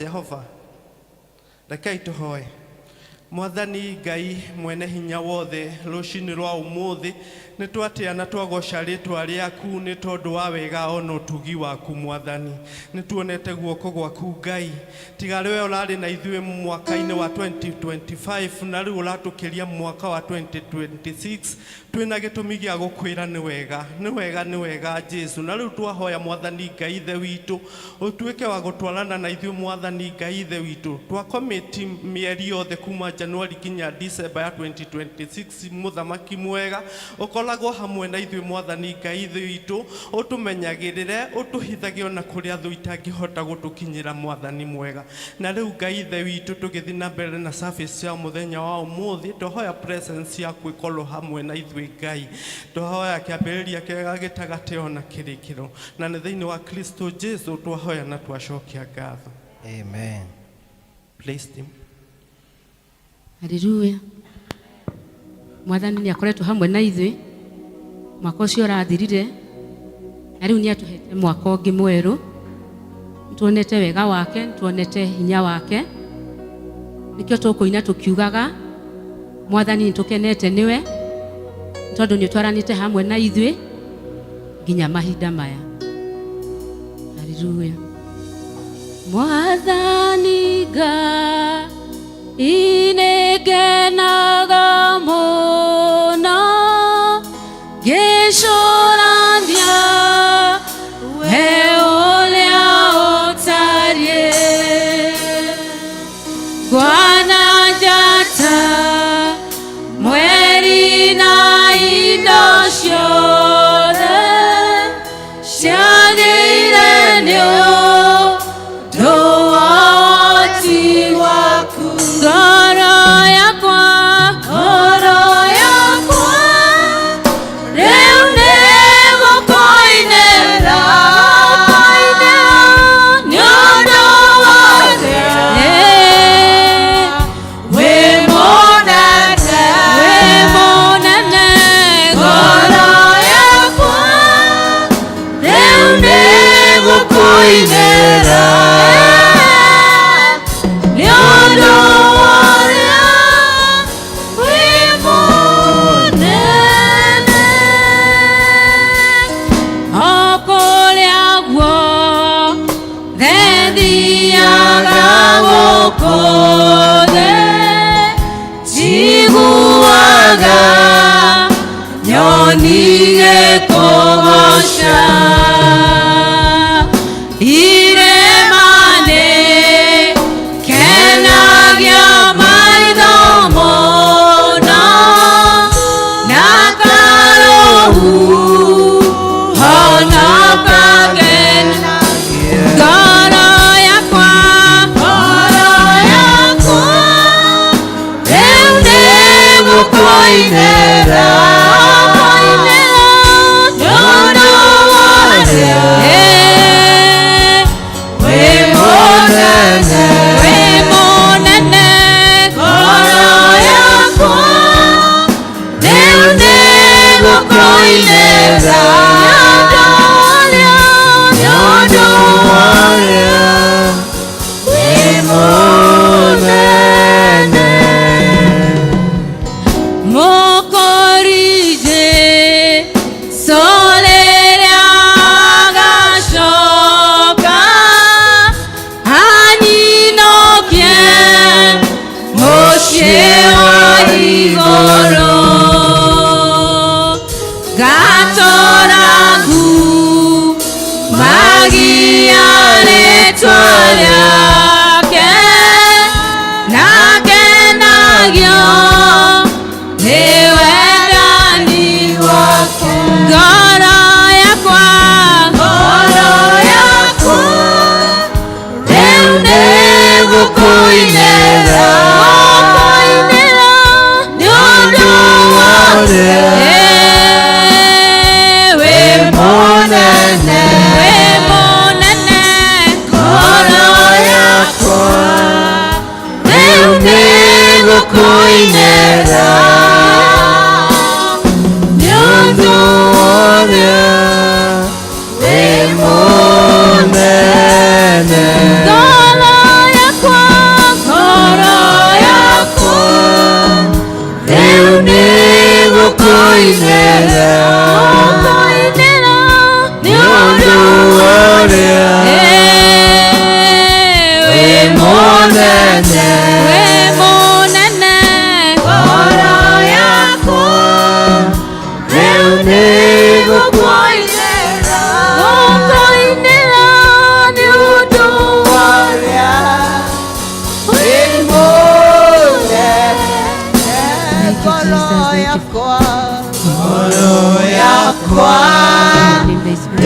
Jehova. Rekei tũhoe. Mwathani Ngai mwene hinya wothe, rũcinĩ rwa ũmũthĩ nĩ twatĩa na twagoca rĩtwa rĩaku nĩ tondũ wa wega ona ũtugi waku. Mwathani, nĩ tuonete guoko gwaku. Ngai, tiga rĩwe ũrarĩ na ithuĩ mwaka-inĩ wa 2025 na rĩu ũratũkĩria mwaka wa 2026, twĩna gĩtũmi gĩa gũkwĩra nĩ wega, nĩ wega, nĩ wega, Jesu. Na rĩu twahoya, Mwathani Ngai Ithe witũ, ũtuĩke wa gũtwarana na ithuĩ. Mwathani Ngai Ithe witũ, twakomĩti mĩeri yothe kuma Januari nginya December ya 2026. Mũthamaki mwega, ũkoragwo hamwe na ithuĩ. Mwathani Ngai Ithe witũ, ũtũmenyagĩrĩre, ũtũhithage ona kũrĩa thũ itangĩhota gũtũkinyĩra. Mwathani mwega, na rĩu Ngai Ithe witũ, tũgĩthiĩ na mbere na service ya mũthenya wa ũmũthĩ, twahoya presence yaku ĩkorwo hamwe na ithuĩ. Ngai, twahoya kĩambĩrĩria kĩega, gĩtagatĩ ona kĩrĩkĩro, na nĩ thĩinĩ wa Kristo Jesu twahoya na twacokia ngatho. Amen. Please, team. Haleluya. Mwathani nĩ akoretwo hamwe na ithuĩ mwaka ũcio ũrathirire, na rĩu nĩ atũhete mwaka ũngĩ mwerũ. Nĩtuonete wega wake, nĩtuonete hinya wake, nĩkĩo tũkũina tũkiugaga, Mwathani, nĩtũkenete nĩwe nĩ tondũ nĩ ũtwaranĩte hamwe na ithuĩ nginya mahinda maya. Haleluya. Mwathani Ngai, nĩngenaga mũno ngĩcũrania we ũrĩa ũtariĩ. Ngona njata, mweri na indo ciothe ciagĩire nĩ ũndũ wa ũhoti waku. Ngoro yakwa, ngoro yakwa rĩu nĩ gũkũinĩra nĩ ũndũ wa wĩ mũnene, wĩ mũnene. Ngoro yakwa rĩu nĩ gũkũinĩra nĩ ũndũ wa ũrĩa wĩ mũnene. O kũrĩa guothe thiaga gũkũ thĩ, njiguaga nyoni igĩkũgooca. Irĩma-nĩ kenagia maitho mũno na karũhuho no kagena. Ngoro yakwa, ngoro yakwa rĩu nĩ gũkũinĩra nĩ ũndũ wa ũrĩa wĩ mũnene, wĩ mũnene. Ngoro yakwa rĩu nĩ gũkũinĩra nĩ ũndũ wa ũrĩa wĩ mũnene. Mũkũrije rĩrĩa agacoka anyinũkie mũciĩ wa igũrũ, ngatũra ngumagia rĩtwa rĩake na kenagio nĩ wendani wake. Ngoro yakwa, ngoro yakwa rĩu nĩ gũkũinĩra, gũkũinĩra nĩ ũndũ wa wĩ mũnene, wĩ mũnene. Ngoro yakwa rĩu nĩ gũkũinĩra nĩ ũndũ ũrĩa wĩ mũnene. Ngoro.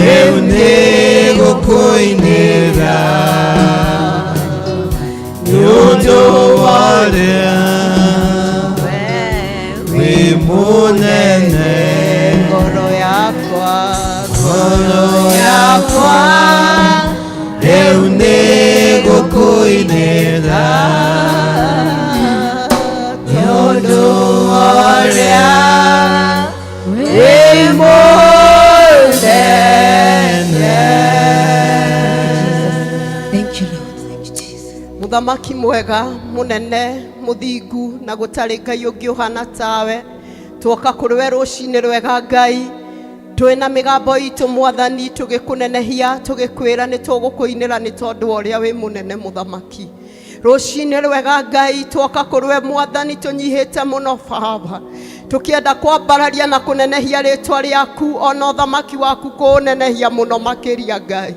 Rĩu nĩgũkũinĩra nĩ ũndũ wa ũrĩa wĩ mũnene. Ngoro yakwa, Ngoro yakwa rĩu nĩgũkũinĩra nĩ ũndũ wa ũrĩa wĩ mũnene. Thank you, Lord. Thank you, Jesus. Mũthamaki mwega, mũnene, mũthingu, na gũtarĩ Ngai ũngĩ ũhana tawe. Twoka kũrĩ we rũcinĩ rwega Ngai, twĩna mĩgambo itũ Mwathani, tũgĩkũnenehia, tũgĩkwĩra nĩ tũgũkũinĩra nĩ tondũ wa ũrĩa wĩ mũnene Mũthamaki. Rũcinĩ rwega Ngai, twoka kũrĩ we Mwathani, tũnyihĩte mũno Baba, tũkĩenda kwambararia na kũnenehia rĩtwa rĩaku ona ũthamaki waku kũũnenehia mũno makĩria Ngai,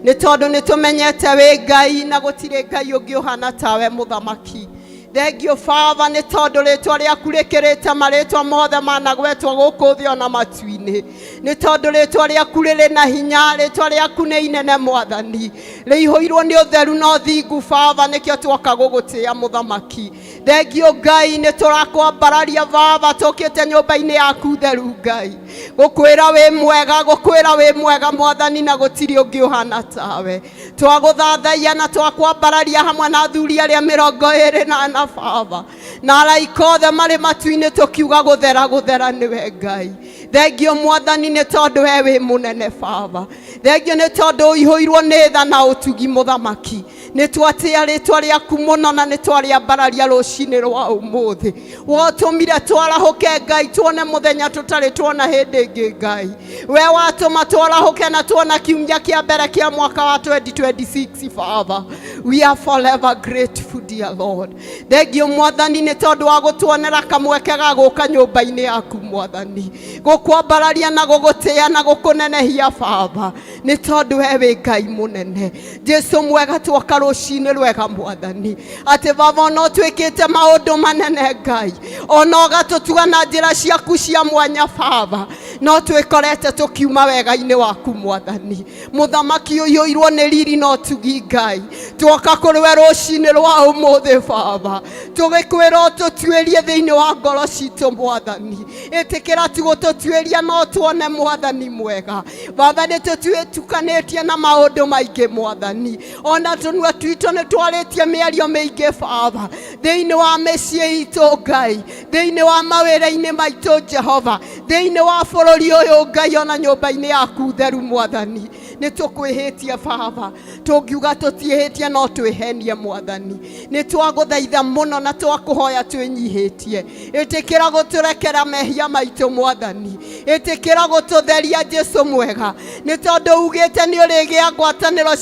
nĩ tondũ nĩ tũmenyete wĩ Ngai na gũtirĩ Ngai ũngĩ ũhana tawe Mũthamaki. Thengio Baba nĩ tondũ rĩtwa rĩaku rĩkĩrĩte marĩtwa mothe managwetwo gũkũ thĩ ona matu-inĩ, nĩ tondũ rĩtwa rĩaku rĩrĩ na hinya, rĩtwa rĩaku nĩ inene Mwathani, rĩihũirwo nĩ ũtheru na ũthingu Baba, nĩkĩo twoka gũgũtĩĩa Mũthamaki. Thengio Ngai, nĩ tũrakwambararia Baba, tũkĩte nyũmba-inĩ yaku theru Ngai, gũkwĩra wĩ mwega, gũkwĩra wĩ mwega Mwathani, na gũtirĩ ũngĩ ũhana tawe. Twagũthathaiya na twakwambararia hamwe na athuri arĩa 24 Baba, na araika othe marĩ matu-inĩ, tũkiuga gũthera gũthera nĩwe Ngai. Thengio Mwathani nĩ tondũ we wĩ mũnene Baba. Thengio nĩ tondũ ũihũirwo nĩ tha na ũtugi Mũthamaki. Nĩ twatĩa rĩtwa rĩaku mũno na nĩ twarĩambararia rũcinĩ rwa ũmũthĩ. Wotũmire twarahũke Ngai, tuone mũthenya tũtarĩ tuona hĩndĩ ĩngĩ Ngai. We watũma twarahũke na tuona kiumia kĩa mbere kĩa mwaka wa 2026 Baba. We are forever grateful, dear Lord. Thengio Mwathani nĩ tondũ wa gũtuonera kamweke ga gũka nyũmba-inĩ yaku Mwathani, gũkwambararia na gũgũtĩa na gũkũnenehia Baba, nĩ tondũ we wĩ Ngai mũnene. Jesu mwega, twoka rũcinĩ rwega Mwathani, atĩ Baba ona ũtwĩkĩte maũndũ manene Ngai, ona ũgatũtuga na njĩra ciaku cia mwanya Baba, no twĩkorete tũkiuma wega-inĩ waku Mwathani. Mũthamaki ũiyũirwo nĩ riri na ũtugi Ngai, twoka kũrĩ we rũcinĩ rwa ũmũthĩ Baba, tũgĩkwĩra ũtũtuĩrie thĩinĩ wa ngoro citũ Mwathani. Ĩtĩkĩra tu gũtũtuĩria no tuone Mwathani mwega. Baba, nĩ tũtuĩtukanĩtie na maũndũ maingĩ Mwathani, ona tũnua twitũ nĩ twarĩtie mĩario mĩingĩ Baba, thĩinĩ wa mĩciĩ itũ Ngai, thĩinĩ wa mawĩra-inĩ maitũ Jehova, thĩinĩ wa bũrũri ũyũ Ngai, ona nyũmba-inĩ yaku theru Mwathani, nĩ tũkwĩhĩtie Baba. Tũngiuga tũtiĩhĩtie no twĩhenie Mwathani. Nĩ twagũthaitha mũno na twakũhoya twĩnyihĩtie, ĩtĩkĩra gũtũrekera mehia maitũ Mwathani, ĩtĩkĩra gũtũtheria Jesu mwega, nĩ tondũ ugĩte nĩ ũrĩgĩa ngwatanĩro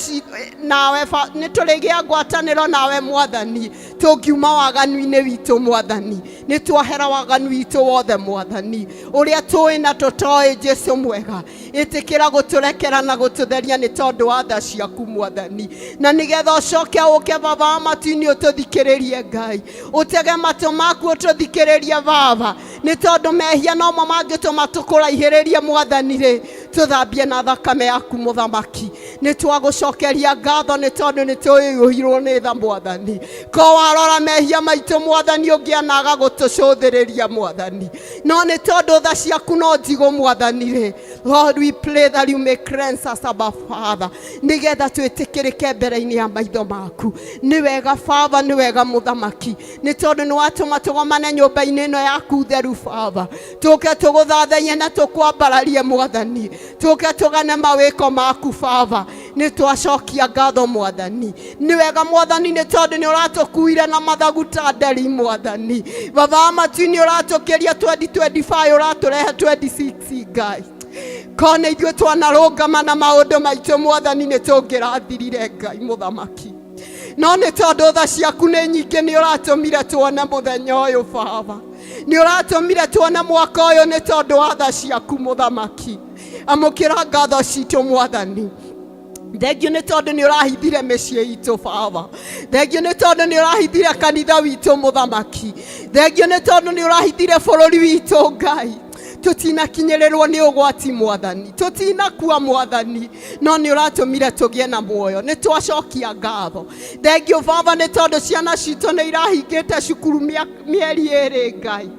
nawe, nĩ tũrĩgĩa ngwatanĩro nawe Mwathani, tũngiuma waganu-inĩ witũ Mwathani. Nĩ twahera waganu witũ wothe Mwathani, ũrĩa tũĩ na tũtoĩ Jesu mwega, ĩtĩkĩra gũtũrekera na gũtũtheria nĩ tondũ wa tha ciaku Mwathani, na nĩgetha ũcoke ũke Baba wa matu-inĩ ũtũthikĩrĩrie Ngai, ũtege matũ maku ũtũthikĩrĩrie Baba, nĩ tondũ mehia nomo mangĩtũma tũkũraihĩrĩrie Mwathani rĩ, tũthambie na thakame yaku Mũthamaki. Nĩ twagũcokeria ngatho nĩ tondũ nĩ tũiyũirwo nĩ tha Mwathani. Ko warora mehia maitũ Mwathani, ũngĩanaga gũtũcũthĩrĩria Mwathani, no nĩ tondũ tha ciaku no njigũ Mwathani rĩ, Lord, we pray that you may cleanse us, Abba Father, nĩgetha twĩtĩkĩrĩke mbere-inĩ ya maitho maku. Nĩ wega Baba, nĩ wega Mũthamaki, nĩ tondũ nĩ watũma tũgomane nyũmba-inĩ ĩno yaku theru Baba, tũke tũgũthathaiye na tũkwambararie Mwathani, tũke tũgane mawĩko maku Baba. Nĩ twacokia ngatho Mwathani. Nĩ wega Mwathani, nĩ tondũ nĩ ũratũkuire na mathagu ta nderi Mwathani. Baba wa matu-inĩ, ũratũkĩria 2025, ũratũrehe 26 Ngai. Kona ithuĩ twanarũngama na maũndũ maitũ Mwathani, nĩ tũngĩrathirire Ngai Mũthamaki, no nĩ tondũ tha ciaku nĩ nyingĩ, nĩ ũratũmire tuone mũthenya ũyũ Baba, nĩ ũratũmire tuone mwaka ũyũ nĩ tondũ wa tha ciaku Mũthamaki. Amũkĩra ngatho citũ Mwathani. Thengio nĩ tondũ nĩ ũrahithire mĩciĩ itũ Baba. Thengio nĩ tondũ nĩ ũrahithire kanitha witũ Mũthamaki. Thengio nĩ tondũ nĩ ũrahithire bũrũri witũ Ngai. Tũtinakinyĩrĩrwo nĩ ũgwati Mwathani, tũtinakua Mwathani, no nĩ ũratũmire tũgĩe na muoyo. Nĩ twacokia ngatho. Thengio Baba nĩ tondũ ciana citũ nĩ irahingĩte cukuru mĩeri 2 Ngai.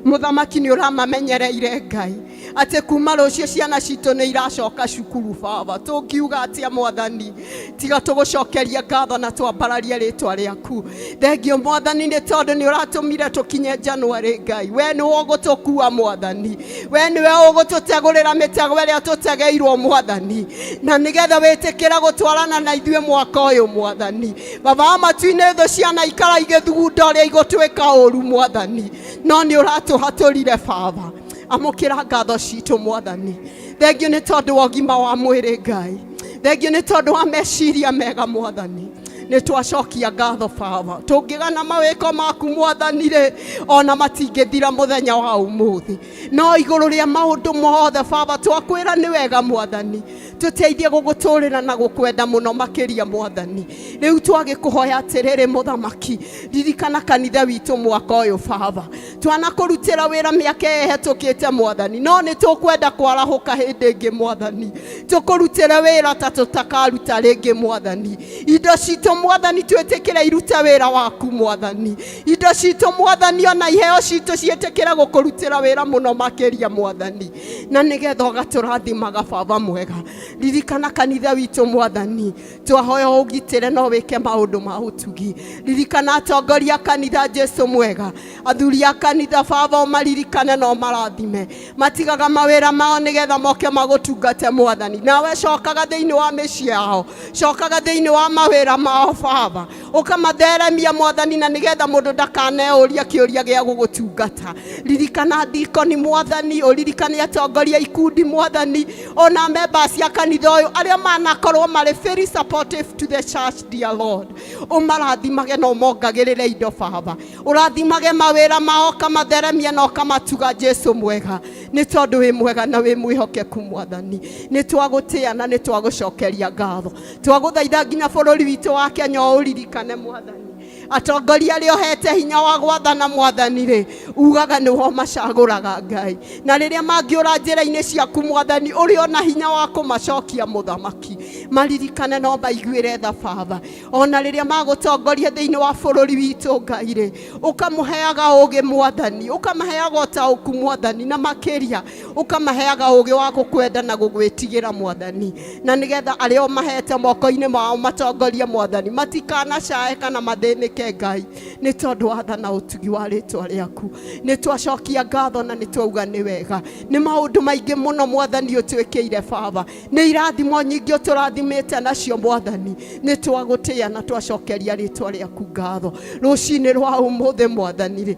Mũthamaki nĩ ũramamenyereire Ngai, atĩ kuma rũciũ ciana citũ nĩ iracoka cukuru Baba. Tũngiuga atĩa Mwathani tiga tũgũcokeria ngatho na twambararie rĩtwa rĩaku. Thengio Mwathani nĩ tondũ nĩ ũratũmire tũkinye January Ngai. We nĩwe ũgũtũkua Mwathani, we nĩwe ũgũtũtegũrĩra mĩtego ĩrĩa tũtegeirwo Mwathani, na nĩgetha wĩtĩkĩre gũtwarana na ithuĩ mwaka ũyũ Mwathani. Baba wa matu-inĩ, thũ ciana ikara igĩthugunda ũrĩa igũtwĩka ũru Mwathani, no nĩ ũratũhatũrire Baba. Amũkĩra ngatho citũ Mwathani. Thengio nĩ tondũ wa ũgima wa mwĩrĩ Ngai, thengio nĩ tondũ wa meciria mega Mwathani. Nĩ twacokia ngatho Baba. Tũngĩgana mawĩko maku Mwathani rĩ, ona matingĩthira mũthenya wa ũmũthĩ. No igũrũ rĩa maũndũ mothe Baba, twakwĩra nĩ wega Mwathani, tũteithie gũgũtũrĩra na gũkwenda mũno makĩria Mwathani. Rĩu twagĩkũhoya atĩrĩrĩ Mũthamaki, ririkana kanitha witũ mwaka ũyũ Baba. Twanakũrutĩra wĩra mĩaka ĩhetũkĩte Mwathani, no nĩ tũkwenda kwarahũka hĩndĩ ĩngĩ Mwathani, tũkũrutĩre wĩra ta tũtakaruta rĩngĩ Mwathani. Indo citũ Mwathani twĩtĩkĩre irute wĩra waku Mwathani. Indo citũ Mwathani ona iheo citũ ciĩtĩkĩre gũkũrutĩra wĩra mũno makĩria Mwathani, na nĩgetha ũgatũrathimaga Baba mwega. Ririkana kanitha witũ Mwathani, twahoya ũgitĩre no wĩke maũndũ ma ũtugi. Ririkana atongoria a kanitha Jesu mwega, athuri a kanitha Baba ũmaririkane na ũmarathime. Matigaga mawĩra mao nĩgetha moke magũtungate Mwathani. Nawe cokaga thĩinĩ wa mĩciĩ yao, cokaga thĩinĩ wa mawĩra mao Baba, ũkamatheremia Mwathani, na nĩgetha mũndũ ndakaneuria kĩũria gĩa gũgũtungata. Ririkana dikoni Mwathani, ũririkane atongoria ikundi Mwathani, ona members a kanitha ũyũ arĩa manakorwo marĩ very supportive to the church dear Lord. Ũmarathimage na ũmongagĩrĩre indo Baba, ũrathimage mawĩra mao, ũkamatheremia na ũkamatuga Jesu mwega, nĩ tondũ wĩ mwega na wĩ mwĩhokeku Mwathani. Nĩ twagũtĩa na nĩ twagũcokeria ngatho. Twagũthaitha nginya bũrũri witũ wa Kenya ũririkane Mwathani. Atongoria arĩa ũhete hinya wa gwathana Mwathani rĩ, ugaga nĩwe ũmacagũraga Ngai, na rĩrĩa mangĩũra njĩra-inĩ ciaku Mwathani, ũrĩ ona hinya wa kũmacokia Mũthamaki. Maririkane no maiguĩre tha Baba, ona rĩrĩa magũtongoria thĩinĩ wa bũrũri witũ Ngai rĩ, ũkamũheaga ũgĩ Mwathani, ũkamaheaga ũtaũku Mwathani, na makĩria ũkamaheaga ũgĩ wa gũkwenda na gũgwĩtigĩra Mwathani, na nĩgetha arĩa ũmahete moko-inĩ mao matongorie Mwathani, matikanacae kana mathĩnĩke Ngai, nĩ tondũ wa tha na ũtugi wa rĩtwa rĩaku. Nĩ twacokia ngatho na nĩ twauga nĩ wega. Nĩ maũndũ maingĩ mũno Mwathani ũtwĩkĩire Baba, nĩ irathimo nyingĩ ũtũrathimĩte nacio Mwathani. Nĩ twagũtĩa na twacokeria rĩtwa rĩaku ngatho rũcinĩ rwa ũmũthĩ Mwathani rĩ.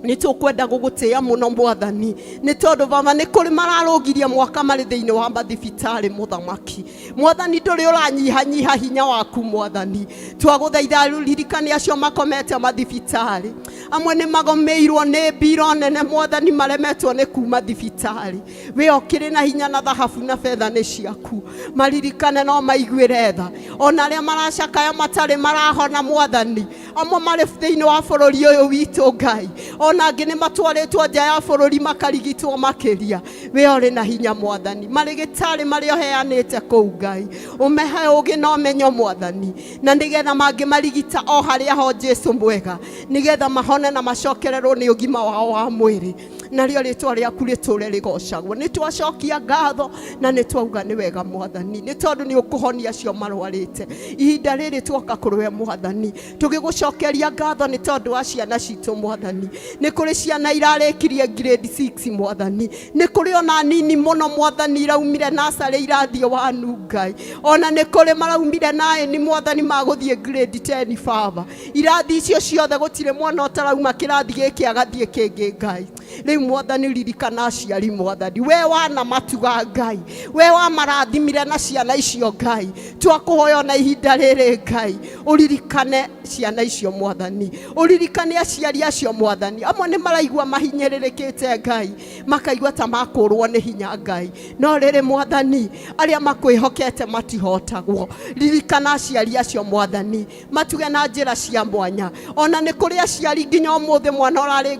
Nĩ tũkwenda gũgũtĩa mũno Mwathani, nĩ tondũ Baba nĩ kũrĩ mararũgirie mwaka marĩ thĩinĩ wa mathibitarĩ Mũthamaki. Mwathani ndũrĩ ũranyihanyiha hinya waku Mwathani. Twagũthaitha ririkane acio makomete mathibitarĩ, amwe nĩ magomĩirwo nĩ mbiro nene Mwathani, maremetwo nĩ kuma thibitarĩ. We ũkĩrĩ na hinya na thahabu na betha nĩ ciaku, maririkane no maiguĩre tha. Ona arĩa maracakaya matarĩ marahona Mwathani, amwe marĩ thĩinĩ wa bũrũri ũyũ witũ Ngai, ona angĩ nĩ matwarĩtwo nja ya bũrũri makarigitwo makĩria. We ũrĩ na hinya Mwathani, marĩgĩtarĩ marĩa ũheanĩte kũu Ngai, ũmehe ũgĩ na ũmenyo Mwathani, na nĩgetha mangĩmarigita o harĩa ho Jesu mwega, nĩgetha mahone na macokererwo nĩ ũgima wao wa mwĩrĩ, narĩo rĩtwa rĩaku rĩtũre rĩgocagwo. Nĩ twacokia ngatho na nĩ twauga nĩ wega Mwathani, nĩ tondũ nĩ ũkũhonia acio marwarĩte. Ihinda rĩrĩ twoka kũrĩ we Mwathani, tũgĩgũcokeria ngatho nĩ tondũ wa ciana citũ Mwathani. Nĩ kũrĩ ciana irarĩkirie grade 6 Mwathani, nĩ kũrĩ ona nini mũno Mwathani iraumire nursery irathiĩ wanu Ngai, ona nĩ kũrĩ maraumire 9 Mwathani magũthiĩ grade 10 Baba. Irathi icio ciothe gũtirĩ mwana ũtarauma kĩrathi gĩkĩ agathiĩ kĩngĩ Ngai. Rĩu Mwathani ririkana aciari Mwathani, we wana matuga Ngai, we wamarathimire na ciana icio Ngai. Twakũhoya ona ihinda rĩrĩ Ngai ũririkane ciana icio Mwathani, ũririkane aciari acio Mwathani. Amwe nĩ maraigua mahinyĩrĩrĩkĩte Ngai, makaigua ta makũrwo nĩ hinya Ngai, no rĩrĩ Mwathani arĩa makwĩhokete matihotagwo. Ririkana aciari acio Mwathani, matuge na njĩra cia mwanya. Ona nĩ kũrĩ aciari nginya ũmũthĩ mwana ũrarĩ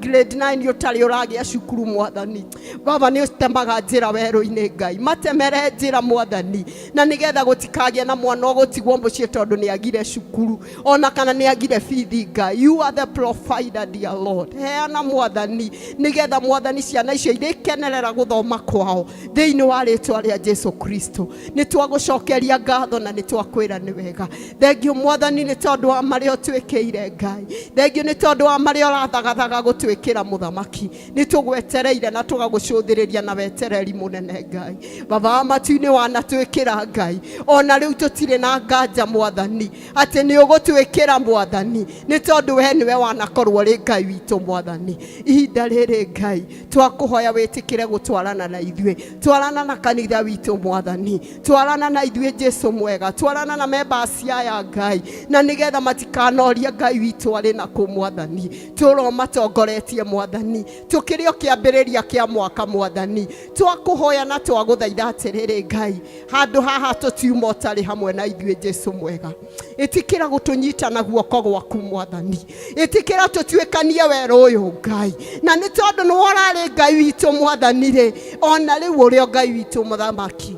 Grade 9 ũtarĩ ũragĩa cukuru Mwathani. Baba, nĩ ũtemaga njĩra werũ-inĩ Ngai, matemere njĩra Mwathani, na nĩgetha gũtikagĩe na mwana ũgũtigwo mũciĩ tondũ nĩ agire cukuru ona kana nĩ agire bithi. Ngai, you are the provider, dear Lord. Heana Mwathani, nĩgetha Mwathani ciana icio irĩkenerera gũthoma kwao thĩinĩ wa rĩtwa rĩa Jesu Kristo. Nĩ twagũcokeria ngatho na nĩ twakwĩra nĩ wega. Thengio Mwathani nĩ tondũ wa marĩa ũtwĩkĩire Ngai, thengio nĩ tondũ wa marĩa ũrathagathaga gũtwĩkĩra mũthamaki. Nĩ tũgwetereire na tũgagũcũthĩrĩria na wetereri mũnene Ngai. Baba wa matu-inĩ, wanatwĩkĩra Ngai, ona rĩu tũtirĩ na nganja Mwathani atĩ nĩ ũgũtwĩkĩra Mwathani, nĩ tondũ we nĩwe wanakorwo ũrĩ Ngai witũ Mwathani. Ihinda rĩrĩ Ngai, twakũhoya wĩtĩkĩre gũtwarana na ithuĩ, twarana na kanitha witũ Mwathani, twarana na ithuĩ Jesu mwega, twarana na members aya Ngai, na nĩgetha matikanorie Ngai witũ arĩ na kũ Mwathani. Tũro matongoretie Mwathani, tũkĩrĩ o kĩambĩrĩria kĩa mwaka Mwathani. Twakũhoya na twagũthaitha atĩrĩrĩ Ngai, handũ haha tũtiuma ũtarĩ hamwe na ithuĩ Jesu mwega. Ĩtĩkĩra gũtũnyita na guoko gwaku Mwathani, ĩtĩkĩra tũtuĩkanie werũ ũyũ Ngai, na nĩ tondũ nĩwe ũrarĩ Ngai witũ Mwathani rĩ, ona rĩu ũrĩ o Ngai witũ mũthamaki.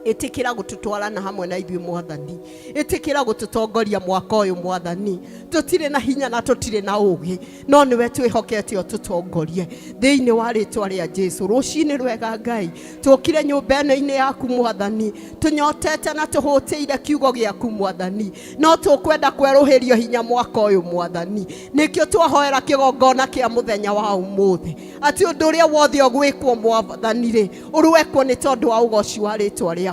Ĩtĩkĩra gũtũtwarana hamwe na ithuĩ Mwathani, ĩtĩkĩra gũtũtongoria mwaka ũyũ Mwathani. Tũtirĩ na hinya na tũtirĩ na ũgĩ, no nĩwe twĩhokete ũtũtongorie thĩinĩ wa rĩtwa rĩa Jesu. Rũcinĩ rwega Ngai, tũkire nyũmba ĩno-inĩ yaku Mwathani, tũnyotete na tũhũtĩire kiugo gĩaku Mwathani, no tũkwenda kwerũhĩrio hinya mwaka ũyũ Mwathani. Nĩkĩo twahoera kĩgongona kĩa mũthenya wa ũmũthĩ, atĩ ũndũ ũrĩa wothe ũgwĩkwo Mwathani rĩ, ũrwekwo nĩ tondũ wa ũgoci wa rĩtwa rĩaku.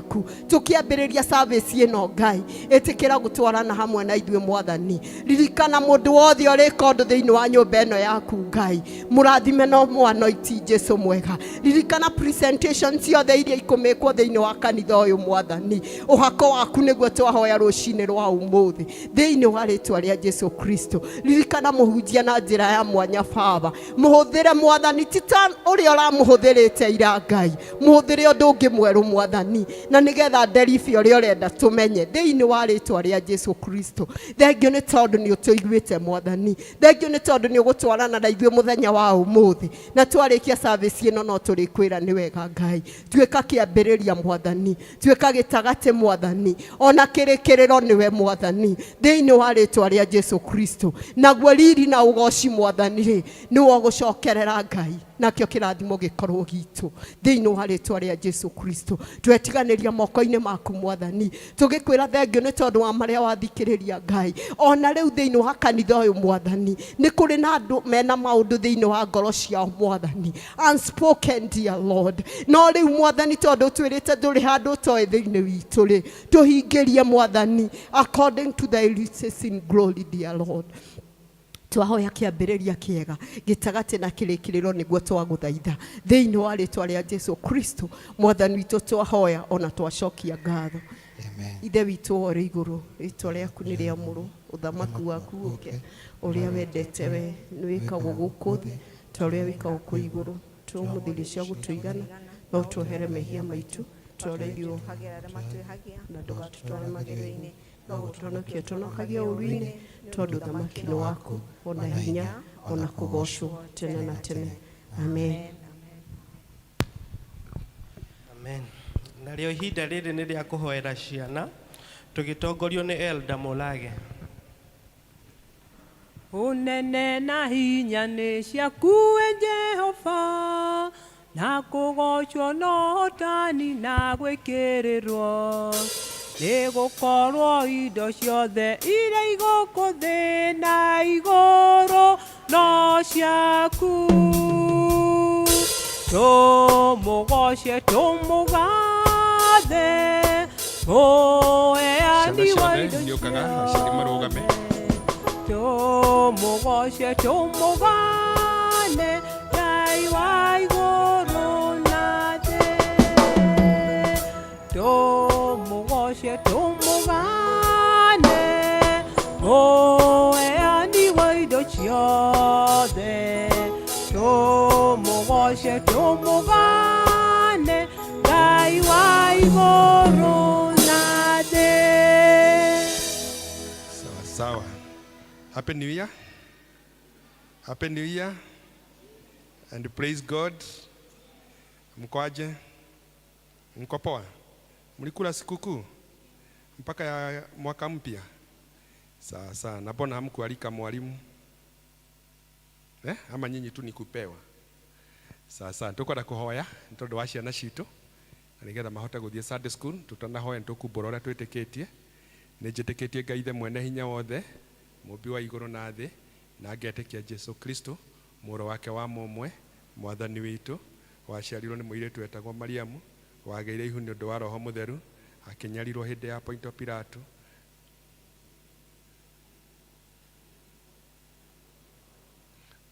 Tũkĩambĩrĩria service ĩno Ngai, ĩtĩkĩra gũtwarana hamwe na ithuĩ Mwathani. Ririkana mũndũ wothe ũrĩka ũndũ thĩinĩ wa nyũmba ĩno yaku Ngai, mũrathime no mwanoiti Jesu mwega. Ririkana presentation ciothe iria ikũmĩkwo thĩinĩ wa kanitha ũyũ Mwathani, ũhako waku nĩguo twahoya rũcinĩ rwa ũmũthĩ thĩinĩ wa rĩtwa rĩa Jesu Kristo. Ririkana mũhunjia na njĩra ya mwanya Baba, mũhũthĩre Mwathani, ti ta ũrĩa ũramũhũthĩrĩte ira Ngai, mũhũthĩre ũndũ ũngĩ mwerũ Mwathani, na nĩgetha nderibe ũrĩa ũrenda tũmenye thĩinĩ wa rĩtwa rĩa Jesu Kristo. Thengio nĩ tondũ nĩ ũtũiguĩte Mwathani, thengio nĩ tondũ nĩ ũgũtwarana na ithuĩ mũthenya wa ũmũthĩ, na twarĩkia service ĩno no tũrĩkwĩra nĩ wega Ngai. Tuĩka kĩambĩrĩria Mwathani, tuĩka gĩtagatĩ Mwathani, ona kĩrĩkĩrĩro nĩwe Mwathani, thĩinĩ wa rĩtwa rĩa Jesu Kristo. Naguo riri na ũgoci Mwathani rĩ, nĩwe ũgũcokerera Ngai, nakĩo kĩrathimo gĩkorwo gitũ thĩinĩ wa rĩtwa rĩa Jesu Kristo. Twetiganĩria moko-inĩ maku Mwathani, tũgĩkwĩra thengio nĩ tondũ wa marĩa wathikĩrĩria Ngai. Ona rĩu thĩinĩ wa kanitha ũyũ Mwathani, nĩ kũrĩ na andũ mena maũndũ thĩinĩ wa ngoro ciao Mwathani, unspoken dear Lord, no rĩu Mwathani tondũ ũtwĩrĩte ndũrĩ handũ ũtoĩ thĩinĩ witũ rĩ, tũhingĩrie Mwathani according to thy riches in glory dear Lord. Twahoya kĩambĩrĩria kĩega, gĩtagatĩ na kĩrĩkĩrĩro nĩguo twagũthaitha thĩinĩ wa rĩtwa rĩa Jesu Kristo Mwathani witũ. Twahoya ona twacokia ngatho. Amen. Ithe witũ ũrĩ igũrũ, rĩtwa rĩaku nĩ rĩamũrwo, ũthamaki waku ũke, ũrĩa wendete we nĩ wĩkagwo gũkũ thĩ ta ũrĩa wĩkagwo kũu igũrũ. Tũhe ũmũthĩ irio cia gũtũigana, na ũtuohere mehia maitũ ta ũrĩa ithuĩ, na ndũgatũtware magerio-inĩ, no gũtũhonokia tũhonokagie ũũru-inĩ, tondũ ũthamaki nĩ waku, ona hinya, ona kũgoocwo tene na tene. Amen. Amen. Narĩo ihinda rĩrĩ nĩ rĩa kũhoera ciana tũgĩtongorio nĩ Elder Mũlage. Ũnene na hinya nĩ ciaku we Jehova, na kũgocwo no ũhotani na gwĩkĩrĩrwo, nĩ gũkorwo indo ciothe iria igũkũ thĩ na igũrũ no ciaku. Tũmũgoce, tũmũgathe, Ciana mũheani wa ciothe indo nĩũkaga aciari marũgame. Tũmũgoce, tũmũgane, Ngai wa igũrũ na thĩ. Tũmũgoce, tũmũgane, mũheani wa indo ciothe. Tũmũgoce, tũmũgane, Ngai wa igũrũ na thĩ. Sawa sawa. Happy New Year. Happy New Year. And praise God. Mko aje? Mko poa? Mlikula sikukuu mpaka ya mwaka mpya? Sawa sawa. Na mbona hamkualika mwalimu? Eh? Ama nyinyi tu ni kupewa? Sawa sawa. Tukwenda kuhoya nĩ tondũ wa ciana citũ na nĩgetha mahote gũthiĩ Sunday school. Tutanahoya nĩtũkumbũra ũrĩa twĩtĩkĩtie. Nĩ njĩtĩkĩtie Ngai Ithe mwene hinya wothe, mũmbi wa igũrũ na thĩ, na ngetĩkia Jesu Kristo mũrũ wake wa mũmwe, mwathani witũ, waciarirwo nĩ mũirĩtu wetagwo Mariamu, wagĩire ihu nĩ ũndũ wa Roho Mũtheru, akĩnyarirwo hĩndĩ ya Ponto Pilato,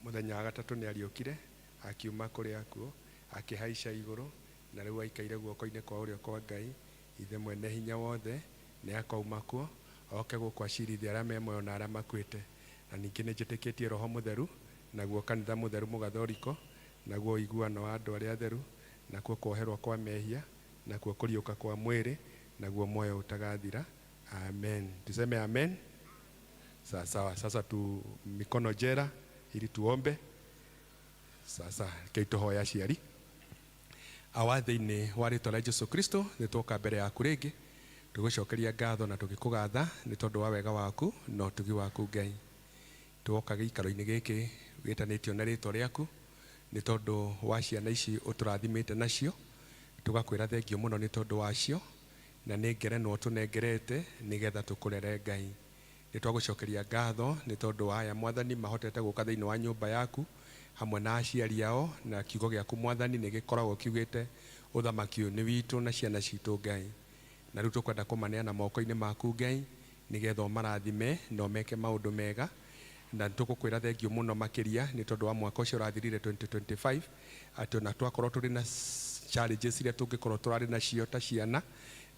mũthenya wa gatatũ nĩ ariũkire akiuma kũrĩ akuũ, akĩhaica igũrũ, na rĩu aikaire guoko-inĩ kwa ũrĩo kwa Ngai Ithe mwene hinya wothe. Nĩ akauma kuo oke gũkũ acirithia arĩa me muoyo na arĩa makuĩte. Na ningĩ nĩ njĩtĩkĩtie Roho Mũtheru, naguo kanitha mũtheru mũgathoriko, naguo ũiguano wa andũ arĩa atheru, nakuo kuoherwo kwa mehia, nakuo kũriũka kwa mwĩrĩ, naguo muoyo utagathira. Amen. Tuseme amen. Sawa sawa. Sasa tu mikono jera ili tuombe. Sasa kei tũhoya aciari awa thĩinĩ wa rĩtwa rĩa Jesu Kristo. Nĩ twoka mbere yaku rĩngĩ tũgũcokeria ngatho na tũgĩkũgatha nĩ tondũ wa wega waku na ũtugi waku. Ngai, twoka gĩikaro-inĩ gĩkĩ gĩtanĩtio na rĩtwa rĩaku nĩ tondũ wa ciana ici ũtũrathimĩte nacio. Tũgakwĩra thengio mũno nĩ tondũ wacio na nĩ ngerenwa ũtũnengerete nĩgetha tũkũrere. Ngai, nĩ twagũcokeria ngatho nĩ tondũ wa aya, Mwathani, mahotete gũka thĩinĩ wa nyũmba yaku hamwe na aciari ao. Na kiugo gĩaku, Mwathani, nĩ gĩkoragwo kiugĩte ũthamaki ũyũ nĩ witũ na ciana citũ. Ngai, na rĩu tũkwenda kũmaneana moko-inĩ maku, Ngai, nĩgetha ũmarathime na ũmeke maũndũ mega. Na tũgũkwĩra thengio mũno makĩria nĩ tondũ wa mwaka ũcio ũrathirire 2025, atĩ ona twakorwo tũrĩ na challenges iria tũngĩkorwo tũrarĩ nacio ta ciana,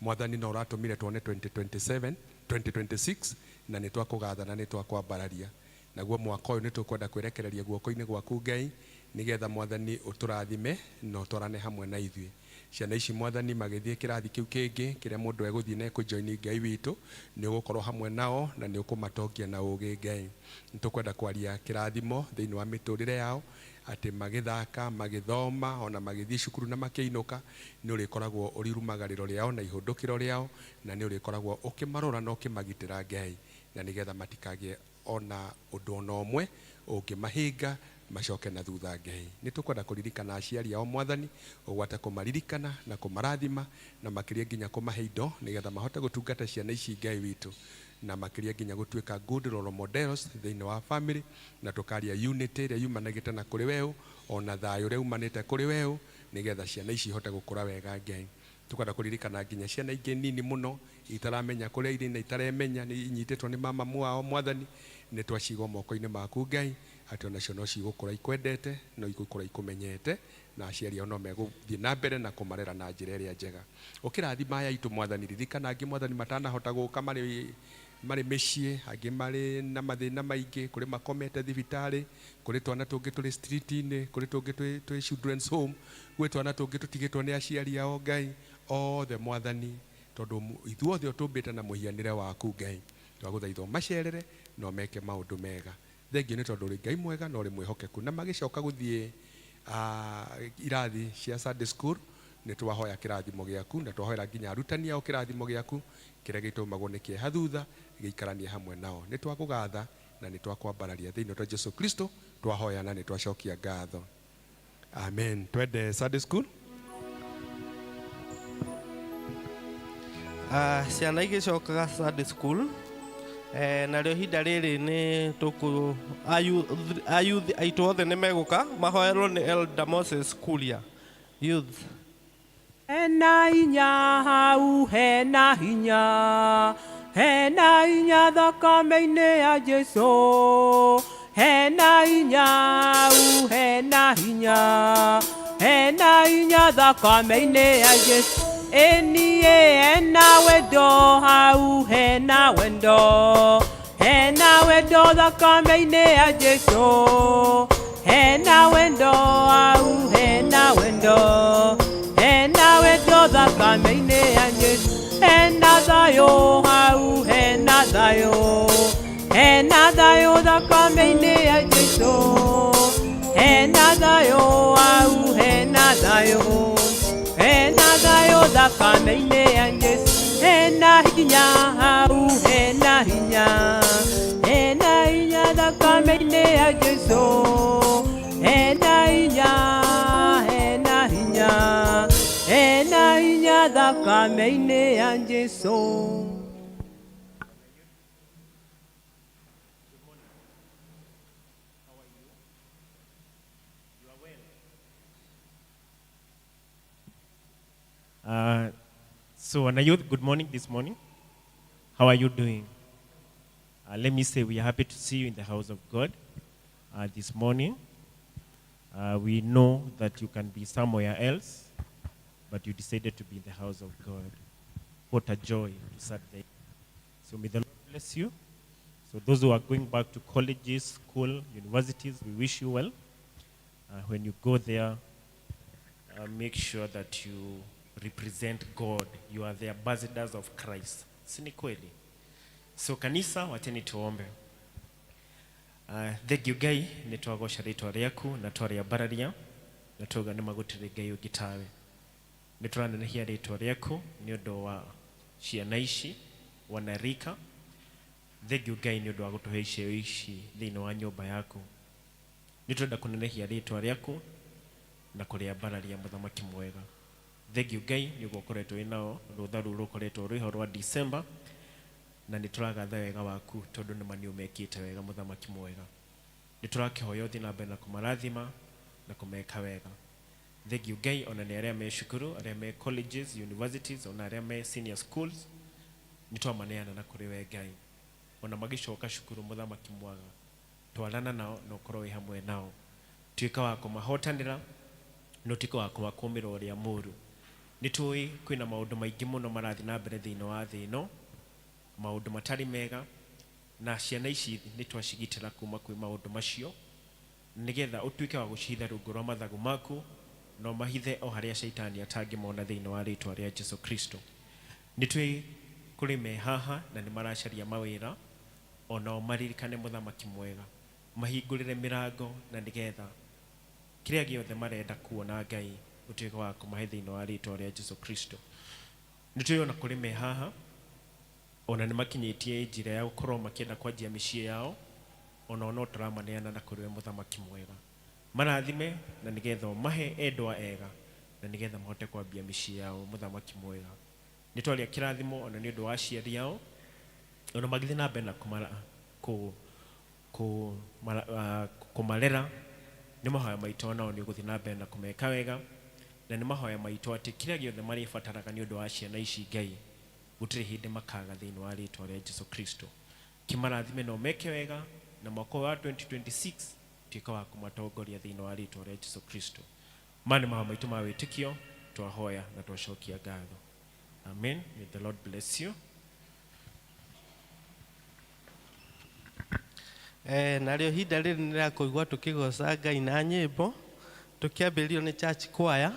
Mwathani, no ũratũmire tuone 2027 2026, na nĩ twakũgatha na nĩ twakwambararia. Naguo mwaka ũyũ nĩ tũkwenda kwĩrekereria guoko-inĩ gwaku, Ngai, nĩgetha, Mwathani, ũtũrathime na ũtwarane hamwe na ithuĩ. Ciana ici, Mwathani, magĩthiĩ kĩrathi kĩu kĩngĩ kĩrĩa mũndũ egũthiĩ na ekũjoini, Ngai witũ, nĩ ũgũkorwo hamwe nao na nĩ ũkũmatongia na ũgĩ. Ngai, nĩ tũkwenda kwaria kĩrathimo thĩinĩ wa mĩtũrĩre yao, atĩ magĩthaka, magĩthoma, ona magĩthiĩ cukuru na makĩinũka, nĩ ũrĩkoragwo ũrĩ irumagarĩro rĩao na ihũndũkĩro rĩao, na nĩ ũrĩkoragwo ũkĩmarora na ũkĩmagitĩra, Ngai, na nĩgetha matikagĩe ona ũndũ ona ũmwe ũngĩmahinga macoke na thutha. Ngai, nĩ tũkwenda kũririkana aciari ao. Mwathani, ũgwate kũmaririkana na kũmarathima, na makĩria nginya kũmahe indo nĩgetha mahote gũtungata ciana ici, Ngai witũ, na makĩria nginya gũtuĩka good role models thĩinĩ wa family, na tũkaria unity ĩrĩa yumanagĩte na kũrĩ weũ, ona thayũ ũrĩa umanĩte kũrĩ weũ, nĩgetha ciana ici ihote gũkũra wega. Ngai, tukwenda kũririkana nginya ciana ingĩ nini mũno itaramenya kũrĩa irĩ na itaremenya nĩ inyitĩtwo nĩ mama wao. Mwathani, nĩ twacigwo moko-inĩ maku, Ngai, atĩ onacio no cigũkũra ikwendete, no igũkũra ikũmenyete, na aciari ao no megũthiĩ na mbere na kũmarera na njĩra ĩrĩa njega. Ũkĩrathima aya aitũ, Mwathani, ririkana angĩ, Mwathani, matanahota gũka, marĩ mĩciĩ, angĩ marĩ na mathĩna maingĩ, kũrĩ makomete thibitarĩ, kũrĩ twana tũngĩ tũrĩ street-inĩ, kũrĩ tũngĩ twĩ children's home, gwĩ twana tũngĩ tũtigĩtwo nĩ aciari ao. Ngai, othe, Mwathani, tondũ ithuothe ũtũmbĩte na mũhianĩre waku, Ngai, twagũthaitha ũmacerere na ũmeke maũndũ mega. Thengio nĩ tondũ ũrĩ Ngai mwega na ũrĩ mwĩhokeku. Na magĩcoka gũthiĩ irathi cia Sunday school, nĩ twahoya kĩrathimo gĩaku, na twahoera nginya arutani ao kĩrathimo gĩaku kĩrĩa gĩtũmagwo nĩ kĩeha thutha gĩikaranie hamwe nao. Nĩ twakũgatha na nĩ twakwambararia thĩinĩ wa Jesu Kristo twahoya na nĩ twacokia ngatho. Amen. Twende Sunday school. Ciana igĩcokaga Sunday school, narĩo ihinda rĩrĩ nĩ tũkũ ayouth aitũ othe nĩ megũka mahoerwo nĩ Elder Moses Kuria. Youth. Hena hinya hau, hena hinya, hena hinya thakame-inĩ ya Jesu. Hena hinya hau, hena hinya, hena hinya thakame-inĩ ya Jesu. Ĩniĩ hena wendo hau, hena wendo, hena wendo thakame-inĩ ya Jesu. Hena wendo hau, hena wendo, hena wendo thakame-inĩ ya Jesu. Hena thayũ hau, hena thayũ, hena thayũ thakame-inĩ ya Jesu. Hena thayũ au, hena thayũ, hena thayũ thakame-inĩ ya Jesũ. Hena hinya au, hena hinya, hena hinya thakame-inĩ ya Jesũ. Hena hinya, hena hinya, hena hinya thakame-inĩ ya Jesũ. So, Wana Youth, good morning this morning. How are you doing? Let me say we are happy to see you in the house of God this morning. We know that you can be somewhere else, but you decided to be in the house of God. What a joy to serve there. So may the Lord bless you. So those who are going back to colleges, school, universities, we wish you well. When you go there, make sure that you represent God. You are the ambassadors of Christ. Si ni kweli? So kanisa, wacheni tuombe. Thengiũ Ngai nĩ twagoca rĩtwa rĩaku na twarĩambararia na twauga nĩ magũtirĩ Ngai ũngĩ tawe. Nĩ tũranenehia rĩtwa rĩaku nĩ ũndũ wa ciana ici wanarika. Thengiũ Ngai nĩ ũndũ wa gũtũhe iceo ici thĩinĩ wa nyũmba yaku. Nĩ tũrenda kũnenehia rĩtwa rĩaku na kũrĩambararia mũthamaki mwega. Thengiũ Ngai nĩ ũguo ũkoretwo wĩ nao rũtha rũu rũkoretwo rwĩho rwa December na nĩ tũragatha wega waku tondũ nĩ ma nĩ ũmekĩte wega mũthamaki mwega. Nĩ tũrakĩhoya ũthiĩ na mbere na kũmarathima na kũmeka wega. Thengiũ Ngai ona nĩ arĩa me cukuru, arĩa me colleges, universities, ona arĩa me senior schools, nĩ twamaneana na kũrĩ we Ngai. Ona magĩcoka cukuru mũthamaki mwega, twarana nao na ũkorwo wĩ hamwe nao. Tuĩka wa kũmahotanĩra na ũtuĩke wa kũmakũmĩra ũrĩa mũũru. Nĩ tũĩ kwĩna maũndũ maingĩ mũno marathiĩ na mbere thĩinĩ wa thĩ ĩno, maũndũ matarĩ mega, na ciana ici nĩ twacigitĩra kuma kwĩ maũndũ macio, nĩgetha ũtuĩke wa gũcihitha rungu rwa mathagu maku na ũmahithe o harĩa caitani atangĩmona thĩinĩ wa rĩtwa rĩa Jesu Kristo. Nĩ twĩ kũrĩ me haha na nĩ maracaria mawĩra, onao maririkane mũthamaki mwega, mahingũrĩre mĩrango na nĩgetha kĩrĩa gĩothe marenda kuona Ngai ũtuĩke wa kũmahe thĩinĩ wa rĩtwa rĩa Jesu Kristo. Nĩ tũĩ ona kũrĩ me haha ona nĩ makinyĩtie njĩra ya gũkorwo makĩenda kwanjia mĩciĩ yao, onao no tũramaneana na kũrĩ we mũthamaki mwega. Marathime na nĩgetha ũmahe endwa ega na nĩgetha mahote kwambia mĩciĩ yao mũthamaki mwega. Nĩ twaria kĩrathimo ona nĩ ũndũ wa aciari ao, ona magĩthiĩ na mbere na kũmarera. Nĩ mahoya maitũ onao nĩ ũgũthiĩ na mbere na kũmeka wega, na nĩ mahoya maitũ atĩ kĩrĩa gĩothe marĩbataraga nĩ ũndũ wa ciana ici Ngai, gũtirĩ hĩndĩ makaga thĩinĩ wa rĩtwa rĩa Jesu Kristo. Kĩmarathime na ũmeke wega, na mwaka wa 2026 tuĩka wa kũmatongoria thĩinĩ wa rĩtwa rĩa Jesu Kristo. Maya nĩ mahoya maitũ ma wĩtĩkio, twahoya na twacokia ngatho. Amen. May the Lord bless you. Narĩo ihinda rĩrĩ nĩ rĩa kũigua tũkĩgoca Ngai na nyĩmbo, tũkĩambĩrĩrio nĩ church choir,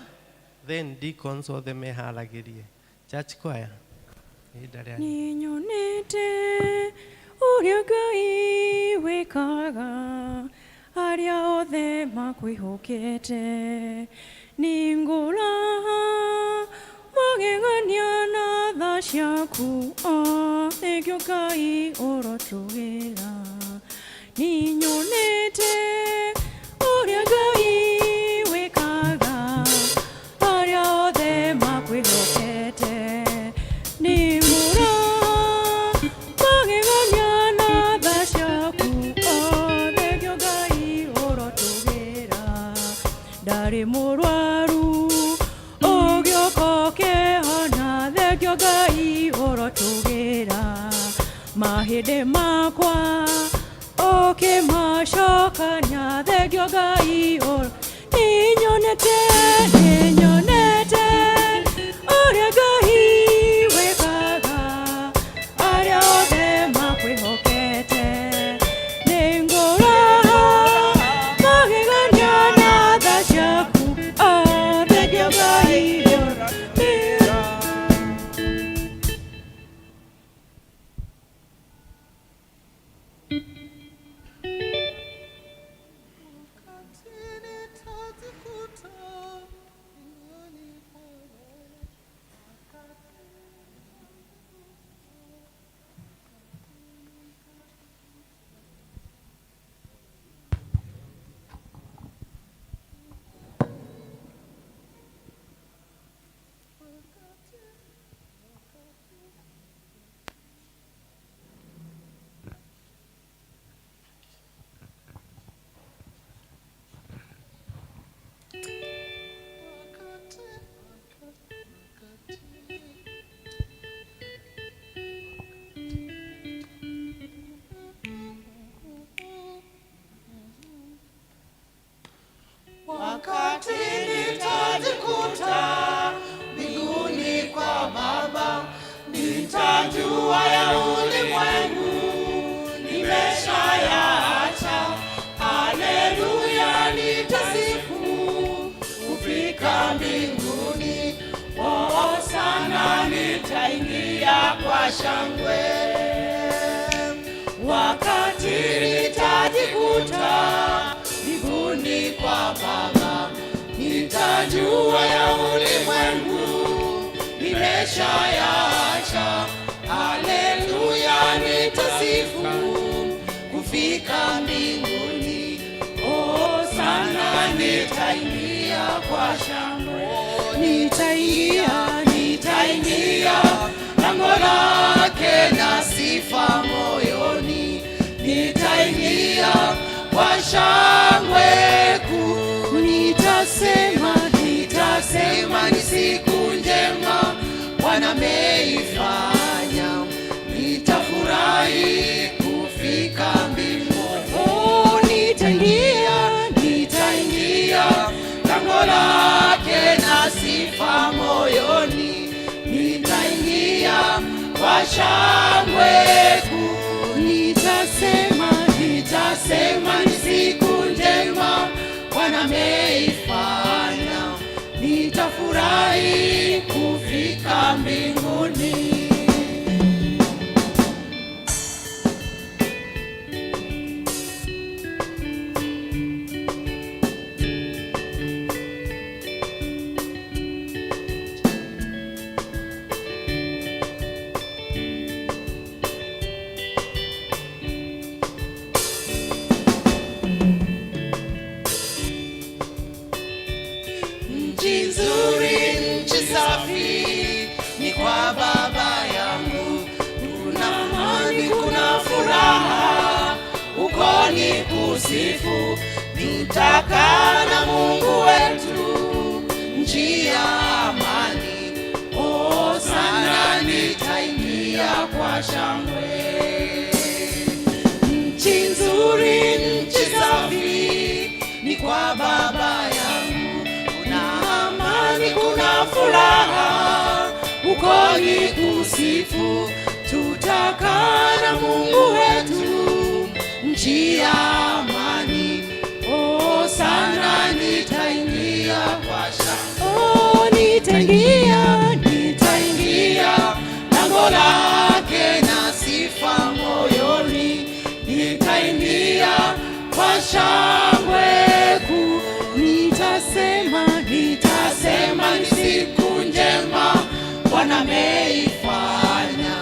then deacons othe meharagĩrie. Church choir, ihinda rĩa Nĩnyonete ũrĩa Ngai wĩkaga arĩa othe makwĩhokete, nĩngũraha magegania na tha ciaku, o nĩkĩo Ngai ũrotũgĩra. Nĩnyonete ũrĩa Ngai wĩkaga arĩa othe makwĩhokete, nĩngũraha magegania na tha ciaku, o nĩkĩo Ngai ũrotũgĩra. Ndarĩ mũrwaru ũgĩũka ũkĩhona, thengio Ngai ũrotũgĩra. Mahĩndĩ makwa ũkĩmacokania, thengio Ngai ũro. Nĩnyonete, nĩnyonete ũrĩa Ngai wĩkaga arĩa othe makwĩhokete, nĩngũraha magegania na tha ciaku, o thengio Ngai ũrotũgĩra. Wakati nitajikuta mbinguni kwa Baba, nitajua ya ulimwengu nimeshayaacha. Haleluya, nitasifu kufika mbinguni. Hosana, nitaingia kwa shangwe. Wakati nitajikuta mbinguni kwa Baba, nitajua ya ulimwengu nimeshayaacha. Haleluya, nitasifu kufika mbinguni. Hosana, nitaingia kwa shangwe. Nitaingia, nitaingia lango lake na sifa moyoni, nitaingia kwa shangwe kuu. Nitasema, nitasema ni siku njema Bwana ameifanya, nitafurahi kufika mbinguni. Oh, nitaingia, nitaingia lango lake na sifa moyoni, nitaingia kwa shangwe kuu. Nitasema, nitasema ni siku njema Bwana ameifanya, nitafurahi kufika mbinguni. Nchi nzuri, nchi safi, ni kwa Baba yangu. Kuna amani, kuna furaha, uko ni kusifu. Tutakaa na Mungu wetu, nchi ya amani. Hosana, nitaingia kwa shangwe. Nchi nzuri, nchi safi, ni kwa Baba yangu. Kuna amani, kuna furaha, uko ni kusifu. Tutakaa na Mungu wetu, nchi ya amani. Hosana, nitaingia kwa shangwe. Oh, nitaingia, nitaingia lango lake na sifa moyoni, nitaingia kwa shangwe kuu. Nitasema, nitasema ni siku njema Bwana ameifanya,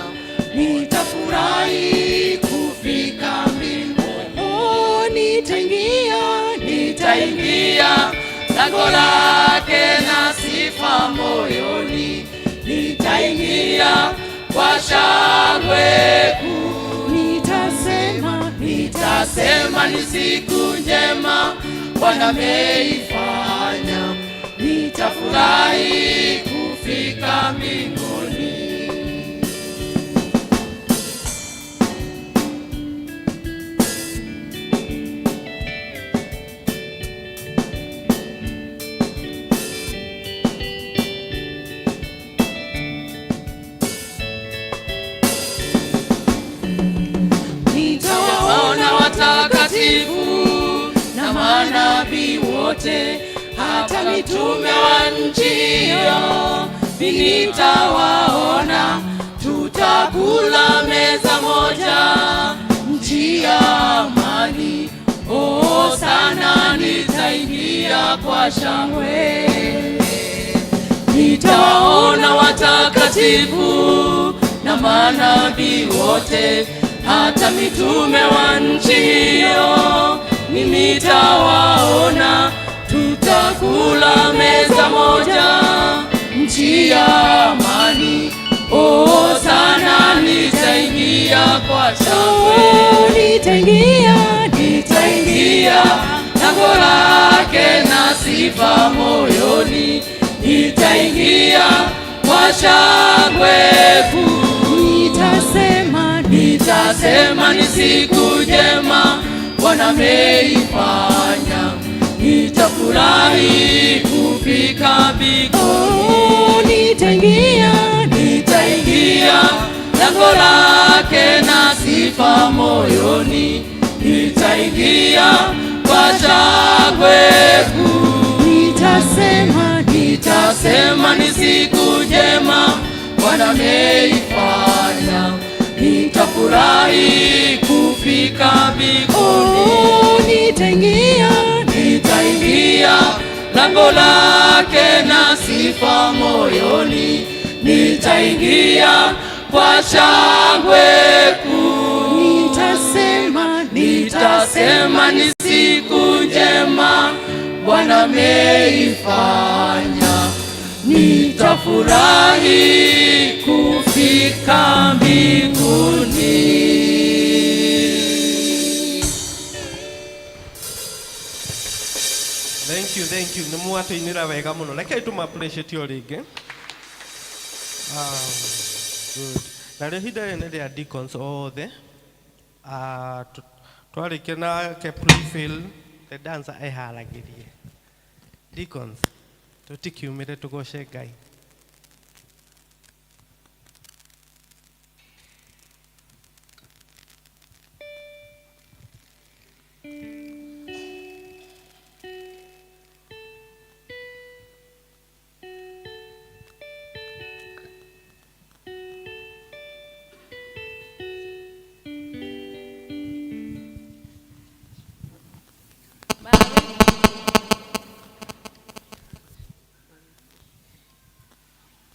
nitafurahi kufika mbinguni. Oh, nitaingia, nitaingia lango lake na sifa moyoni, nitaingia kwa shangwe kuu. Nitasema, nitasema ni siku njema Bwana ameifanya, nitafurahi kufika mbinguni. Nitawaona watakatifu na manabii wote, hata mitume wa nchi hiyo nitawaona. Tutakula meza moja, nchi ya amani. Hosana, nitaingia kwa shangwe. Nitawaona watakatifu na manabii wote, hata mitume wa nchi hiyo nitawaona. Tutakula meza moja, nchi ya amani. Hosana, nitaingia kwa shangwe. Nitaingia, Nitaingia lango lake na sifa moyoni, nitaingia kwa shangwe kuu. Nitasema, Nitasema ni siku njema Bwana ameifanya, nitafurahi. Nitafurahi kufika mbinguni. Oh, nitaingia, Nitaingia lango lake na sifa moyoni, nitaingia kwa shangwe kuu. nitasema, Nitasema ni siku njema Bwana ameifanya, nitafurahi kufika mbinguni. oh, nitaingia, Nitaingia lango lake na sifa moyoni, nitaingia kwa shangwe kuu. nitasema, Nitasema ni siku njema Bwana ameifanya, nitafurahi kufika mbinguni. Thank you, thank you. Nä mwatå wega må no. Rekei tå appreciate o rä ngä. Good. Na rä ihinda rä nä rä a deacons othe. Ah, twarä kia nake prefill the dancer eharagä rie. Deacons, tå tikiumä re tå goce Ngai.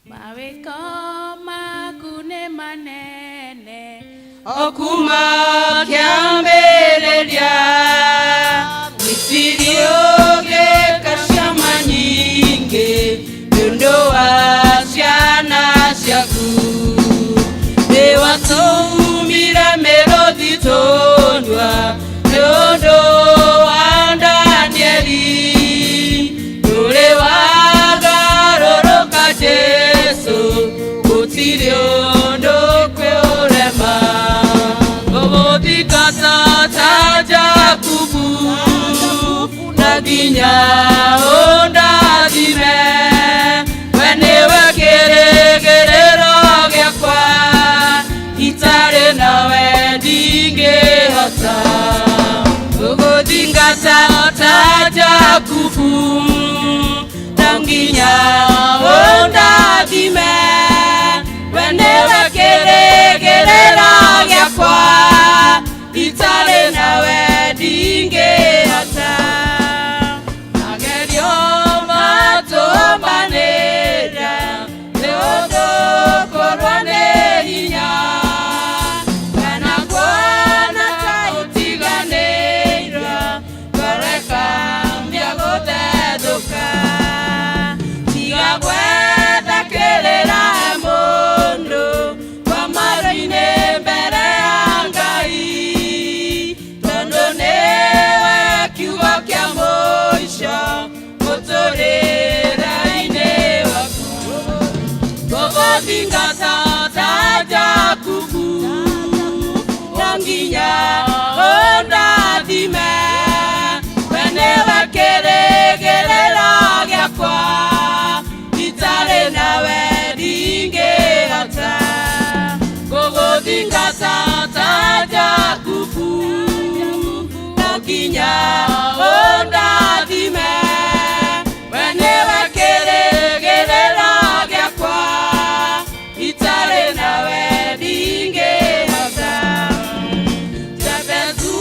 Mawĩko maku nĩ manene Okuma kĩambĩrĩria Misiri ũgĩka ciama nyingĩ nĩ ũndũ wa ciana ciaku nĩwatũmire mĩrũthi tũnyua nĩ ũndũ wa Danieli ndũrĩ wagarũrũka Jesũ gũtirĩ ũndũ kwĩũrema gũgũthingata ta Jakubu na nginya ũndathime we nĩwe kĩrĩgĩrĩro gĩakwa itarĩ nawe ndingĩhota gũgũthingata ta Jakubu na nginya ũndathime we nĩwe kĩrĩgĩrĩro gĩakwa itarĩ nawe ndingĩhota magerio matũmanĩra nĩ ũndũ kũrwo nĩ hinya kana kuona ta ũtiganĩirwo ngoreka gũthethũka tiga gwetha kĩrĩra mũndũ kwa maru-inĩ mbere ya Ngai tondũ nĩwe kiugo kĩa mũico mũtũrĩre-inĩ waku gũgũthingata ta Jakubu na nginya ũndathime we nĩwe kĩrĩgĩrĩro gĩakwa itarĩ nawe ndingĩhota gũgũthingata ta Jakubu na nginya ũndathime we nĩwe kĩrĩgĩrĩro gĩakwa itarĩ nawe ndingĩhota Jabezu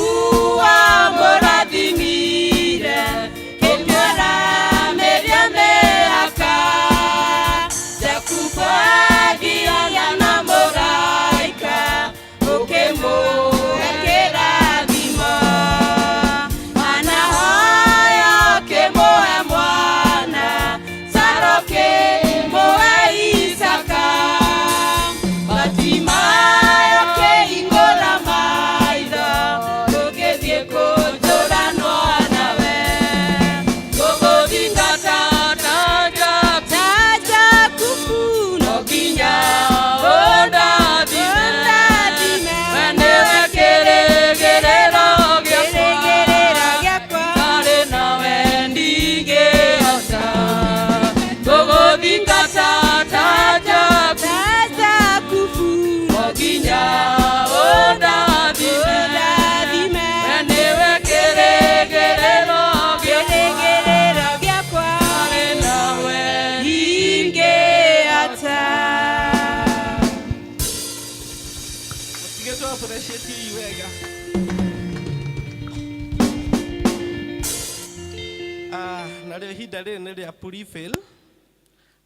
Ihinda rĩrĩ nĩ rĩa prefill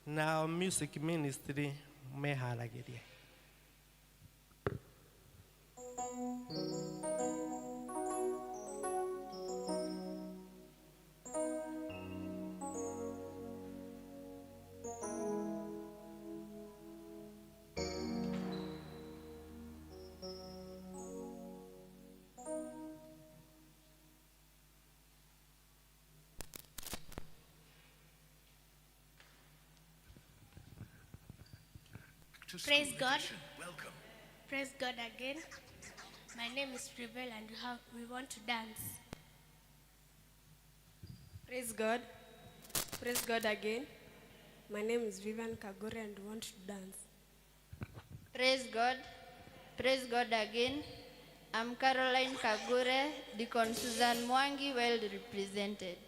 na music ministry meharagĩrie. Praise God. Praise God again. My name is Prevail and we want to dance. Praise God. Praise God again. My name is Vivian Kagore and we want to dance. Praise God. Praise God again. I'm Caroline Kagure, Deacon Susan Mwangi, well represented.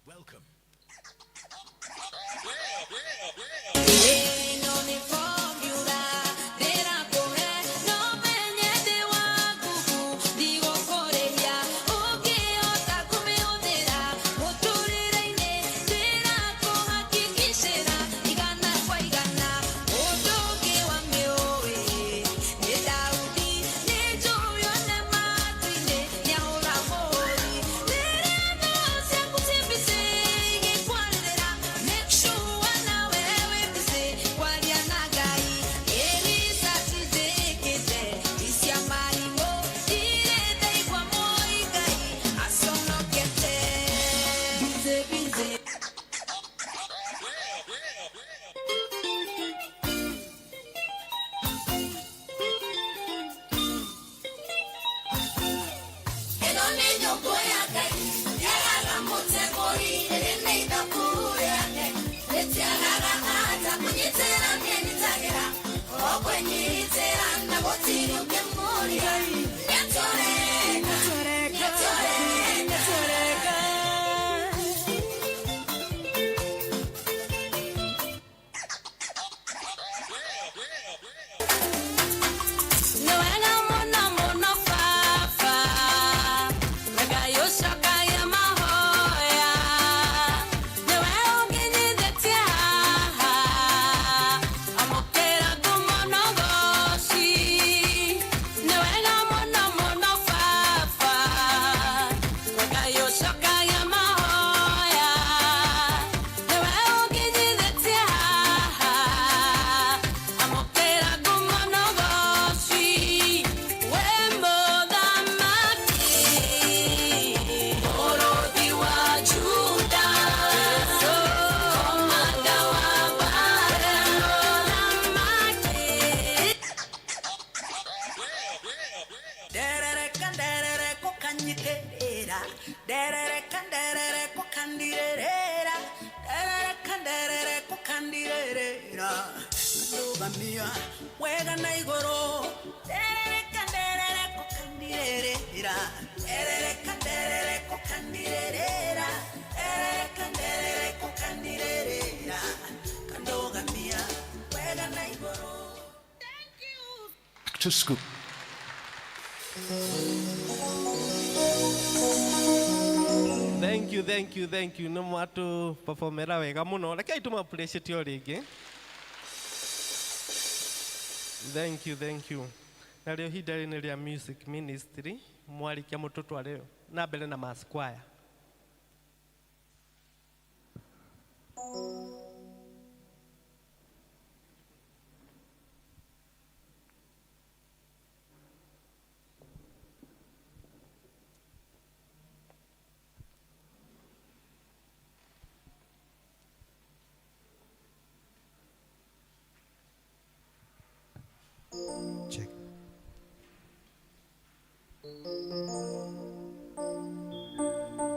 Welcome. To school. Thank you, thank you, thank you. No mwatu performera wega muno. Reke ituma appreciate yo ringi. Thank you, thank you. Na rĩo ihinda rĩrĩ rĩa music ministry mwarikia mũtũtware na mbere na mass choir. Check. Thank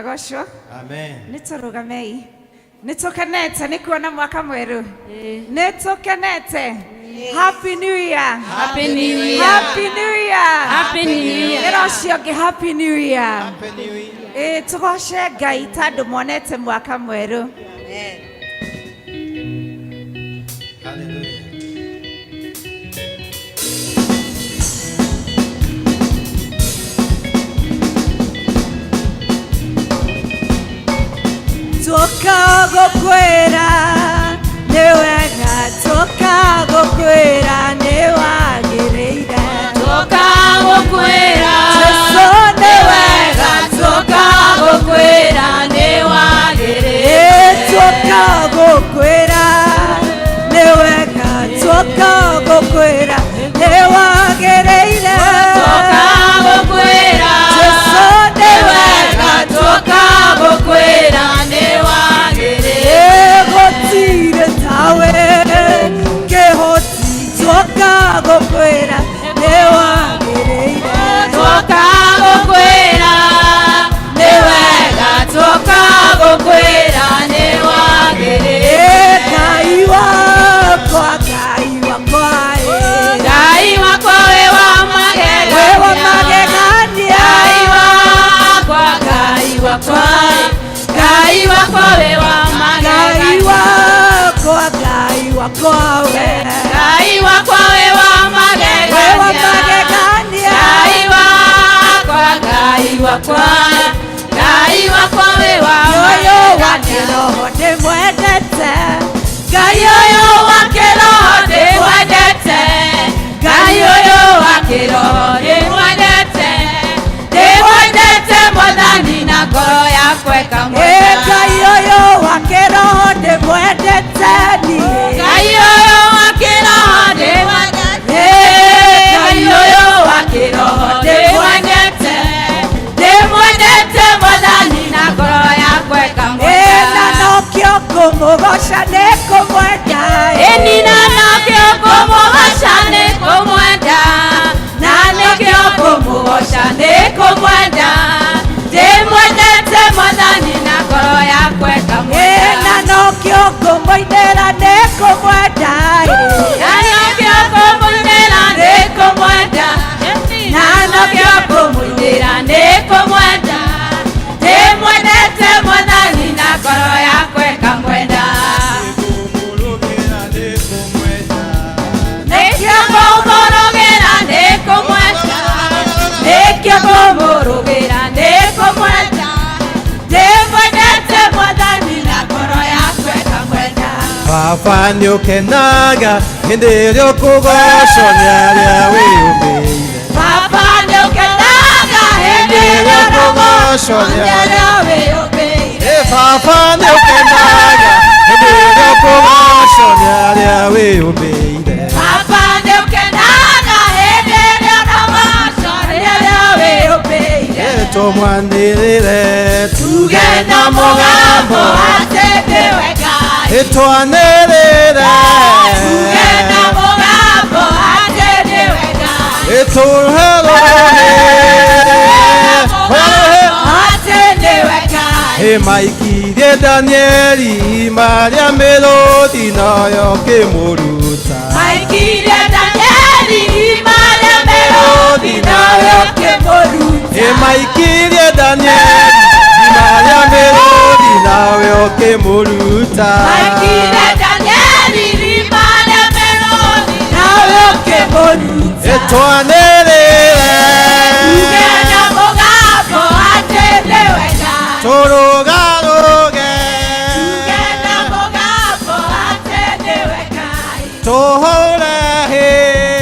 Agocwo. Amen. Nĩ tũrũgamei. Nĩ tũkenete nĩ kuona mwaka mwerũ. Nĩ tũkenete. Happy New Year. Happy New Year. Happy New Year. Happy New Year. Ĩra ũcio ũngĩ Happy New Year. Happy New Year. Ĩ tũgoce Ngai tondũ monete mwaka mwerũ. Hallelujah. Tũka gũkwĩra nĩ wega, tũka gũkwĩra nĩ wagĩrĩire. Tũka gũkwĩra Jesũ nĩ wega, tũka gũkwĩra nĩ wagĩrĩire. Tũka gũkwĩra nĩ wega, tũka gũkwĩra nĩ wagĩrĩire. Tũka gũkwĩra Jesũ nĩ wega, tũka gũkwĩra nĩ wagĩrĩire. Gũtirĩ tawe kĩhoti, tũka gũkwĩra nĩ wagĩrĩire. Tũka gũkwĩra nĩ wega, tũka gũkwĩra nĩ wagĩrĩire. Ngai wakwa, Ngai wakwa, Ngai wakwa wĩ wa magegania. Wĩ wa magegania. Ngai wakwa, Ngai wakwa, Ngai wakwa wĩ wa Ngai magegania. wakwa, Ngai wakwa we. Ngai wakwa wĩ wa magegania. Wĩ wa magegania. Ngai wakwa, Ngai wakwa, Ngai wakwa wĩ wa Ũyũ wa magegania. kĩroho ndĩmwendete. Ngai ũyũ wa kĩroho ndĩmwendete. Ngai ũyũ wa kĩroho ndĩmwendete. Ndĩmwendete Mwathani na ngoro yakwa ĩkamwenda. Ngai ũyũ wa kĩroho ndĩmwendete niĩ. Ngai ũyũ wa kĩroho ndĩmwendete. Ngai ũyũ wa kĩroho ndĩmwendete. Ndĩmwendete Mwathani na ngoro yakwa ĩkamwenda. Na nokĩo ngũmũgoca nĩ kũmwenda. Ĩni na nokĩo ngũmũgoca nĩ kũmwenda. Na nĩkĩo ngũmũgoca nĩ kũmwenda. Ndĩmwendete Mwathani na ngoro yakwa ĩkamwenda. Na nokĩo ngũmũinĩra nĩ kũmwenda. Na nokĩo ngũmũinĩra nĩ kũmwenda. Na nokĩo ngũmũinĩra nĩ kũmwenda. Ndĩmwendete Mwathani na ngoro yakwa ĩkamwenda. Nĩkĩo ngũmũrũgĩra nĩ kũmwenda. Nĩkĩo ngũmũrũgĩra nĩ kũmwenda. Ndĩmwendete Mwathani na ngoro yakwa ĩkamwenda. Baba nĩũkenaga hĩndĩ ĩrĩa ũkũgocwo nĩ arĩa wĩyũmbĩire. Baba nĩũkenaga hĩndĩ ĩrĩa ũkũgocwo nĩ arĩa wĩyũmbĩire. Baba nĩũkenaga hĩndĩ ĩrĩa ũkũgocwo nĩ arĩa wĩyũmbĩire. Baba nĩũkenaga hĩndĩ ĩrĩa ũragocwo nĩ arĩa wĩyũmbĩire. Tũmwanĩrĩre Tuge na mũgambo atĩ nĩwe Ngai. Twanĩrĩre Tuge na mũgambo atĩ nĩwe Ngai. Tũherohe Atĩ nĩwe Ngai. Maikirie Danieli marĩa mĩrũthi nayo kĩmũruta. Maikirie Danieli marĩa mĩrũthi nayo kĩmũruta. Maikirie Danieli marĩa mĩrũthi nawe ũkĩmũruta. Maikirie Danieli marĩa mĩrũthi nawe ũkĩmũruta. Twanĩrĩre Tuge na mũgambo atĩ nĩwe Ngai. Tũrũgarũge Tuge na mũgambo atĩ nĩwe Ngai. Tũhũre hĩ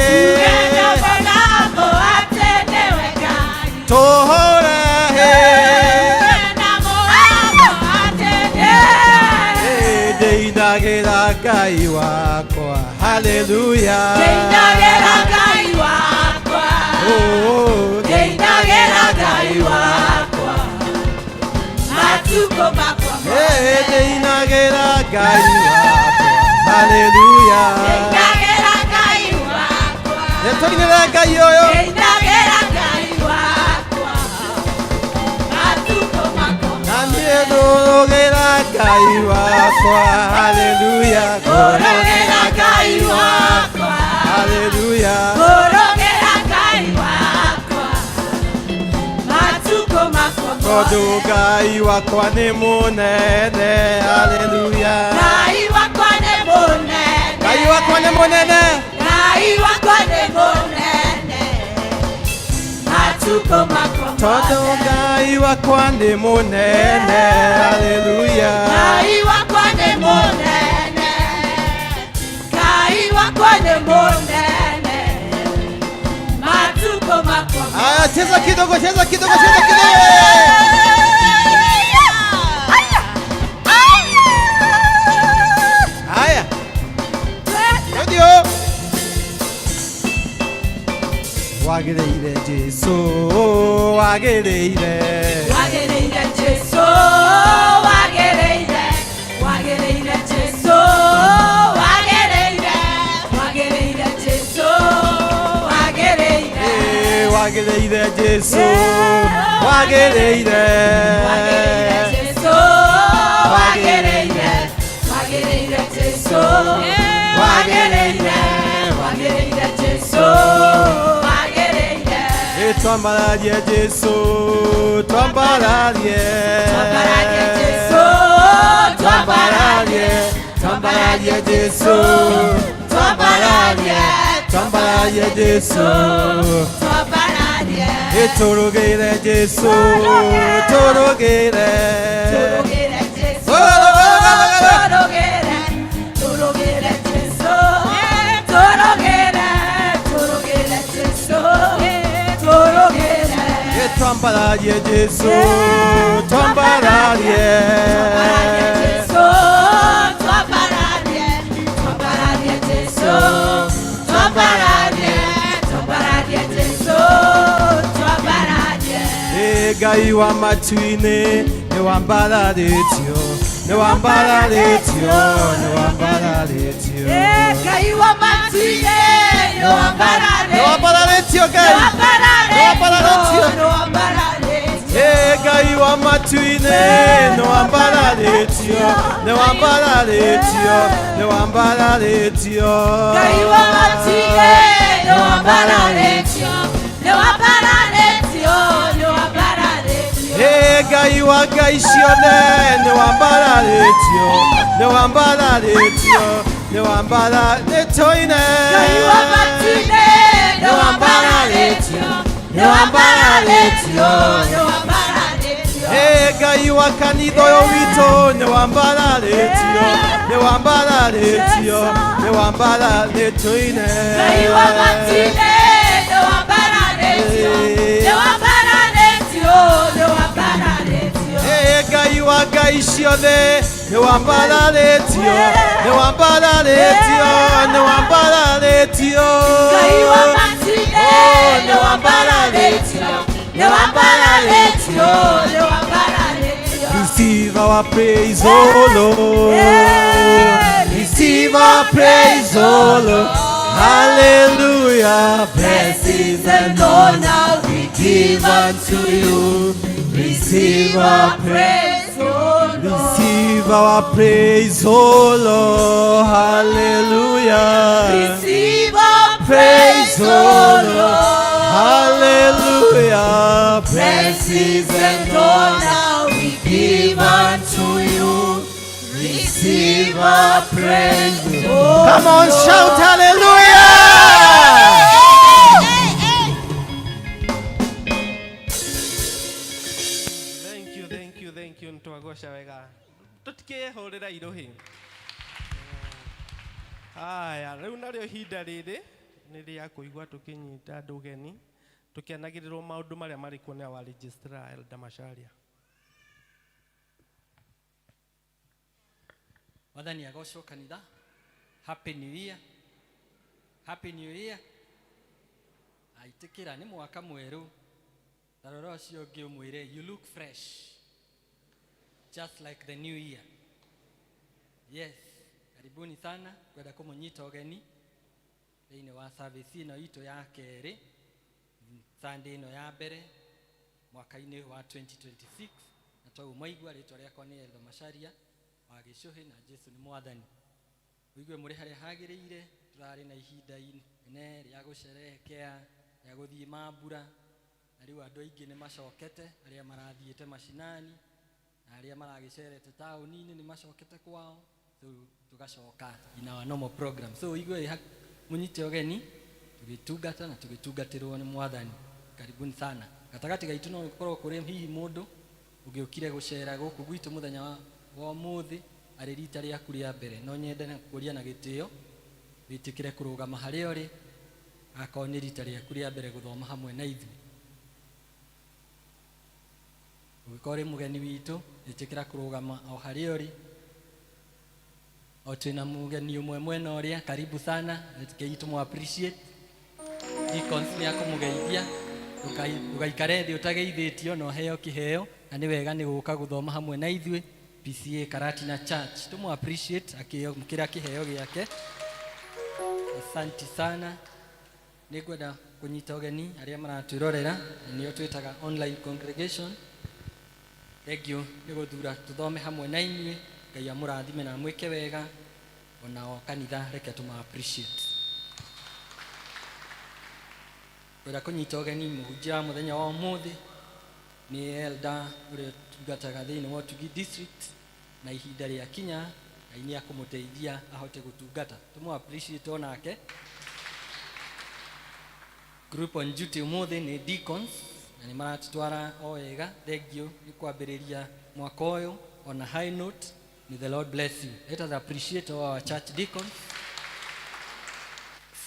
Tuge na mũgambo atĩ nĩwe Ngai. Tũhũre hĩ Tuge na mũgambo atĩ nĩwe Ngai. Ndĩinagĩra Ngai wakwa Haleluya Ndĩinagĩra Ngai wakwa. Oh, Ndĩinagĩra Ngai wakwa. Matukũ makwa mothe. Ndĩinagĩra Ngai wakwa Haleluya Ndĩinagĩra Ngai wakwa. Nĩtũinĩre Ngai ũyũ Ndĩinagĩra Ngai wakwa. Matukũ makwa na Ngũrũgĩra Ngai wakwa, haleluya. Ngũrũgĩra Ngai wakwa, haleluya. Ngũrũgĩra Ngai wakwa, matukũ makwa Tondũ Ngai wakwa nĩ mũnene, haleluya. Ngai wakwa nĩ mũnene, Ngai wakwa nĩ mũnene, Ngai wakwa nĩ mũnene, matukũ makwa tondũ Ngai wakwa nĩ mũnene, haleluya. Ngai wakwa nĩ mũnene, Ngai wakwa nĩ mũnene, matukũ makwa. Aya, cheza kidogo, cheza kidogo, cheza kidogo. Haya, ndio wagĩrĩire Jesu, wagĩrĩire. Wagĩrĩire Jesu, wagĩrĩire, wagĩrĩire Jesu, wagĩrĩire, wagĩrĩire Jesu, wagĩrĩire. Wagĩrĩire Jesu, wagĩrĩire. Wagĩrĩire Jesu, wagĩrĩire, wagĩrĩire Jesu, wagĩrĩire, wagĩrĩire Jesu, wagĩrĩire. Twambararie Jesu, twambararie. Twambararie Jesu, twambararie, twambararie Jesu, twambararie, twambararie Jesu, twambararie. Tũrũgĩre Jesu, tũrũgĩre. Tũrũgĩre Jesu, tũrũgĩre, tũrũgĩre Jesu, tũrũgĩre, tũrũgĩre Jesu, tũrũgĩre. Twambararie Jesu, twambararie. Twambararie Jesu, twambararie, twambararie Jesu, twambararie, twambararie Jesu, twambararie. Ngai wa matu-inĩ nĩ wambararĩtio, nĩ wambararĩtio, nĩ wambararĩtio. Ngai wa matu-inĩ nĩ wambararĩtio, Nĩ wambararĩtio Ngai, nĩ wambararĩtio. nĩ wambararĩtio. Ngai wa matu-inĩ nĩ wambararĩtio, nĩ wambararĩtio, nĩ wambararĩtio. Ngai wa matu-inĩ nĩ wambararĩtio, nĩ wambararĩtio, nĩ wambararĩtio. Ngai wa ngai ciothe nĩ wambararĩtio, nĩ wambararĩtio, nĩ wambararĩtio ine. Ngai wa matu-inĩ nĩ wambararĩtio, nĩ wambararĩtio, nĩ wambararĩtio. Ngai wa kanitha ũyũ witũ nĩ wambararĩtio, nĩ wambararĩtio, nĩ wambararĩtio ine. Ngai wa matu-inĩ nĩ wambararĩtio, nĩ wambararĩtio, nĩ wambararĩtio. Ngai wa ngai ciothe nĩ wambararĩtio, nĩ wambararĩtio, nĩ wambararĩtio. Ngai wa matu-inĩ nĩ wambararĩtio, nĩ wambararĩtio, nĩ wambararĩtio. Receive our praise, O Lord. Receive our praise, O Lord. Hallelujah. Blessings and honor we give unto you. Receive our praise, O Lord. Receive our praise, O Lord. Hallelujah. Receive our Praise, praise, O O Lord. Lord. Hallelujah. Blessings and honor we give unto you. Receive our praise, O Come on, Lord. shout hallelujah. Thank you, thank you, thank you. Nitwagoca wega. Tũtikĩhũrĩra irũhi. Haya, rĩu narĩo ihinda rĩrĩ nĩ rĩa kũigua tũkĩnyita andũ ũgeni tũkĩanagĩrĩrwo maũndũ marĩa marĩ kuo nĩ our registrar Elder Macharia. Mwathani agocwo kanitha. Happy New Year. Happy New Year. Aitĩkĩra nĩ mwaka mwerũ. Ta rora ũcio ũngĩ ũmwĩre you look fresh just like the new year. Yes, karibuni sana kwenda kũmũnyita ũgeni thĩinĩ wa service ĩno itũ ya kerĩ Sunday ĩno ya mbere mwaka-inĩ wa 2026 na toguo mwaigua rĩtwa rĩakwa nĩ Elder Macharia wa Gĩcũhĩ na Jesu nĩ mwathani. Ũigue mũrĩ harĩa hagĩrĩire, tũrarĩ na ihinda inene rĩa gũcerehekea, rĩa gũthiĩ mambura, na rĩu andũ aingĩ nĩ macokete, arĩa marathiĩte macinani na arĩa maragĩcerete taũni-inĩ nĩ macokete kwao, so tũgacoka in our normal program. So ũigue mũnyite ũgeni tũgĩtungata na tũgĩtungatĩrwo nĩ mwathani. Karibuni sana. Gatagatĩ gaitũ no gũkorwo kũrĩ hihi mũndũ ũgĩũkire gũcera gũkũ gwitũ mũthenya wa ũmũthĩ arĩ rita rĩaku rĩa mbere, no nyende na kũria na gĩtĩo wĩtĩkĩre kũrũgama harĩa ũrĩ akorwo nĩ rita rĩaku rĩa mbere gũthoma hamwe na ithuĩ. Ũngĩkorwo ũrĩ mũgeni witũ, ĩtĩkĩra kũrũgama o harĩa ũrĩ. O twĩna mũgeni ũmwe mwena ũrĩa, karibu sana, rekei tũmũ appreciate. Deacons nĩ akũmũgeithia, ndũgaikare thĩ ũtageithĩtio na ũheo kĩheo, na nĩ wega nĩ gũka gũthoma hamwe na ithuĩ PCA Karatina Church. Tũmũ appreciate akĩamũkĩra kĩheo gĩake. Asanti sana. Nĩngwenda kũnyita ũgeni arĩa maratwĩrorera, na nĩo twĩtaga online congregation. Thengiũ nĩ gũthura tũthome hamwe na inyuĩ. Ngai amũrathime na amwĩke wega. Onao kanitha reke tũma appreciate. Ngwenda kũnyita ũgeni mũhunjia wa mũthenya wa ũmũthĩ nĩ elder ũrĩa ũtungataga thĩinĩ wa Ũtugi district, na ihinda rĩa kinya Ngai nĩ akũmũteithia ahote gũtungata. Tũmũ appreciate onake. Group on duty ũmũthĩ nĩ deacons na nĩ maratũtwara o wega. Thengiũ nĩ kwambĩrĩria mwaka ũyũ on a high note. May the Lord bless you. Let us appreciate all our church deacons.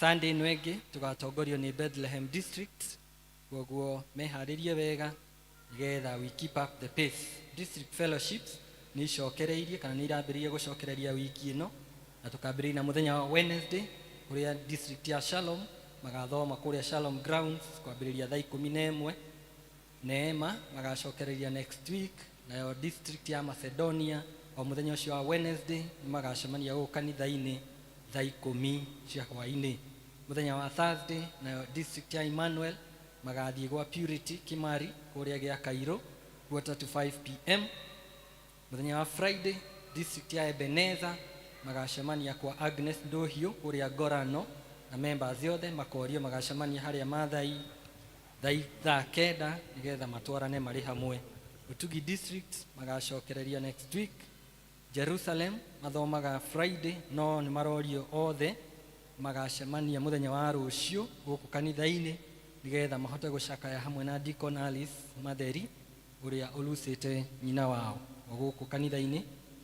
Sunday ĩno ĩngĩ tũgatongorio nĩ Bethlehem district, koguo meharĩrie wega nĩgetha we keep up the pace. District fellowships nĩ icokereirie kana nĩ irambĩrĩria gũcokereria wiki ĩno, na tũkambĩrĩria na mũthenya wa Wednesday kũrĩa district ya Shalom magathoma kũrĩa Shalom grounds kwambĩrĩria thaa 11. Neema magacokereria next week, nayo district ya Macedonia o mũthenya ũcio wa Wednesday nĩ magacemania gũkũ kanitha-inĩ thaa 10 cia hwaĩ-inĩ. Mũthenya wa Thursday nayo district ya Emmanuel magathiĩ gwa Purity Kimari kũrĩa gĩa Cairo 4:45 p.m. Mũthenya wa Friday district ya Ebenezer magacemania kwa Agnes Ndohiũ kũrĩa Ngorano, na members othe makorio magacemania harĩa Mathai thaa 9 nĩgetha matwarane marĩ hamwe. Ũtugi district magacokereria next week. Jerusalem mathomaga Friday, no nĩ marorio othe magacemania mũthenya wa rũciũ gũkũ kanitha-inĩ nĩgetha mahote gũcakaya hamwe na Deacon Alice Matheri ũrĩa ũrucĩte nyina wao o gũkũ kanitha-inĩ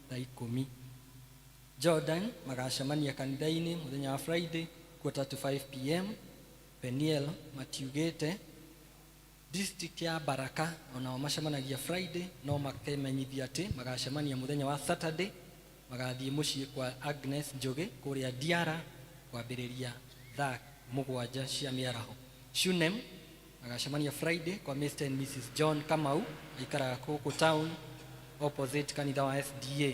thaa 10. Jordan magacemania kanitha-inĩ mũthenya wa Friday 4:45 p.m. Peniel matiugĩte. District ya Baraka onao macemanagia Friday, no makemenyithia atĩ magacemania mũthenya wa Saturday, magathiĩ mũciĩ kwa Agnes Njũgĩ kũrĩa Diara kwambĩrĩria thaa 7 cia mĩaraho. Shunem magacemania Friday kwa Mr and Mrs John Kamau, aikaraga gũkũ town opposite kanitha wa SDA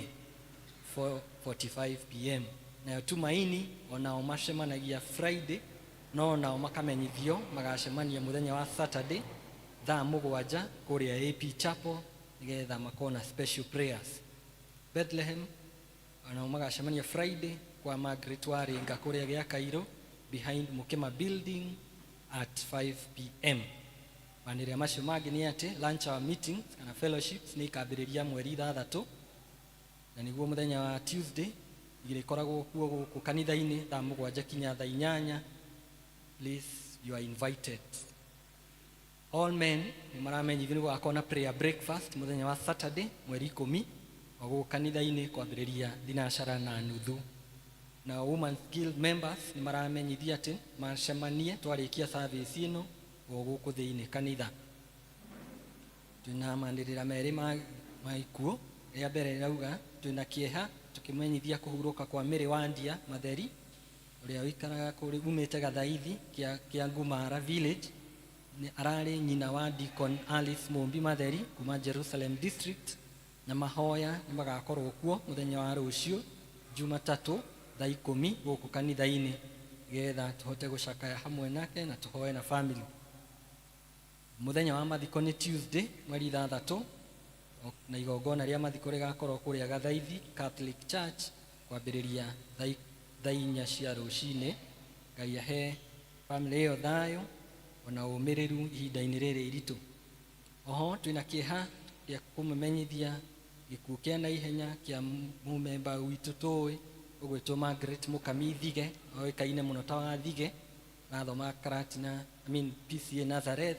4:45 p.m. Nayo Tumaini onao macemanagia Friday, no nao makamenyithio magacemania mũthenya wa Saturday thaa 7 kũrĩa AP Chapel nĩgetha makorwo na special prayers. Bethlehem onao magacemania Friday kwa Margaret Waringa kũrĩa gĩa Cairo behind Mukima building at 5 p.m. Manĩrĩra macio mangĩ nĩ atĩ lunch hour meetings kana fellowships nĩ ikambĩrĩria mweri 6, na nĩguo mũthenya wa Tuesday irĩkoragwo kuo gũkũ kanitha-inĩ thaa 7 kinya thaa 8. Please, you are invited. All men nĩ maramenyithio nĩ gũgakorwo na prayer breakfast mũthenya wa Saturday mweri 10 o gũkũ kanitha-inĩ kwambĩrĩria 6:30. Na Women's Guild members nĩ maramenyithia atĩ macemanie twarĩkia service ĩno o gũkũ thĩinĩ kanitha. Twĩna manĩrĩra merĩ ma ikuũ. Rĩa mbere rĩrauga twĩna kĩeha tũkĩmenyithia kũhurũka kwa Mary Wandia Matheri ũrĩa ũikaraga kũrĩ umĩte Gathaithi kĩa Ngumara village. Nĩ ararĩ nyina wa Deacon Alice Mumbi Matheri kuma Jerusalem district, na mahoya nĩ magakorwo kuo mũthenya wa rũciũ Jumatatũ thaa 10 gũkũ kanitha-inĩ nĩgetha tũhote gũcakaya hamwe nake na tũhoe na family. Mũthenya wa mathiko nĩ Tuesday mweri 6. Na igongona rĩa mathiko rĩgakorwo kũrĩa Gathaithi Catholic Church kwambĩrĩria thaa 4 cia rũcinĩ. Ngai ahe family ĩyo thayũ ona ũmĩrĩru ihinda-inĩ rĩrĩ iritũ. Oho twĩna kĩeha gĩa kũmũmenyithia gĩkuũ kĩa naihenya kĩa mũmemba witũ tũĩ ũgwĩtwo Margaret Mũkami Thige, oĩkaine mũno ta Wathige, arathomaga Karatina, I mean PCA Nazareth,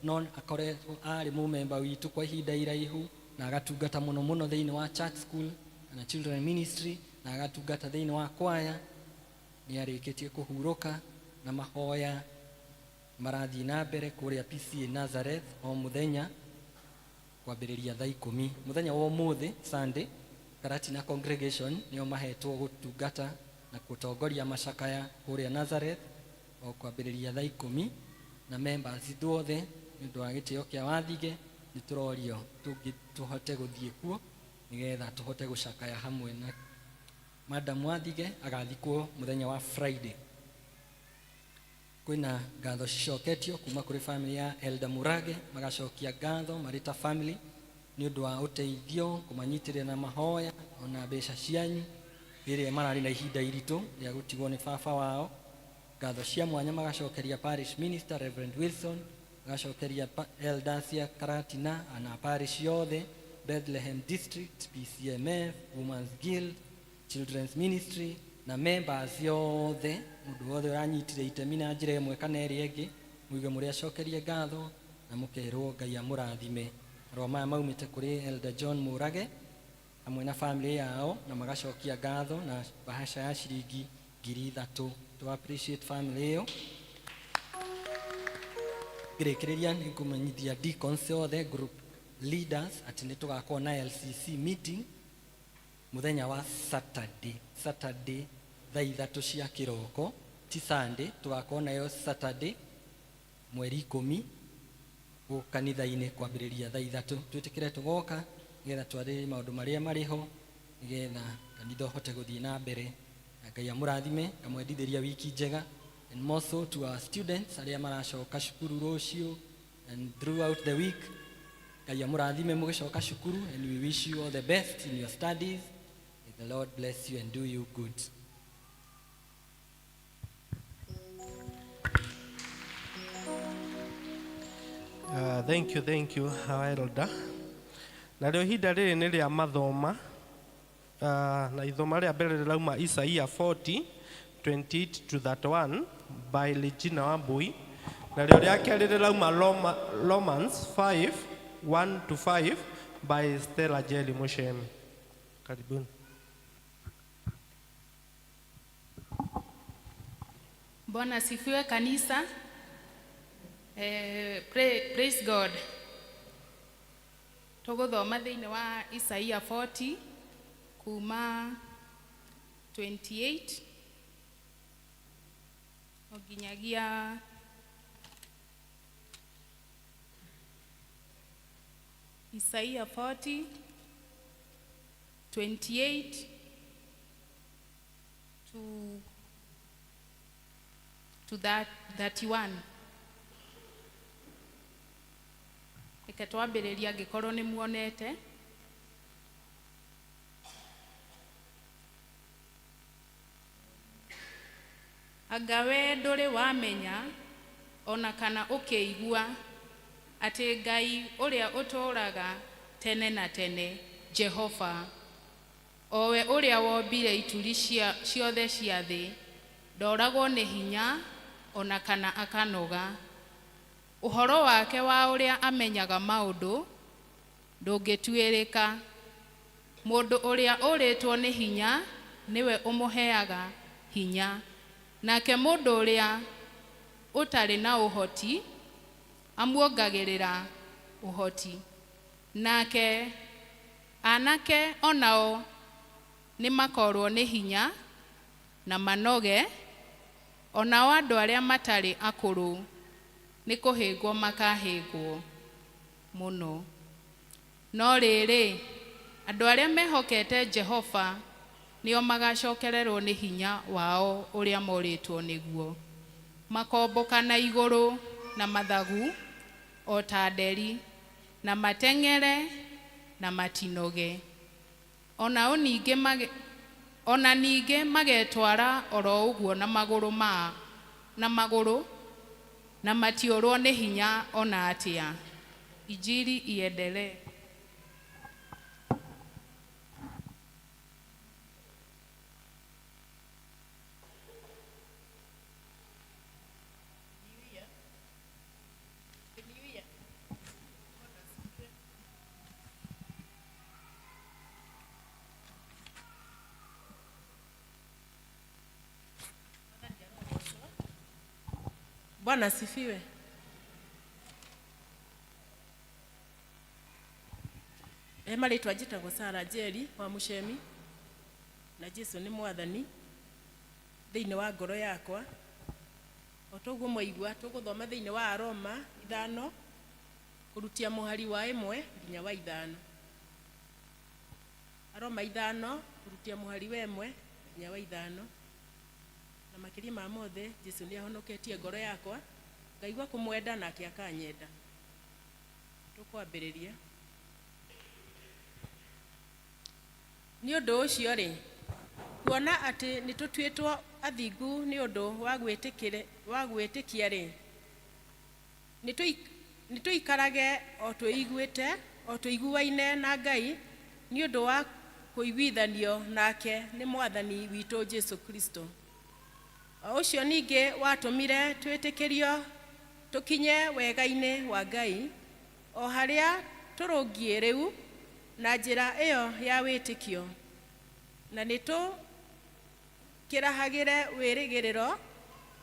no akoretwo arĩ mũmemba witũ kwa ihinda iraihu na agatungata mũno mũno thĩinĩ wa church school na children ministry na agatungata thĩinĩ wa kwaya. Nĩ arĩkĩtie kũhurũka na mahoya marathiĩ na mbere kũrĩa PCA Nazareth o mũthenya kwambĩrĩria thaa 10. Mũthenya wa ũmũthĩ Sunday, Karatina congregation nĩo mahetwo gũtungata na gũtongoria macakaya kũrĩa Nazareth o kwambĩrĩria thaa 10, na members ithuothe nĩ ũndũ wa gĩtĩo kĩa Wathige nĩ tũrorio tũhote gũthiĩ kuo nĩgetha tũhote gũcakaya hamwe na Madam Wathige. Agathikwo mũthenya wa Friday. Kwĩna ngatho cicoketio kuma kũrĩ family ya Elder Murage, magacokia ngatho marĩ ta family nĩ ũndũ wa ũteithio kũmanyitĩrĩra na mahoya ona mbeca cianyu rĩrĩa mararĩ na ihinda iritũ rĩa gũtigwo nĩ baba wao. Ngatho cia mwanya magacokeria parish minister Reverend Wilson, magacokeria elders ya Karatina na parish yothe, Bethlehem District, PCMF, Women's Guild, Children's Ministry na members yothe. Mũndũ wothe ũranyitire itemi na njĩra ĩmwe kana ĩrĩa ĩngĩ, muigue mũrĩ acokerie ngatho na mũkerwo Ngai amũrathime. Marũa maya maumĩte kũrĩ Elder John Murage hamwe na family yao, na magacokia ngatho na bahasha ya ciringi 3,000. To appreciate family ĩyo. Ngĩrĩkĩrĩria nĩ ngũmenyithia deacons othe, group leaders, atĩ nĩ tũgakorwo na LCC meeting mũthenya wa Saturday, Saturday thaa 3 cia kĩroko, ti Sunday. Tũgakorwo nayo Saturday mweri 10 gũkũ kanitha-inĩ kwambĩrĩria thaa 3. Twĩtĩkĩre tũgoka nĩgetha twarĩrĩrie maũndũ marĩa marĩ ho nĩgetha kanitha ũhote gũthiĩ na mbere. Na Ngai amũrathime, ngamwendithĩria wiki njega, and more so to our students arĩa maracoka cukuru rũciũ and throughout the week. Ngai amũrathime mũgĩcoka cukuru, and we wish you all the best in your studies. May the Lord bless you and do you good. Thank you, thank you, our elder. Narĩo ihinda rĩrĩ nĩ rĩa mathoma, na ithoma rĩa mbere rĩrauma Isaia 40 28 to 31 by Regina Wambui. Narĩo rĩa kerĩ rĩrauma Romans 5 1 to 5 by Stella Jelly Mushemi. Karibuni. Bwana asifiwe kanisa. Praise God. Tũgũthoma thĩinĩ wa Isaia 40 kuma 28 nginyagia Isaia 40 28 to that 31. Reke twambĩrĩrie angĩkorwo nĩ muonete. Anga we ndũrĩ wamenya ona kana ũkĩigua atĩ Ngai ũrĩa ũtũũraga tene na tene, Jehova, o we ũrĩa wombire ituri ciothe cia thĩ, ndoragwo nĩ hinya ona kana akanoga. Ũhoro wake wa ũrĩa amenyaga maũndũ ndũngĩtuĩrĩka. Mũndũ ũrĩa ũrĩtwo nĩ hinya nĩwe ũmũheaga hinya, nake mũndũ ũrĩa ũtarĩ na ũhoti amuongagĩrĩra ũhoti. Nake anake onao nĩ makorwo nĩ hinya na manoge, onao andũ arĩa matarĩ akũrũ nĩ kũhĩngwo makahĩngwo mũno. No rĩrĩ, andũ arĩa mehokete Jehova nĩo magacokererwo nĩ hinya wao ũrĩa morĩtwo nĩguo. Makombũka na igũrũ na mathagu o ta nderi, na mateng'ere na matinoge. O nao ningĩ mage, ona ningĩ magetwara oro ũguo na magũrũ ma na magũrũ na matiũrwo nĩ hinya ona atĩa. Injili iendelee. Bwana asifiwe. E marĩtwa njĩtagwo Sara Njeri wa Mũcemi na Jesu nĩ mwathani thĩinĩ wa ngoro yakwa. O toguo mwaigua tũgũthoma thĩinĩ wa Aroma 5 kũrutia mũhari wa 1 nginya wa 5. Aroma 5 kũrutia mũhari wa 1 nginya wa 5. Na makĩria ma mothe Jesu nĩ ahonoketie ngoro yakwa ngaigua kũmwenda nake akanyenda. Tũkwambĩrĩria. Nĩ ũndũ ũcio rĩ, kuona atĩ nĩ tũtuĩtwo athingu nĩ ũndũ wa gwĩtĩkia rĩ, nĩ tũikarage o twĩiguĩte o tũiguaine na Ngai nĩ ũndũ wa kũiguithanio nake nĩ Mwathani witũ Jesu Kristo. O ũcio ningĩ watũmire twĩtĩkĩrio tũkinye wega-inĩ wa Ngai o harĩa tũrũngiĩ rĩu na njĩra ĩyo ya wĩtĩkio, na nĩ tũkĩrahagĩre wĩrĩgĩrĩro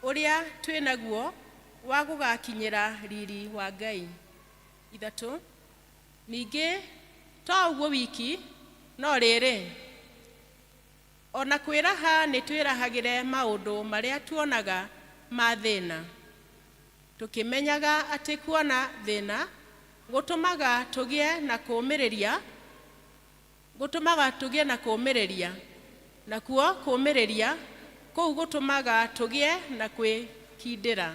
ũrĩa twĩnaguo wa gũgakinyĩra riri wa Ngai. 3 ningĩ to ũguo wiki, no rĩrĩ ona kwĩraha nĩ twĩrahagĩre maũndũ marĩa tuonaga ma thĩna, tũkĩmenyaga atĩ kuona thĩna gũtũmaga tũgĩe na kũũmĩrĩria, gũtũmaga tũgĩe na kũũmĩrĩria, nakuo kũũmĩrĩria kũu gũtũmaga tũgĩe na kwĩkindĩra,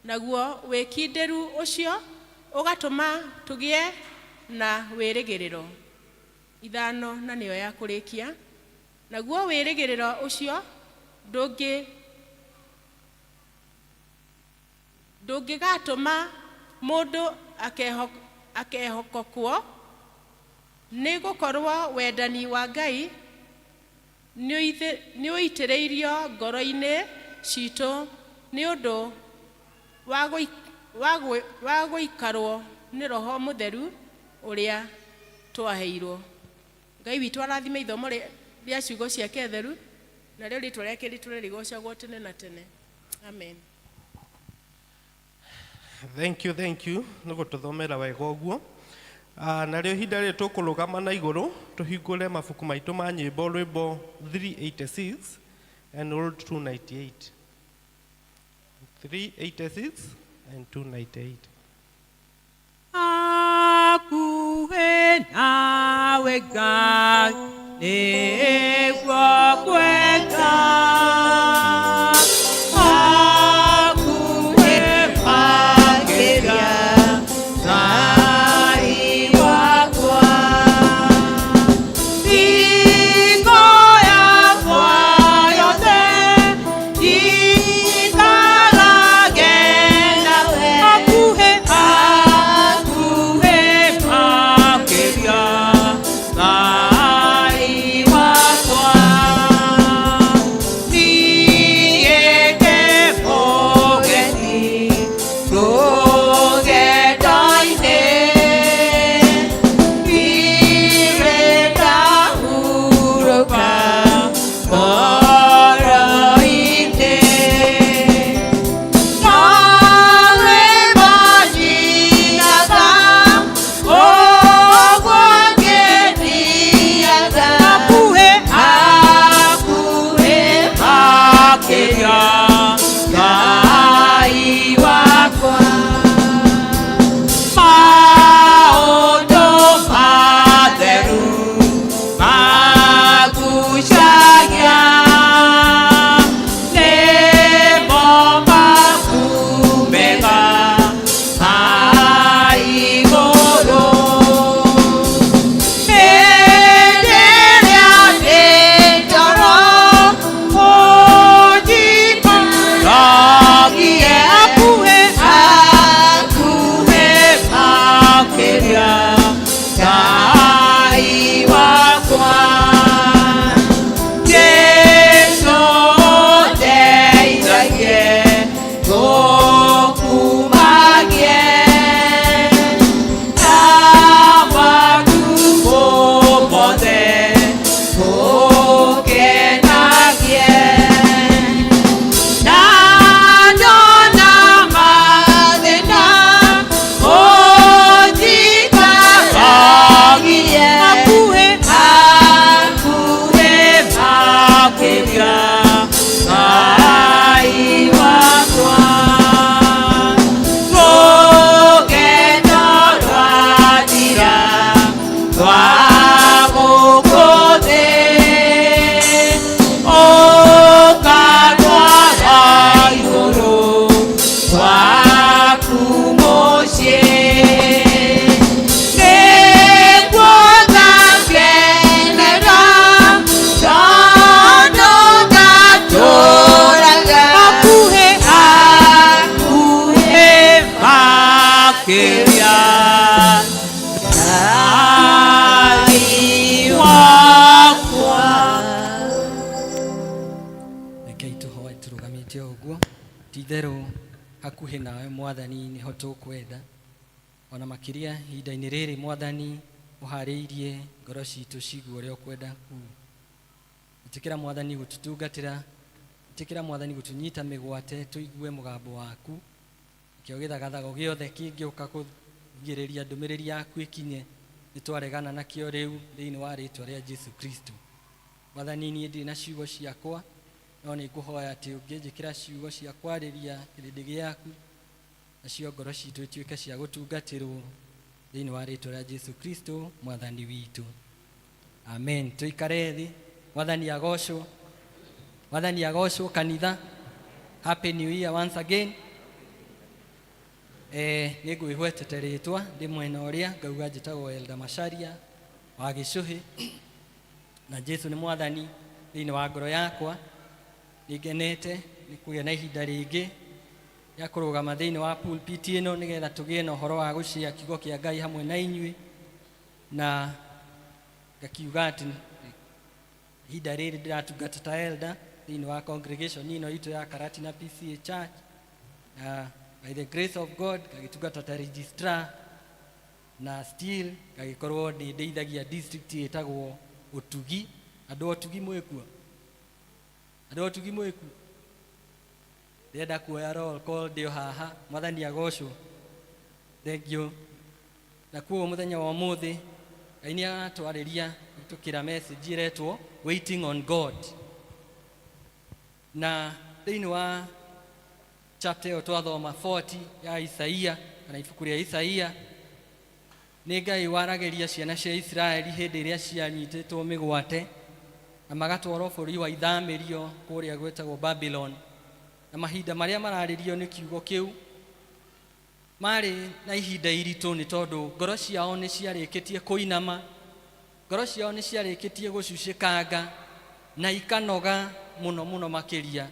naguo wĩkindĩru ũcio ũgatũma tũgĩe na wĩrĩgĩrĩro. 5 na nĩyo ya kũrĩkia, naguo wĩrĩgĩrĩro ũcio ndũngĩgatũma mũndũ akehokokwo, nĩ gũkorwo wendani wa Ngai nĩ ũitĩrĩirio ngoro-inĩ citũ nĩ ũndũ wa gũikarwo nĩ Roho Mũtheru ũrĩa twaheirwo. Ngai witũ arathime ithomo rĩa ciugo ciake theru, narĩo rĩtwa rĩake rĩtũre rĩgocagwo tene na tene. Amen. Thank you, thank you nĩ gũtũthomera wega ũguo. Narĩo ihinda rĩrĩ tũkũrũgama na igũrũ tũhingũre mabuku maitũ ma nyĩmbo, rwĩmbo 386 and old 298. 386 and 298. Hakuhĩ nawe Ngai nĩguo kwega, hakuhĩ makĩria Ngai wakwa, hingo yakwa yothe ikarage nawe, hakuhĩ hakuhĩ makĩria Ngai wakwa. Nawe Mwathani nĩho tũkwenda ona makĩria ihinda-inĩ rĩrĩ Mwathani ũharĩirie ngoro citũ cigue ũrĩa ũkwenda kuga. Ĩtĩkĩra Mwathani gũtũtungatĩra, ĩtĩkĩra Mwathani gũtũnyita mĩgwate tũigue mũgambo waku. Nakĩo gĩthagathago gĩothe kĩngĩũka kũgirĩrĩria ndũmĩrĩri yaku ĩkinye, nĩtwaregana nakĩo rĩu thĩinĩ wa rĩtwa rĩa Jesu Kristo. Mwathani, niĩ ndirĩ na ciugo ciakwa, no nĩngũhoya atĩ ũngĩnjĩkĩra ciugo cia kwarĩria kĩrĩndĩ gĩaku, nacio ngoro citũ ituĩke cia gũtungatĩrwo thĩinĩ wa rĩtwa rĩa Jesu Kristo Mwathani witũ. Amen. Tũikare thĩ. Mwathani agocwo. Mwathani agocwo kanitha. Happy New Year once again. Eh, nĩ ngwĩgwetete rĩtwa ndĩ mwena ũrĩa ngauga njĩtagwo Elda Macharia wa Gĩcũhĩ na Jesu nĩ mwathani thĩinĩ wa ngoro yakwa. Nĩ ngenete nĩ kũgĩa na ihinda rĩngĩ rĩa kũrũgama thĩinĩ wa pulpit ĩno nĩgetha tũgĩe na ũhoro wa gũcĩa kiugo kĩa Ngai hamwe na inyuĩ, na ngakiuga atĩ ihinda rĩrĩ ndĩratungata ta elder thĩinĩ wa congregation ĩno itũ ya Karatina PCA Church, na by the grace of God ngagĩtungata ta registrar, na still ngagĩkorwo nĩ ndeithagia district ĩtagwo Ũtugi. Andũ a Ũtugi mwĩkuo? Andũ a Ũtugi mwĩkuo? Ndĩrenda kuoya roll call ndĩ o haha. Mwathani agocwo. Thank you. Na kuoguo mũthenya wa ũmũthĩ Ngai nĩ aratwarĩria kũhĩtũkĩra message ĩretwo waiting on God. Na thĩinĩ wa chapter ĩyo twathoma 40 ya Isaia kana ibuku rĩa Isaia, nĩ Ngai waragĩria ciana cia Isiraeli hĩndĩ ĩrĩa cianyitĩtwo mĩgwate na magatwarwo bũrũri wa ithamĩrio kũrĩa gwĩtagwo Babylon. Na mahinda marĩa mararĩrio nĩ kiugo kĩu marĩ na ihinda iritũ, nĩ tondũ ngoro ciao nĩ ciarĩkĩtie kũinama, ngoro ciao nĩ ciarĩkĩtie gũcucĩkanga na ikanoga mũno mũno makĩria.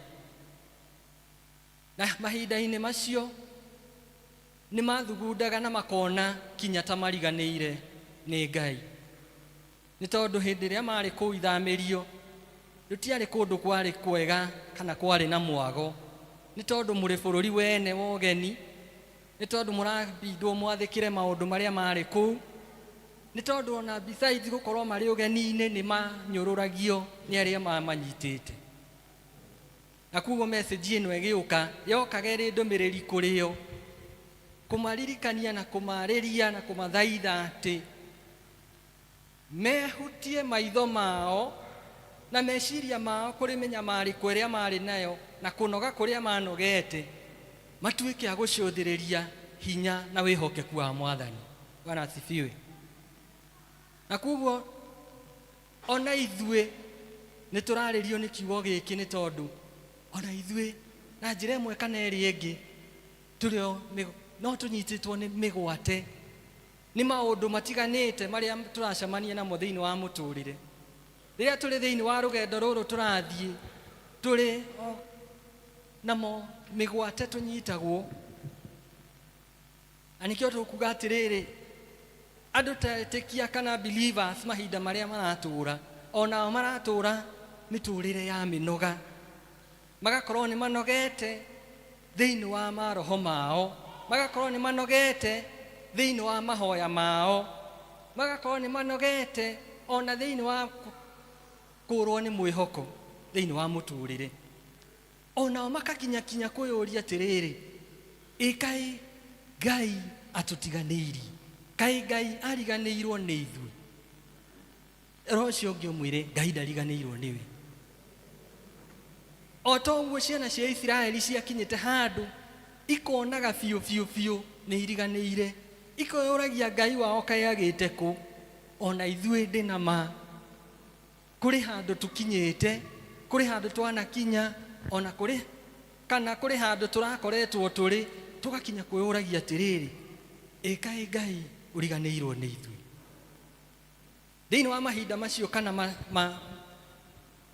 Na mahinda-inĩ macio nĩ mathugundaga na makona kinya ta mariganĩire nĩ Ngai, nĩ tondũ hĩndĩ ĩrĩa marĩ kũu ithamĩrio rũtiarĩ kũndũ kwarĩ kwega kana kwarĩ na mwago, nĩ tondũ mũrĩ bũrũri wene wa ũgeni, nĩ tondũ mũrabindwo mwathĩkĩre maũndũ marĩa marĩ kũu, nĩ tondũ ona besides gũkorwo marĩ ũgeni-inĩ nĩ manyũrũragio nĩ arĩa mamanyitĩte. Na kuoguo message ĩno ĩgĩũka yokaga ĩrĩ ndũmĩrĩri kũrĩ o, kũmaririkania na kũmarĩria na kũmathaitha atĩ mehutie maitho mao na meciria mao kũrĩ mĩnyamarĩko ĩrĩa marĩ nayo na kũnoga kũrĩa manogete, matuĩke a gũcũthĩrĩria hinya na wĩhokeku wa Mwathani. Bwana asifiwe. Na kuoguo ona ithuĩ nĩ tũrarĩrio nĩ kiugo gĩkĩ, nĩ tondũ ona ithuĩ na njĩra ĩmwe kana ĩrĩa ĩngĩ tũrĩ o no tũnyitĩtwo nĩ mĩgwate nĩ maũndũ matiganĩte marĩa tũracemania namo thĩinĩ wa mũtũrĩre. Rĩrĩa tũrĩ thĩinĩ wa rũgendo rũrũ tũrathiĩ, tũrĩ o namo mĩgwate tũnyitagwo. Na nĩkĩo tũkuga atĩrĩrĩ, andũ ta etĩkia kana believers mahinda marĩa maratũra, onao maratũra mĩtũrĩre ya mĩnoga, magakorwo nĩ manogete thĩinĩ wa maroho mao, magakorwo nĩ manogete thĩinĩ wa mahoya mao, magakorwo nĩ manogete ona thĩinĩ wa kũrwo nĩ mwĩhoko thĩinĩ wa mũtũrĩre. Onao makakinya kinya kwĩyũria atĩrĩrĩ, ĩ kaĩ Ngai atũtiganĩirie? Kaĩ Ngai ariganĩirwo nĩ ithuĩ? Roho ũcio ũngĩ ũmwĩre Ngai ndariganĩirwo nĩwe. O ta ũguo ciana cia Isiraeli ciakinyĩte handũ ikonaga biũ biũ biũ nĩ iriganĩire, ikoyũragia Ngai wao kaĩ agĩte kũ, ona ithuĩ ndĩ na ma kũrĩ handũ tũkinyĩte, kũrĩ handũ twanakinya, ona kũrĩ kana kũrĩ handũ tũrakoretwo tũrĩ, tũgakinya kwĩyũragia atĩrĩrĩ, ĩ kaĩ Ngai ũriganĩirwo nĩ ithuĩ? Thĩinĩ wa mahinda macio kana ma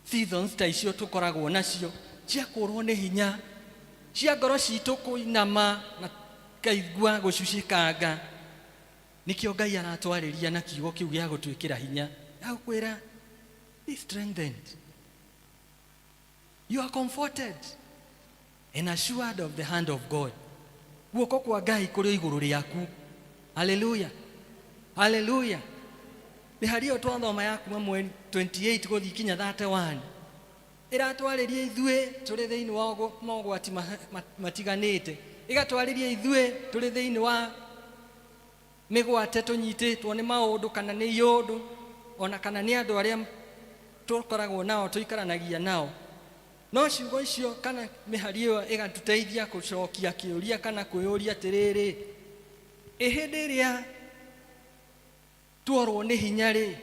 seasons ta icio tũkoragwo nacio cia kũrwo nĩ hinya, cia ngoro citũ kũinama na kaigua gũcucĩkanga, nĩkĩo Ngai aratwarĩria na kiugo kĩu gĩa gũtwĩkĩra hinya, gĩa gũkwĩra be strengthened, you are comforted and assured of the hand of God. Guoko kwa Ngai kũrĩ o igũrũ rĩaku. Haleluya, haleluya. Mĩhari ĩyo twathoma ya kuma mweri 28 gũthiĩ kinya 31 ĩratwarĩria ithuĩ tũrĩ thĩinĩ wa mogwati matiganĩte, ĩgatwarĩria ithuĩ tũrĩ thĩinĩ wa mĩgwate tũnyitĩtwo nĩ maũndũ kana nĩ iũndũ ona kana nĩ andũ arĩa tũkoragwo nao tũikaranagia nao. No ciugo icio kana mĩhari ĩyo ĩgatũteithia gũcokia kĩũria kana kwĩyũria atĩrĩrĩ, ĩ hĩndĩ ĩrĩa tuorwo nĩ hinya rĩ,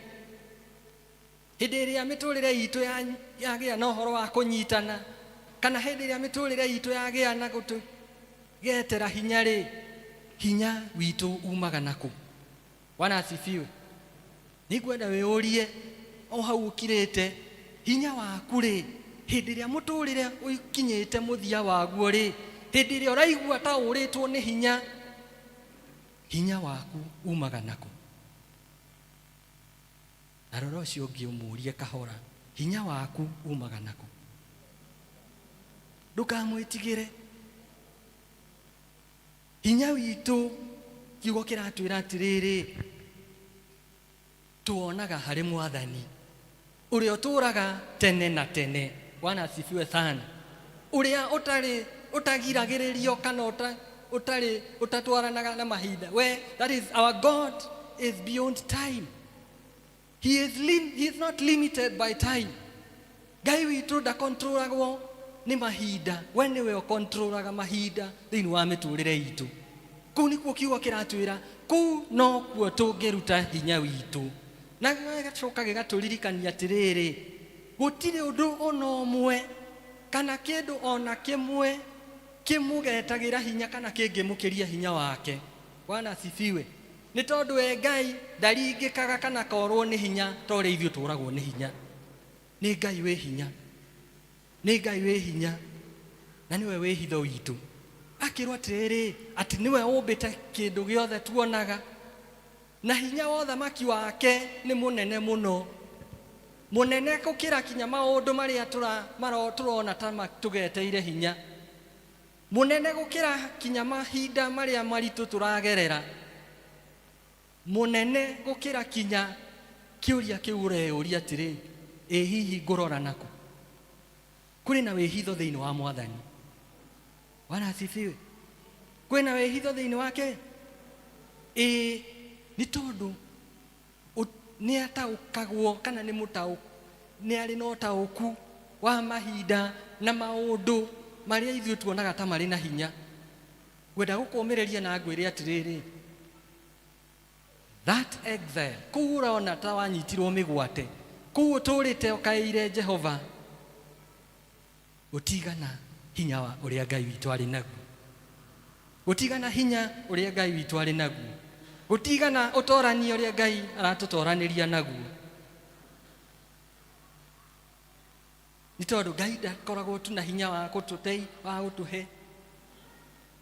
hĩndĩ ĩrĩa mĩtũrĩre itũ yagĩa na ũhoro wa kũnyitana, kana hĩndĩ ĩrĩa mĩtũrĩre itũ yagĩa na gũtũgetera hinya rĩ, hinya witũ umaga nakũ? Bwana asifiwe. Nĩngwenda wĩyũrie o hau ũkirĩte, hinya waku rĩ, hĩndĩ ĩrĩa mũtũrĩre ũkinyĩte mũthia waguo rĩ, hĩndĩ ĩrĩa ũraigua ta ũrĩtwo nĩ hinya, hinya waku umaga nakũ? Na rora ũcio ũngĩ ũmũrie kahora, hinya waku umaga nakũ? Ndũkamwĩtigĩre. Hinya witũ, kiugo kĩratwĩra atĩrĩrĩ, tuonaga harĩ Mwathani ũrĩa ũtũũraga tene na tene. Bwana asifiwe sana. Ũrĩa ũtarĩ ũtagiragĩrĩrio kana ũtarĩ ũtatwaranaga na mahinda. We, that is, our God is beyond time. He is, he is not limited by time. Ngai witũ ndakontrolagwo nĩ mahinda, we nĩwe ũkontrolaga mahinda thĩinĩ wa mĩtũrĩre itũ. Kũu nĩkuo kiugo kĩratwĩra, kũu nokuo tũngĩruta hinya witũ. Na gĩgacoka gĩgatũririkania atĩrĩrĩ, gũtirĩ ũndũ ona ũmwe kana kĩndũ ona kĩmwe kĩmũgetagĩra hinya kana kĩngĩmũkĩria hinya wake. Bwana asifiwe. Nĩ tondũ we Ngai ndaringĩkaga kana korwo nĩ hinya ta ũrĩa ithuĩ tũragwo nĩ hinya. Nĩ Ngai wĩ hinya, nĩ Ngai wĩ hinya, na nĩwe wĩ hitho witũ. Akĩrwo atĩrĩrĩ, atĩ nĩwe ũmbĩte kĩndũ gĩothe tuonaga, na hinya wa ũthamaki wake nĩ mũnene mũno, mũnene gũkĩra kinya maũndũ marĩa tũrona ta tũgeteire hinya, mũnene gũkĩra kinya mahinda marĩa maritũ tũragerera, mũnene gũkĩra kinya kĩũria kĩu ũreyũria atĩrĩ, ĩ hihi ngũrora nakũ? Kũrĩ na wĩhitho thĩinĩ wa Mwathani. Bwana asifiwe. Kwĩna wĩhitho thĩinĩ wake? Ĩ nĩ tondũ nĩ ataũkagwo kana nĩ mũtaũku, nĩ arĩ na ũtaũku wa mahinda na maũndũ marĩa ithuĩ tuonaga ta marĩ na hinya. Ngwenda gũkũmĩrĩria na ngwĩre atĩrĩrĩ, that exile kũu ũrona ta wanyitirwo mĩgwate, kũu ũtũrĩte ũkaĩire Jehova, gũtigana hinya wa ũrĩa Ngai witũ arĩ naguo, gũtigana hinya ũrĩa Ngai witũ arĩ naguo, gũtigana ũtorania ũrĩa Ngai aratũtoranĩria naguo. Nĩ tondũ Ngai ndakoragwo tu na hinya wa gũtũtei, wa gũtũhe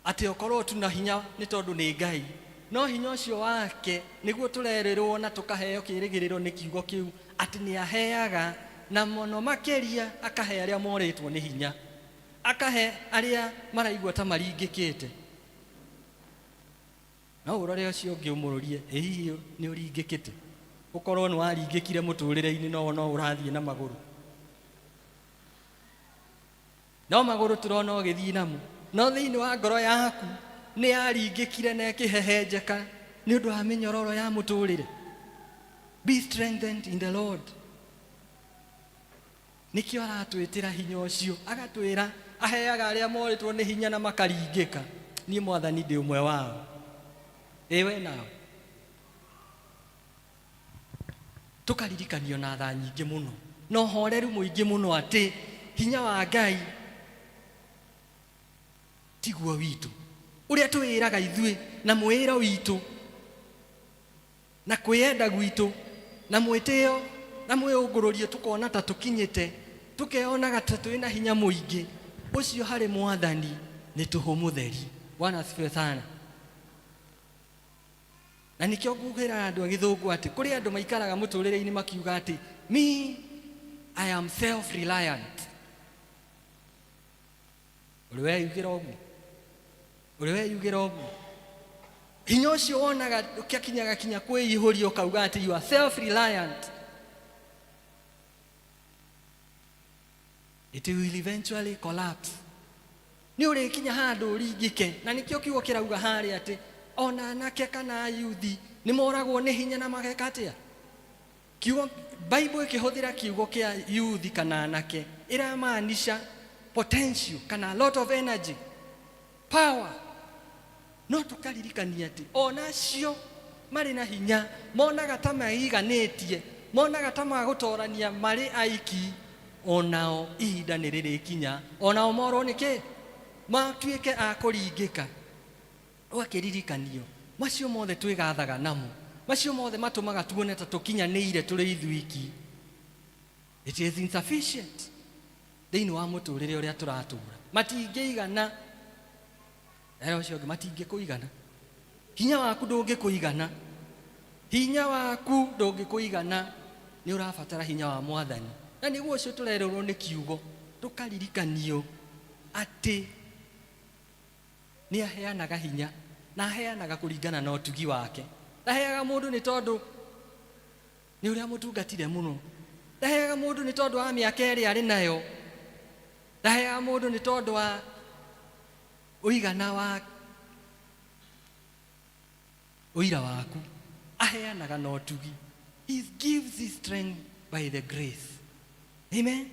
atĩ okorwo tu na hinya nĩ tondũ nĩ Ngai, no hinya ũcio wake nĩguo tũrerĩrwo na tũkaheo kĩĩrĩgĩrĩro nĩ kiugo kĩu atĩ nĩ aheaga, na mũno makĩria akahe arĩa morĩtwo nĩ hinya, akahe arĩa maraigua ta maringĩkĩte. No ũrore ũcio ũngĩ ũmũrũrie, ĩ hihi nĩ ũringĩkĩte? Ũkorwo nĩ waringĩkire mũtũrĩre-inĩ no no ũrathiĩ na magũrũ, no magũrũ tũrona ũgĩthiĩ namo, no thĩinĩ wa ngoro yaku nĩ yaringĩkire na ĩkĩhehenjeka nĩ ũndũ wa mĩnyororo ya mũtũrĩre. Be strengthened in the Lord. Nĩkĩo aratwĩtĩra hinya ũcio, agatwĩra aheaga arĩa morĩtwo nĩ hinya na makaringĩka. Niĩ Mwathani ndĩ ũmwe wao. Ĩ we nawe? Tũkaririkanio na tha nyingĩ mũno na ũhoreru mũingĩ mũno atĩ hinya wa Ngai tiguo witũ, ũrĩa twĩĩraga ithuĩ na mwĩĩro witũ na kwĩyenda gwitũ na mwĩtĩo na mwĩũngũrũrio, tũkona ta tũkinyĩte, tũkeonaga ta twĩna hinya mũingĩ. Ũcio harĩ Mwathani nĩ tũhũ mũtheri. Bwana asifiwe sana. Na nĩkĩo ngwĩra andũ a gĩthũngũ atĩ kũrĩ andũ maikaraga mũtũrĩre-inĩ makiuga atĩ me, I am self-reliant. Ũrĩ weyugĩra ũguo? Ũrĩ weyugĩra ũguo? Hinya ũcio wonaga ũkĩakinyaga kinya kwĩihũria ũkauga atĩ you are self reliant. It will eventually collapse. Nĩ ũrĩkinya handũ ũringĩke, na nĩkĩo kiugo kĩrauga harĩa atĩ ona anake kana ayuthi nĩ moragwo nĩ hinya na mageka atĩa? Kiugo Bible ĩkĩhũthĩra kiugo kĩa youth kana anake ĩramaanisha potential kana a lot of energy, power. No tũkaririkania atĩ ona acio marĩ na hinya monaga ta meiganĩtie, monaga ta magũtorania marĩ aiki, onao ihinda nĩ rĩrĩkinya onao morwo nĩ kĩ, matuĩke a kũringĩka. Ũgakĩririkanio macio mothe twĩgathaga namo, macio mothe matũmaga tuone ta tũkinyanĩire tũrĩ ithuiki, it is insufficient thĩinĩ wa mũtũrĩre ũrĩa tũratũra. Matingĩigana. Era ũcio ũngĩ, matingĩkũigana. Hinya waku ndũngĩkũigana, hinya waku ndũngĩkũigana. Nĩ ũrabatara hinya wa Mwathani, na nĩguo ũcio tũrerũrwo nĩ kiugo, tũkaririkanio atĩ nĩ aheanaga hinya, na aheanaga kũringana na ũtugi wake. Ndaheaga mũndũ nĩ tondũ nĩ ũrĩa mũtungatire mũno, ndaheaga mũndũ nĩ tondũ wa mĩaka ĩrĩa arĩ nayo, ndaheaga mũndũ nĩ tondũ wa ũigana wa ũira waku, aheanaga na ũtugi. He gives his strength by the grace. Amen.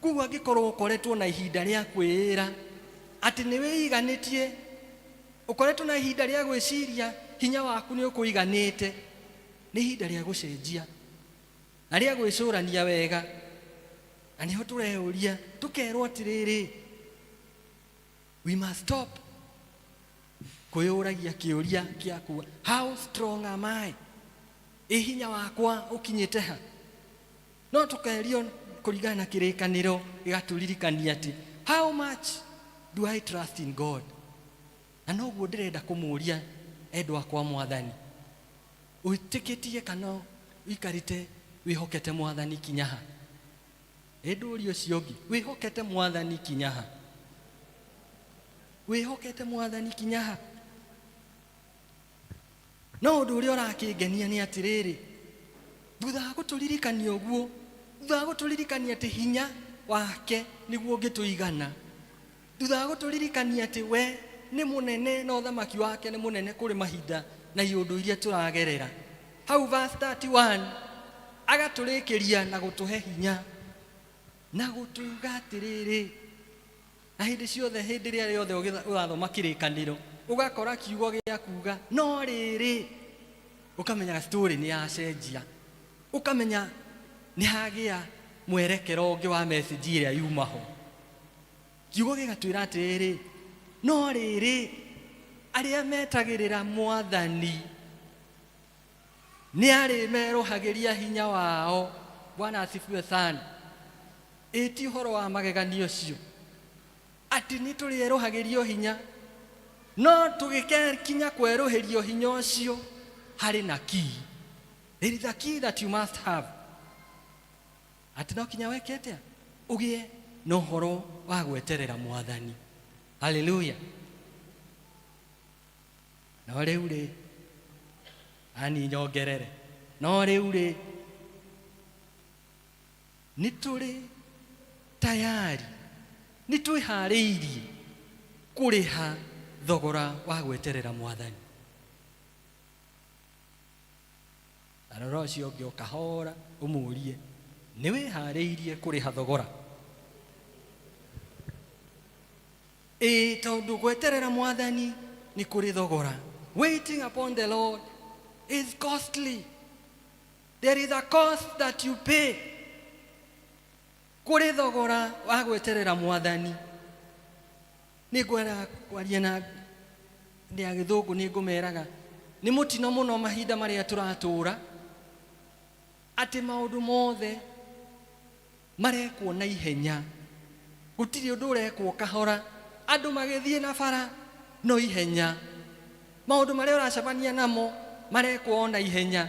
Koguo angĩkorwo ũkoretwo na ihinda rĩa kwĩĩra atĩ nĩ wĩiganĩtie, ũkoretwo na ihinda rĩa gwĩciria hinya waku nĩ ũkũiganĩte, nĩ ihinda rĩa gũcenjia na rĩa gwĩcũrania wega. Na nĩho tũreyũria tũkerwo atĩrĩrĩ, we must stop kwĩyũragia kĩũria kĩa kuga how strong am I, ĩ hinya wakwa ũkinyĩte ha? No tũkerio kũringana na kĩrĩkanĩro gĩgatũririkania atĩ how much do I trust in God. Na noguo ndĩrenda kũmũria endwa akwa Mwathani, wĩtĩkĩtie kana ũikarĩte wĩhokete Mwathani kinya ha? Ĩ ndũrie ũcio ũngĩ, wĩhokete Mwathani kinya ha? Wĩhokete Mwathani kinya ha? No ũndũ ũrĩa ũrakĩngenia nĩ atĩrĩrĩ, thutha wa gũtũririkania ũguo, thutha wa gũtũririkania atĩ hinya wake nĩguo ũngĩtũigana, thutha wa gũtũririkania atĩ we nĩ mũnene na ũthamaki wake nĩ mũnene kũrĩ mahinda na iũndũ iria tũragerera, hau verse 31 agatũrĩkĩria na gũtũhe hinya na gũtuga atĩrĩrĩ, na hĩndĩ ciothe, hĩndĩ ĩrĩa yothe ũrathoma kĩrĩkanĩro ũgakora kiugo gĩa kuga no rĩrĩ, ũkamenya story nĩ yacenjia, ũkamenya nĩ hagĩa mwerekero ũngĩ wa message ĩrĩa yuma ho. Kiugo gĩgatwĩra atĩrĩrĩ, no rĩrĩ, arĩa metagĩrĩra Mwathani nĩ arĩmerũhagĩria hinya wao. Bwana asifiwe sana. Ĩ ti ũhoro wa magegania ũcio atĩ nĩ tũrĩerũhagĩrio hinya, no tũgĩkinya kwerũhĩrio hinya ũcio harĩ na key. There is a key that you must have. Atĩ no kinya weke atĩa? Ũgĩe na ũhoro wa gweterera Mwathani. Haleluya. No rĩu rĩ, ani nyongerere, no rĩu rĩ, nĩ tũrĩ tayari, nĩ twĩharĩirie kũrĩha thogora wa gweterera Mwathani. Na rora ũcio ũngĩ ũkahora ũmũrie, nĩ wĩharĩirie kũrĩha thogora? Ĩĩ, tondũ gweterera Mwathani nĩ kũrĩ thogora. Waiting upon the Lord is costly. There is a cost that you pay. Kũrĩ thogora wa gweterera Mwathani. Nĩ ngwenda kwaria na ndĩ a gĩthũngũ, nĩ ngũmeraga nĩ mũtino mũno mahinda marĩa tũratũra atĩ maũndũ mothe marekwo na ihenya, gũtirĩ ũndũ ũrekwo kahora, andũ magĩthiĩ na bara no ihenya, maũndũ marĩa ũracemania namo marekwo o na ihenya.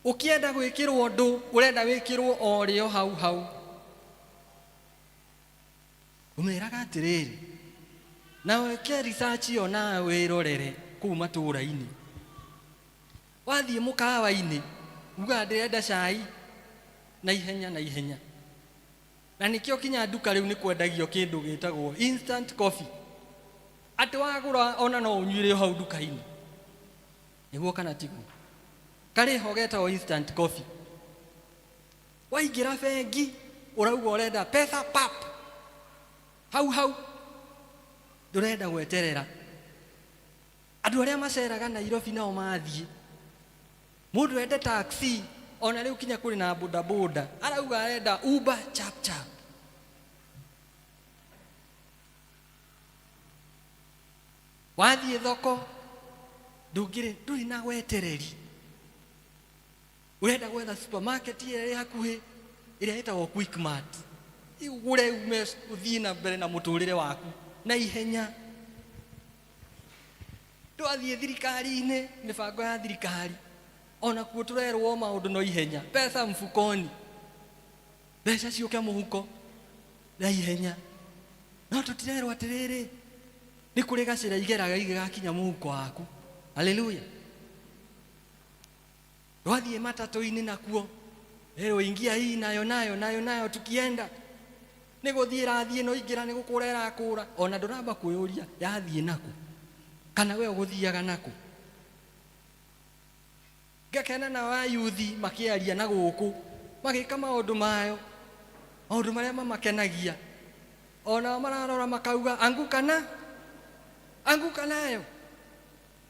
Ũkĩenda gwĩkĩrwo ũndũ ũrenda wĩkĩrwo o rĩo hau hau. Ũmeraga atĩrĩrĩ, Na wĩke research ĩyo nawe wĩrorere kũu matũũra-inĩ. Wathiĩ mũkawa-inĩ ugaga ndĩrenda cai na ihenya na ihenya. Na nĩkĩo kinya nduka rĩu nĩ kwendagio kĩndũ gĩtagwo instant coffee. Atĩ wagũra ona no ũnyuĩre o hau nduka-inĩ. Nĩguo kana tiguo? Karĩ ho getagwo instant coffee. Waingĩra bengi ũrauga ũrenda pesa pap. Hau hau. Ndũrenda gweterera. Andũ arĩa maceraga Nairobi nao mathiĩ. Mũndũ ende taxi ona rĩu kinya kũrĩ na boda boda arauga arenda Uber chap chap. Wathiĩ thoko ndũngĩrĩ ndũrĩ na wetereri. Ũrenda gwetha supermarket ĩrĩa ĩ hakuhĩ ĩrĩa ĩtagwo Quickmart. Ũgũre ume ũthiĩ na mbere na mũtũrĩre waku na ihenya. Twathiĩ thirikari-inĩ, mĩbango ya thirikari onakuo tũrerwo maũndũ no ihenya, pesa mfukoni, mbeca ciũke mũhuko na ihenya. No tũtirerwo atĩrĩrĩ, nĩ kũrĩ gacĩra igeraga igĩgakinya mũhuko waku. Haleluya. Twathiĩ matatũ-inĩ nakuo rĩrwo ingia hii nayo nayo nayo nayo tukienda nĩ gũthiĩ ĩrathiĩ no ingĩra nĩ gũkũra ĩrakũra ona ndũramba kwĩyũria yathiĩ naku kana we ũgũthiaga naku. Ngakena na wayuthi makĩaria na gũkũ magĩka maũndũ mayo maũndũ marĩa mamakenagia onao mararora makauga anguka na anguka nayo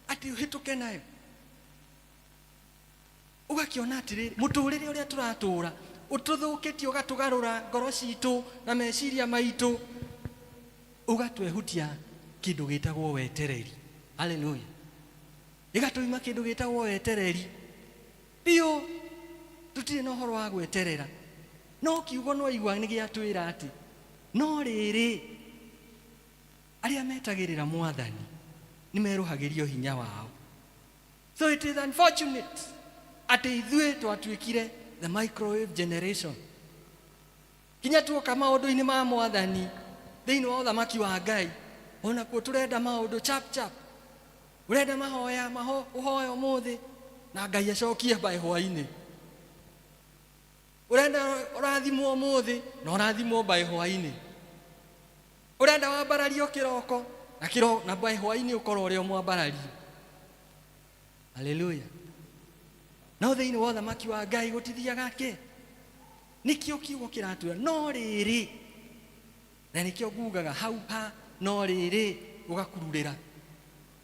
atĩ ũhĩtũke nayo. Ũgakĩona atĩrĩrĩ mũtũrĩre ũrĩa tũratũra ũtũthũkĩtie ũgatũgarũra ngoro citũ na meciria maitũ ũgatwehutia kĩndũ gĩtagwo wetereri. Haleluya. Ĩgatũima kĩndũ gĩtagwo wetereri biũ. Tũtirĩ na ũhoro wa gweterera. No kiugo no igua nĩ gĩatwĩra atĩ no rĩrĩ arĩa metagĩrĩra mwathani nĩ merũhagĩrio hinya wao. So it is unfortunate atĩ ithuĩ twatuĩkire the microwave generation. Kinya tuoka maũndũ-inĩ ma mwathani thĩinĩ wa ũthamaki wa Ngai onakuo tũrenda maũndũ chap chap. Ũrenda mahoya maho ũhoya ũmũthĩ na Ngai acokie by hwainĩ. Ũrenda ũrathimwo ũmũthĩ na ũrathimwo by hwainĩ. Ũrenda wambarario kĩroko na kĩro na by hwainĩ ũkorwo ũrĩ o mwambararie. Haleluya. No thĩinĩ wa ũthamaki wa Ngai gũtithiaga kĩ? Nĩkĩo kiugo kĩratwĩra no rĩrĩ, na nĩkĩo ngugaga hau ha no rĩrĩ ũgakururĩra.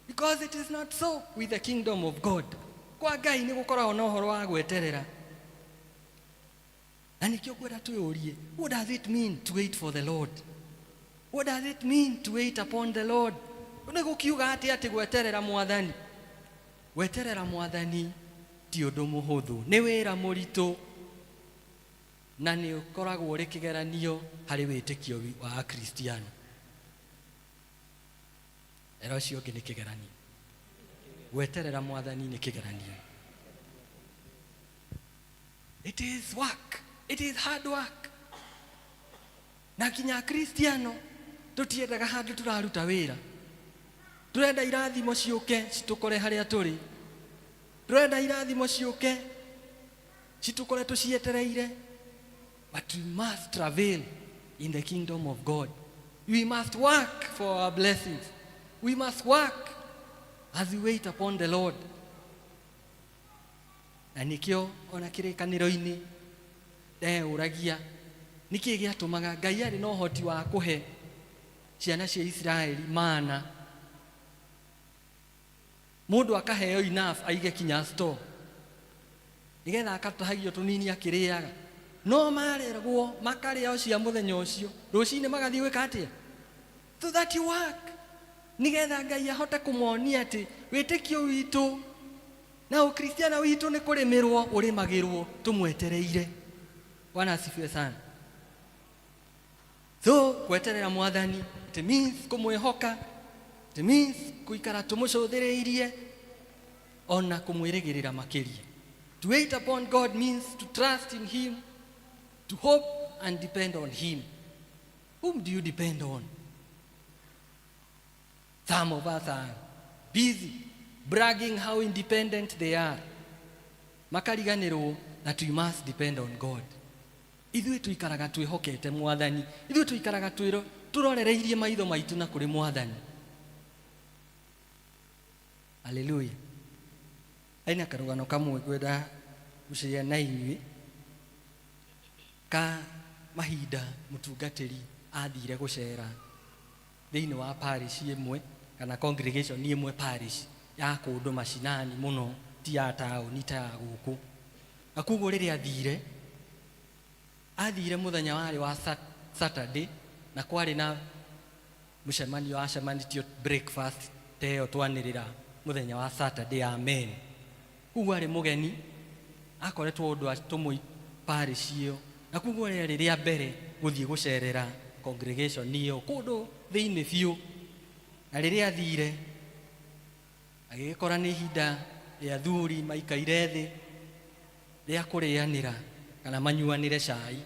Because it is not so with the kingdom of God. Kwa Ngai nĩ gũkoragwo na ũhoro wa gweterera. Na nĩkĩo ngwenda twĩyũrie, what does it mean to wait for the Lord? What does it mean to wait upon the Lord? Nĩ gũkiuga atĩ atĩ gweterera mwathani. Gweterera mwathani ti ũndũ mũhũthũ, nĩ wĩra mũritũ na nĩ ũkoragwo ũrĩ kĩgeranio harĩ wĩtĩkio wa Akristiano. Era ũcio ũngĩ nĩ kĩgeranio. Gweterera mwathani nĩ kĩgeranio. It is work. It is hard work. Na kinya Akristiano tũtiendaga handũ tũraruta wĩra. Tũrenda irathimo ciũke citũkore harĩa tũrĩ. Tũrenda irathimo ciũke citũkore tũcietereire. But we must travail in the kingdom of God. We must work for our blessings. We must work as we wait upon the Lord. Na nĩkĩo ona kĩrĩkanĩro-inĩ ndeyũragia nĩkĩ gĩatũmaga Ngai arĩ na ũhoti wa kũhe ciana cia Isiraeli mana mũndũ akaheo enough aige kinya store nĩgetha akatahagio tũnini akĩrĩaga no marerwo makarĩa o cia mũthenya ũcio rũcinĩ magathiĩ gwĩka atĩa so that you work nĩgetha Ngai ahote kũmonia atĩ wĩtĩkio witũ na ũkristiano witũ nĩ kũrĩmĩrwo ũrĩmagĩrwo tũmwetereire. Bwana asifiwe sana. So gweterera mwathani it means kũmwĩhoka, it means gũikara tũmũcũthĩrĩirie ona kũmwĩrĩgĩrĩra makĩria. To wait upon God means to trust in him, to hope and depend on him. Whom do you depend on? Some of us are busy bragging how independent they are, makariganĩrwo that we must depend on God. Ithuĩ tũikaraga twĩhokete Mwathani, ithuĩ tũikaraga tũrorereirie maitho maitũ na kũrĩ Mwathani. Haleluya. Aina karũgano kamwe ngwenda gũcĩa na inyuĩ ka mahinda mũtungatĩri athire gũcera thĩinĩ wa parish ĩmwe kana congregation ĩmwe, parish ya kũndũ macinani mũno, ti ya taũni ta ya gũkũ. Na koguo rĩrĩa athire, athire mũthenya warĩ wa Saturday, na kwarĩ na mũcemanio wacemanĩtio breakfast ta ĩyo twanĩrĩra mũthenya wa Saturday ya men. Koguo arĩ mũgeni, akoretwo ũndũ atũmwo parish ĩyo, na koguo rĩarĩ rĩa mbere gũthiĩ gũcerera congregation ĩyo kũndũ thĩinĩ biũ. Na rĩrĩa athire agĩgĩkora nĩ ihinda rĩa athuri maikaire thĩ rĩa kũrĩanĩra kana manyuanĩre cai,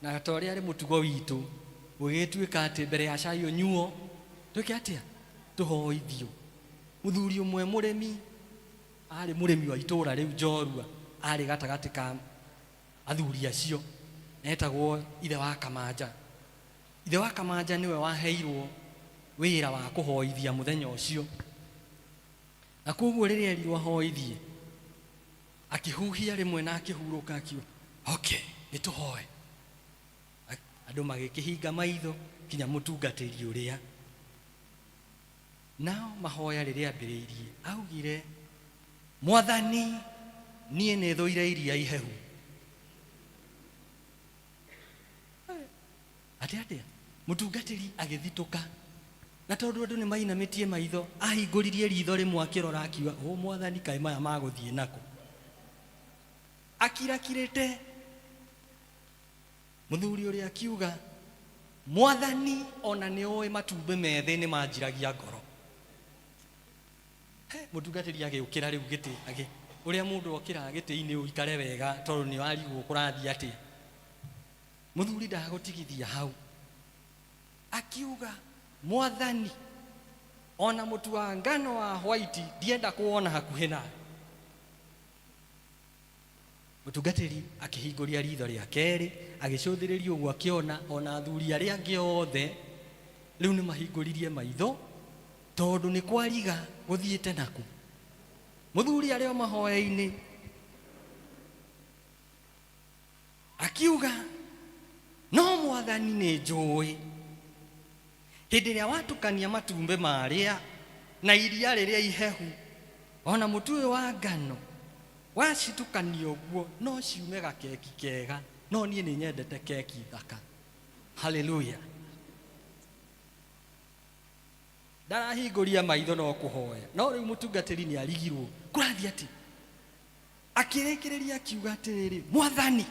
na ta ũrĩa arĩ mũtugo witũ gũgĩtuĩka atĩ mbere ya cai ũnyuo twĩke atĩa, tũhoithio. Mũthuri ũmwe mũrĩmi, arĩ mũrĩmi wa itũũra rĩu njorua, arĩ gatagatĩ ka athuri acio, etagwo ithe wa Kamanja. Ithe wa Kamanja nĩwe waheirwo wĩra wa kũhoithia mũthenya ũcio, na koguo rĩrĩa erirwo ahoithie akĩhuhia rĩmwe na akĩhurũka, akiuga okay, nĩ tũhoe. Andũ magĩkĩhinga maitho kinya mũtungatĩri ũrĩa. Nao mahoya rĩrĩa ambĩrĩirie augire, Mwathani, niĩ nĩ thũire iria ihehu. Atĩ atĩa? Mũtungatĩri agĩthitũka, na tondũ andũ nĩ mainamĩtie maitho, ahingũririe ritho rĩmwe akĩrora akiuga, ũ Mwathani, kaĩ maya magũthiĩ nako? Akirakirĩte. Mũthuri ũrĩa akiuga, Mwathani, ona nĩ ũĩ matumbĩ methĩ nĩ manjiragia ngoro. Mũtungatĩri agĩũkĩra rĩu gĩtĩ, agĩ ũrĩa mũndũ okĩraga gĩtĩ-inĩ ũikare wega tondũ nĩ warigwo kũrathiĩ atĩa. Mũthuri ndagũtigithia hau, akiuga, Mwathani, ona mũtu wa ngano wa white ndienda kuwona hakuhĩ nawe. Mũtungatĩri akĩhingũria ritho rĩa kerĩ, agĩcũthĩrĩria ũguo, akĩona ona athuri arĩa angĩ othe rĩu nĩ mahingũririe maitho tondũ nĩ kwariga gũthiĩte naku. Mũthuri arĩ o mahoya-inĩ akiuga, no Mwathani, nĩ njũĩ hĩndĩ ĩrĩa watukania matumbĩ marĩa na iria rĩrĩa ihehu ona mũtu ũyũ wa ngano wacitukania ũguo no ciume gakeki kega, no niĩ nĩ nyendete keki thaka. Haleluya. Ndarahingũria maitho no kũhoya, no rĩu mũtungatĩri nĩ arigirwo kũrathiĩ atĩ. Akĩrĩkĩrĩria akiuga atĩrĩrĩ, Mwathani,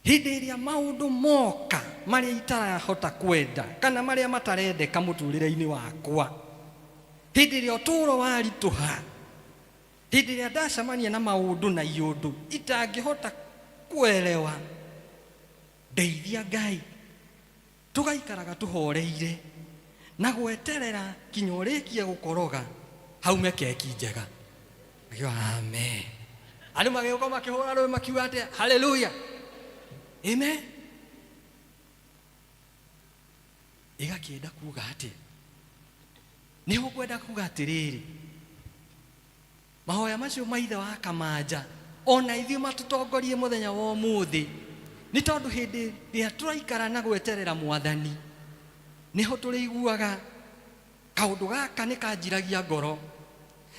hĩndĩ ĩrĩa maũndũ moka marĩa itarahota kwenda kana marĩa matarendeka mũtũrĩre-inĩ wakwa, hĩndĩ ĩrĩa ũtũũro waritũha, hĩndĩ ĩrĩa ndacemania na maũndũ na iũndũ itangĩhota kuelewa, ndeithia Ngai tũgaikaraga tũhoreire na gweterera kinya ũrĩkie gũkoroga haume keki njega. Akiuga amen. Andũ magĩũka makĩhũra rũĩ makiuga atĩa, haleluya, amen. Ĩgakĩenda kuga atĩa? Nĩho ngwenda kuga atĩrĩrĩ, mahoya macio ma ithe wa Kamanja ona ithuĩ matũtongorie mũthenya wa ũmũthĩ, nĩ tondũ hĩndĩ ĩrĩa tũraikara na gweterera Mwathani nĩho tũrĩiguaga kaũndũ gaka nĩ kanjiragia ngoro,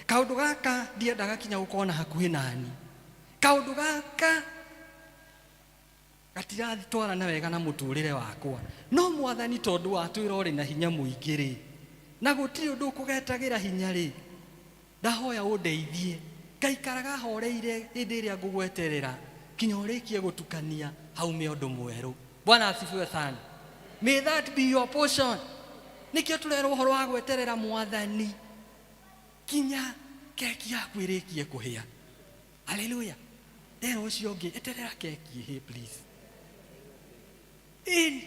kaũndũ gaka ndiendaga kinya gũkona hakuhĩ nani, kaũndũ gaka gatiratwarana wega na mũtũrĩre wakwa. No Mwathani tondũ watwĩra ũrĩ na hinya mũingĩ rĩ, na gũtirĩ ũndũ ũkũgetagĩra hinya rĩ, ndahoya ũndeithie ngaikaraga horeire hĩndĩ ĩrĩa ngũgweterera kinya ũrĩkie gũtukania haume ũndũ mwerũ. Bwana asifiwe sana. May that be your portion. Nĩkĩo tũrerwo ũhoro wa gweterera Mwathani kinya keki yaku ĩrĩkie kũhĩa. Haleluya. Ndera ũcio ũngĩ, eterera keki ĩhĩe please. Ĩni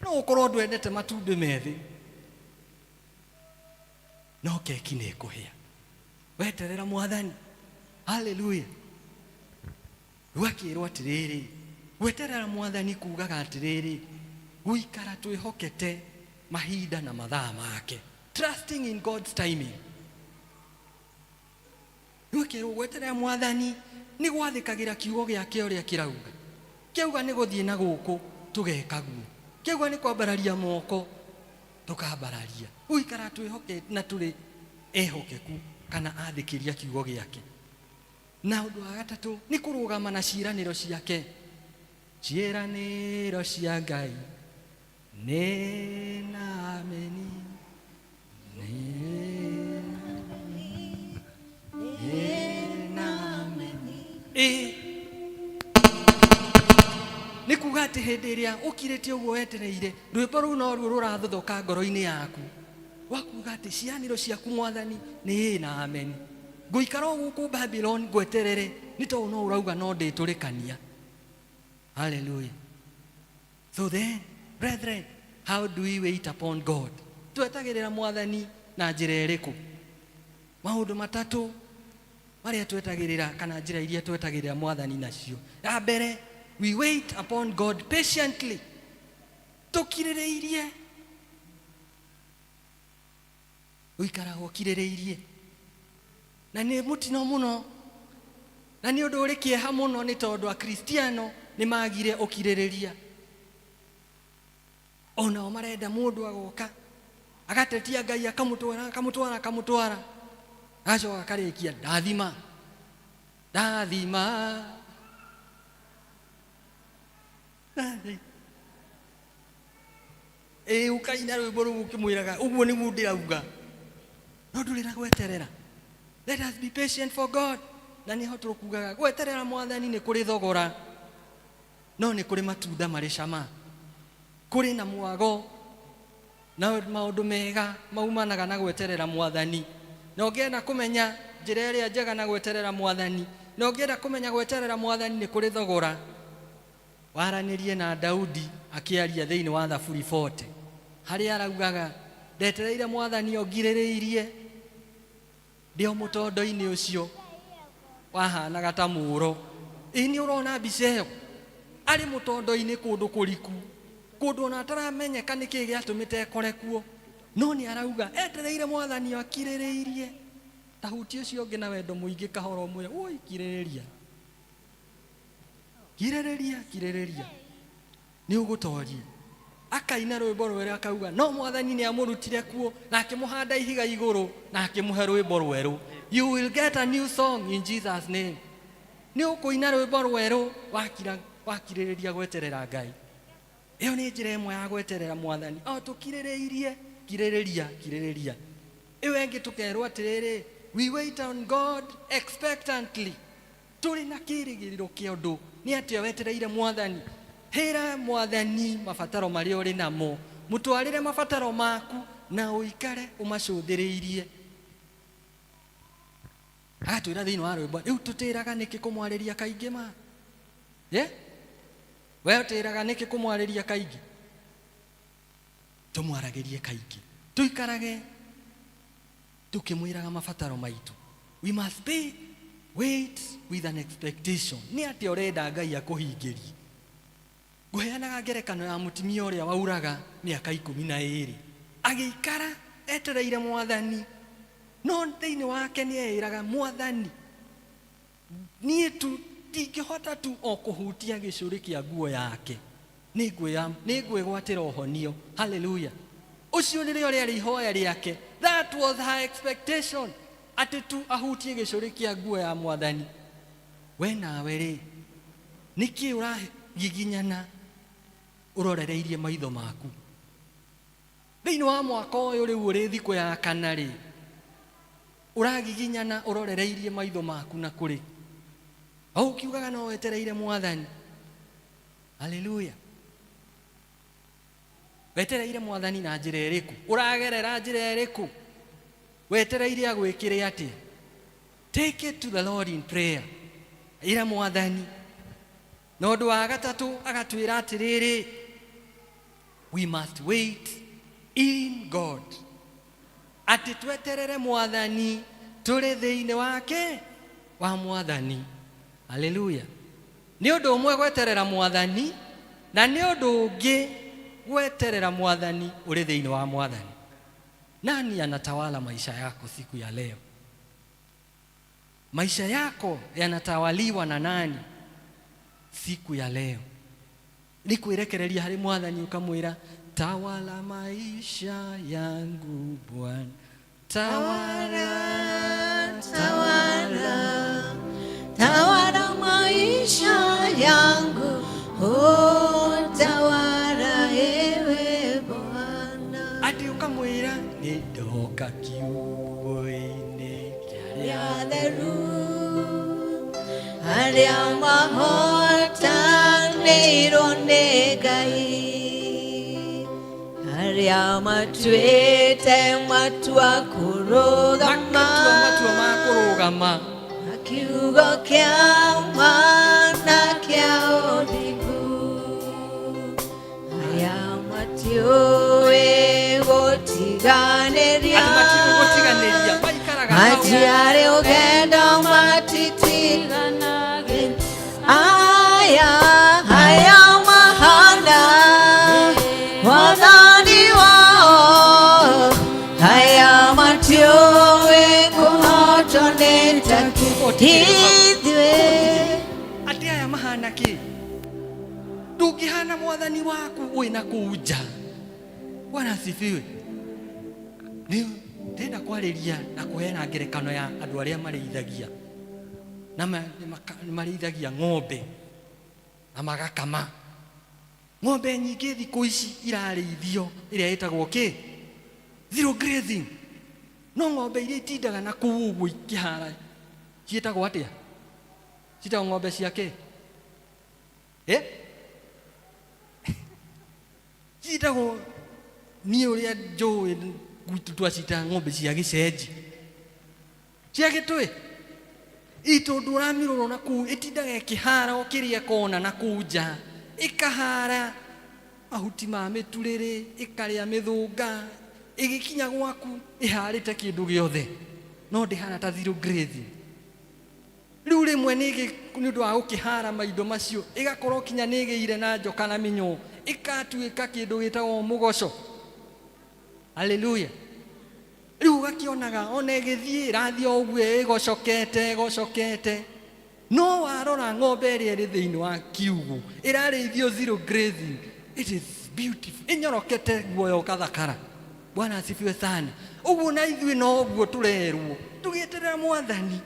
no ũkorwo ndwendete matumbĩ methĩ. No keki nĩ ĩkũhĩa. Weterera mwathani. Haleluya. Rĩu akĩrwo atĩrĩrĩ, gweterera mwathani kugaga atĩrĩrĩ, gũikara twĩhokete mahinda na mathaa make. Trusting in God's timing. Rĩu akĩrwo gweterera mwathani nĩ gwathĩkagĩra kiugo gĩake ũrĩa kĩrauga. Kĩauga nĩ gũthiĩ na gũkũ tũgeka guo. Kĩauga nĩ kwambararia moko tũkambararia. Gũikara twĩhokete na tũrĩ ehokeku kana athĩkĩria kiugo gĩake. Na ũndũ wa gatatũ nĩ kũrũgama na ciĩranĩro ciake. Ciĩranĩro cia Ngai nĩ na ameni. Nĩ na ameni. Ĩĩ. Nĩ kuga atĩ hĩndĩ ĩrĩa ũkirĩte ũguo wetereire, rwĩmbo rũu noruo rũrathothoka ngoro-inĩ yaku. Wakuga atĩ ciĩranĩro ciaku mwathani nĩ ĩĩ na ameni. Ngũikara o gũkũ Babylon ngweterere nĩ tondũ no ũrauga no ndĩtũrĩkania. Hallelujah. So then, brethren, how do we wait upon God? Twetagĩrĩra mwathani na njĩra ĩrĩkũ? Maũndũ matatũ marĩa twetagĩrĩra kana njĩra iria twetagĩrĩra mwathani nacio. Ya mbere, we wait upon God patiently. Tũkirĩrĩirie. Ũikaraga ũkirĩrĩirie. Na nĩ mũtino mũno na nĩ ũndũ ũrĩ kĩeha mũno nĩ tondũ akristiano nĩ magire ũkirĩrĩria. Onao marenda mũndũ agoka agatetia Ngai akamũtwara akamũtwara akamũtwara agacoka akarĩkia ndathima ndathima. Ĩĩ ũkaina rwĩmbo rũu ũkĩmwĩraga ũguo nĩguo ndĩrauga. No ndũrĩ na gweterera. Let us be patient for God. Na nĩho tũkugaga gweterera mwathani nĩ kũrĩ thogora, no nĩ kũrĩ matunda marĩ cama. Kũrĩ na mwago na maũndũ mega maumanaga na gweterera mwathani. Na ũngĩenda kũmenya njĩra ĩrĩa njega na gweterera mwathani, na ũngĩenda kũmenya gweterera mwathani nĩ kũrĩ thogora, waranĩrie na Daudi akĩaria thĩinĩ wa Thaburi 40 harĩa araugaga ndetereire mwathani o ngirĩrĩirie ndĩ o mũtondo-inĩ ũcio wahanaga ta mũũro. Ĩ nĩ ũrona mbica ĩyo? Arĩ mũtondo-inĩ kũndũ kũriku, kũndũ ona ataramenyeka nĩkĩ gĩatũmĩte ekore kuo, no nĩ arauga etereire mwathani o akirĩrĩirie. Ta hutia ũcio ũngĩ na wendo mũingĩ kahora ũmwĩre, woi kirĩrĩria. Kirĩrĩria, kirĩrĩria. Nĩ ũgũtoria. Akaina rwĩmbo rwerũ akauga no mwathani nĩ amũrutire kuo na akĩmũhanda ihiga igũrũ na akĩmũhe rwĩmbo rwerũ. You will get a new song in Jesus name. Nĩ ũkũina rwĩmbo rwerũ wakira wakirĩrĩria gweterera Ngai. Ĩyo nĩ njĩra ĩmwe ya gweterera mwathani. O tũkirĩrĩirie, kirĩrĩria, kirĩrĩria. Ĩyo ĩngĩ tũkerwo atĩrĩrĩ, we wait on God expectantly. Tũrĩ na kĩĩrĩgĩrĩro kĩa ũndũ. Nĩ atĩa wetereire mwathani? Hĩra mwathani mabataro marĩa ũrĩ namo. Mũtwarĩre mabataro maku na ũikare ũmacũthĩrĩirie. Agatwĩra thĩinĩ wa rwĩmbo, rĩu tũtĩraga nĩkĩ kũmwarĩria kaingĩ ma? Yeah? We ũtĩraga nĩkĩ kũmwarĩria kaingĩ? Tũmwaragĩrie kaingĩ. Tũikarage tũkĩmwĩraga mabataro maitũ. We must be wait with an expectation. Nĩ atĩa ũrenda Ngai akũhingĩrie? Ngũheanaga ngerekano ya mũtumia ũrĩa wauraga mĩaka ikũmi na ĩrĩ. Agĩikara etereire mwathani, no thĩinĩ wake nĩ eĩraga mwathani, niĩ tu ndingĩhota tu o kũhutia gĩcũrĩ kĩa nguo yake, nĩ ngwĩgwatĩra ũhonio. Hallelujah. Ũcio nĩrĩo rĩarĩ ihoya rĩake. That was her expectation. Atĩ tu ahutie gĩcũrĩ kĩa nguo ya mwathani. We nawe rĩ, nĩkĩ ũragiginyana ũrorereirie maitho maku? Thĩinĩ wa mwaka ũyũ rĩu ũrĩ thikũ ya kana rĩ, ũragiginyana ũrorereirie maitho maku na kũrĩ? O ũkiugaga no wetereire mwathani. Hallelujah. Wetereire mwathani na njĩra ĩrĩkũ? Ũragerera njĩra ĩrĩkũ? Wetereire agwĩkĩre atĩa? Take it to the Lord in prayer. Ĩra mwathani. Na ũndũ wa gatatũ agatwĩra atĩrĩrĩ, we must wait in God. Atĩ tweterere mwathani tũrĩ thĩinĩ wake wa mwathani. Haleluya. Nĩ ũndũ ũmwe gweterera mwathani na nĩ ũndũ ũngĩ gweterera mwathani ũrĩ thĩinĩ wa mwathani. Nani anatawala maisha yako siku ya leo? Maisha yako yanatawaliwa na nani siku ya leo? Nĩ kwĩrekereria harĩ mwathani ũkamwĩra, tawala maisha yangu Bwana, tawala, tawala, tawala maisha yangu, oh, tawala ewe Bwana. Atĩ ũkamwĩra nĩ ndoka kiugo-inĩ kĩa Atheru arĩa mahotanĩirwo nĩ Ngai, arĩa matuĩte matua kũrũgama, matua ma kũrũgama na kiugo kĩa ma na kĩa ũthingu, aya matiũĩ gũtiganĩria, Atĩ matiũĩ gũtiganĩria, maikaraga hau. Matiarĩ ũgendo matitiganagĩria, aya aya mahana wathani wao, aya matiũĩ kũhotwo nĩ ta ithuĩ. Atĩ aya mahana kĩ? Ndũngĩhana mwathani waku wĩna kũu nja. Bwana asifiwe. Nĩ ndĩrenda kwarĩria na kũheana ngerekano ya andũ arĩa marĩithagia na marĩithagia ng'ombe na magakama. Ng'ombe nyingĩ thikũ ici irarĩithio ĩrĩa ĩtagwo kĩ? Zero grazing. No ng'ombe iria itindaga na kũu ũguo ikĩhara ciĩtagwo atĩa? Ciĩtagwo ng'ombe cia kĩ? Eh? Ciĩtagwo, niĩ ũrĩa njũĩ gwitũ twacitaga ng'ombe cia gĩcenji. Cia gĩtũĩ? Ĩ tondũ ũramĩrora na kũu ĩtindaga ĩkĩhara o kĩrĩa ĩkona na kũu nja, ĩkahara mahuti ma mĩturĩrĩ, ĩkarĩa mĩthũnga, ĩgĩkinya gwaku ĩharĩte kĩndũ gĩothe, no ndĩhana ta zero grazing. Rĩu rĩmwe nĩ ũndũ wa gũkĩhara maindo macio, ĩgakorwo kinya nĩ ĩgĩire na njoka na mĩnyoo, ĩgatuĩka kĩndũ gĩtagwo mũgoco. Haleluya. Rĩu ũgakĩonaga ona ĩgĩthiĩ ĩrathiĩ o ũguo ĩgocokete ĩgocokete, no warora ng'ombe ĩrĩa ĩrĩ thĩinĩ wa kiugũ ĩrarĩithio zero grazing, it is beautiful, ĩnyorokete guoya ũkathakara. Bwana asifiwe sana. Ũguo na ithuĩ no ũguo tũrerwo tũgĩeterera mwathani,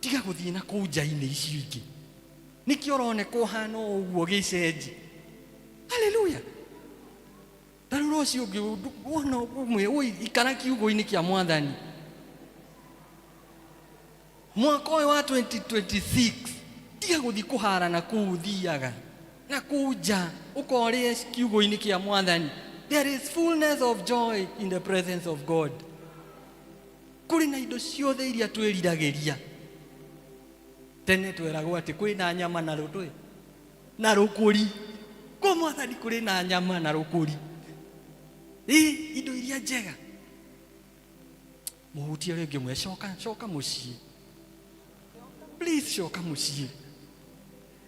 tiga gũthiĩ na kũu nja-inĩ icio ingĩ. Nĩkĩo ũroneka ũhana o ũguo gĩcenji. Haleluya. Ta rĩu rũciũ ũngĩ wona ũmwe, ũi, ikara kiugo-inĩ kĩa mwathani. Mwaka ũyũ wa 2026 tiga gũthiĩ kũhara na kũu ũthiaga na kũu nja, ũkorĩe kiugo-inĩ kĩa mwathani. There is fullness of joy in the presence of God. Kũrĩ na indo ciothe iria twĩriragĩria. Tene tweragwo atĩ kwĩna nyama na rũtũĩ na rũkũri. Kwa mwathani kũrĩ na nyama na rũkũri. Ĩ, indo iria njega. Mũhutie rĩngĩ mwe, coka, coka mũciĩ. Please coka mũciĩ.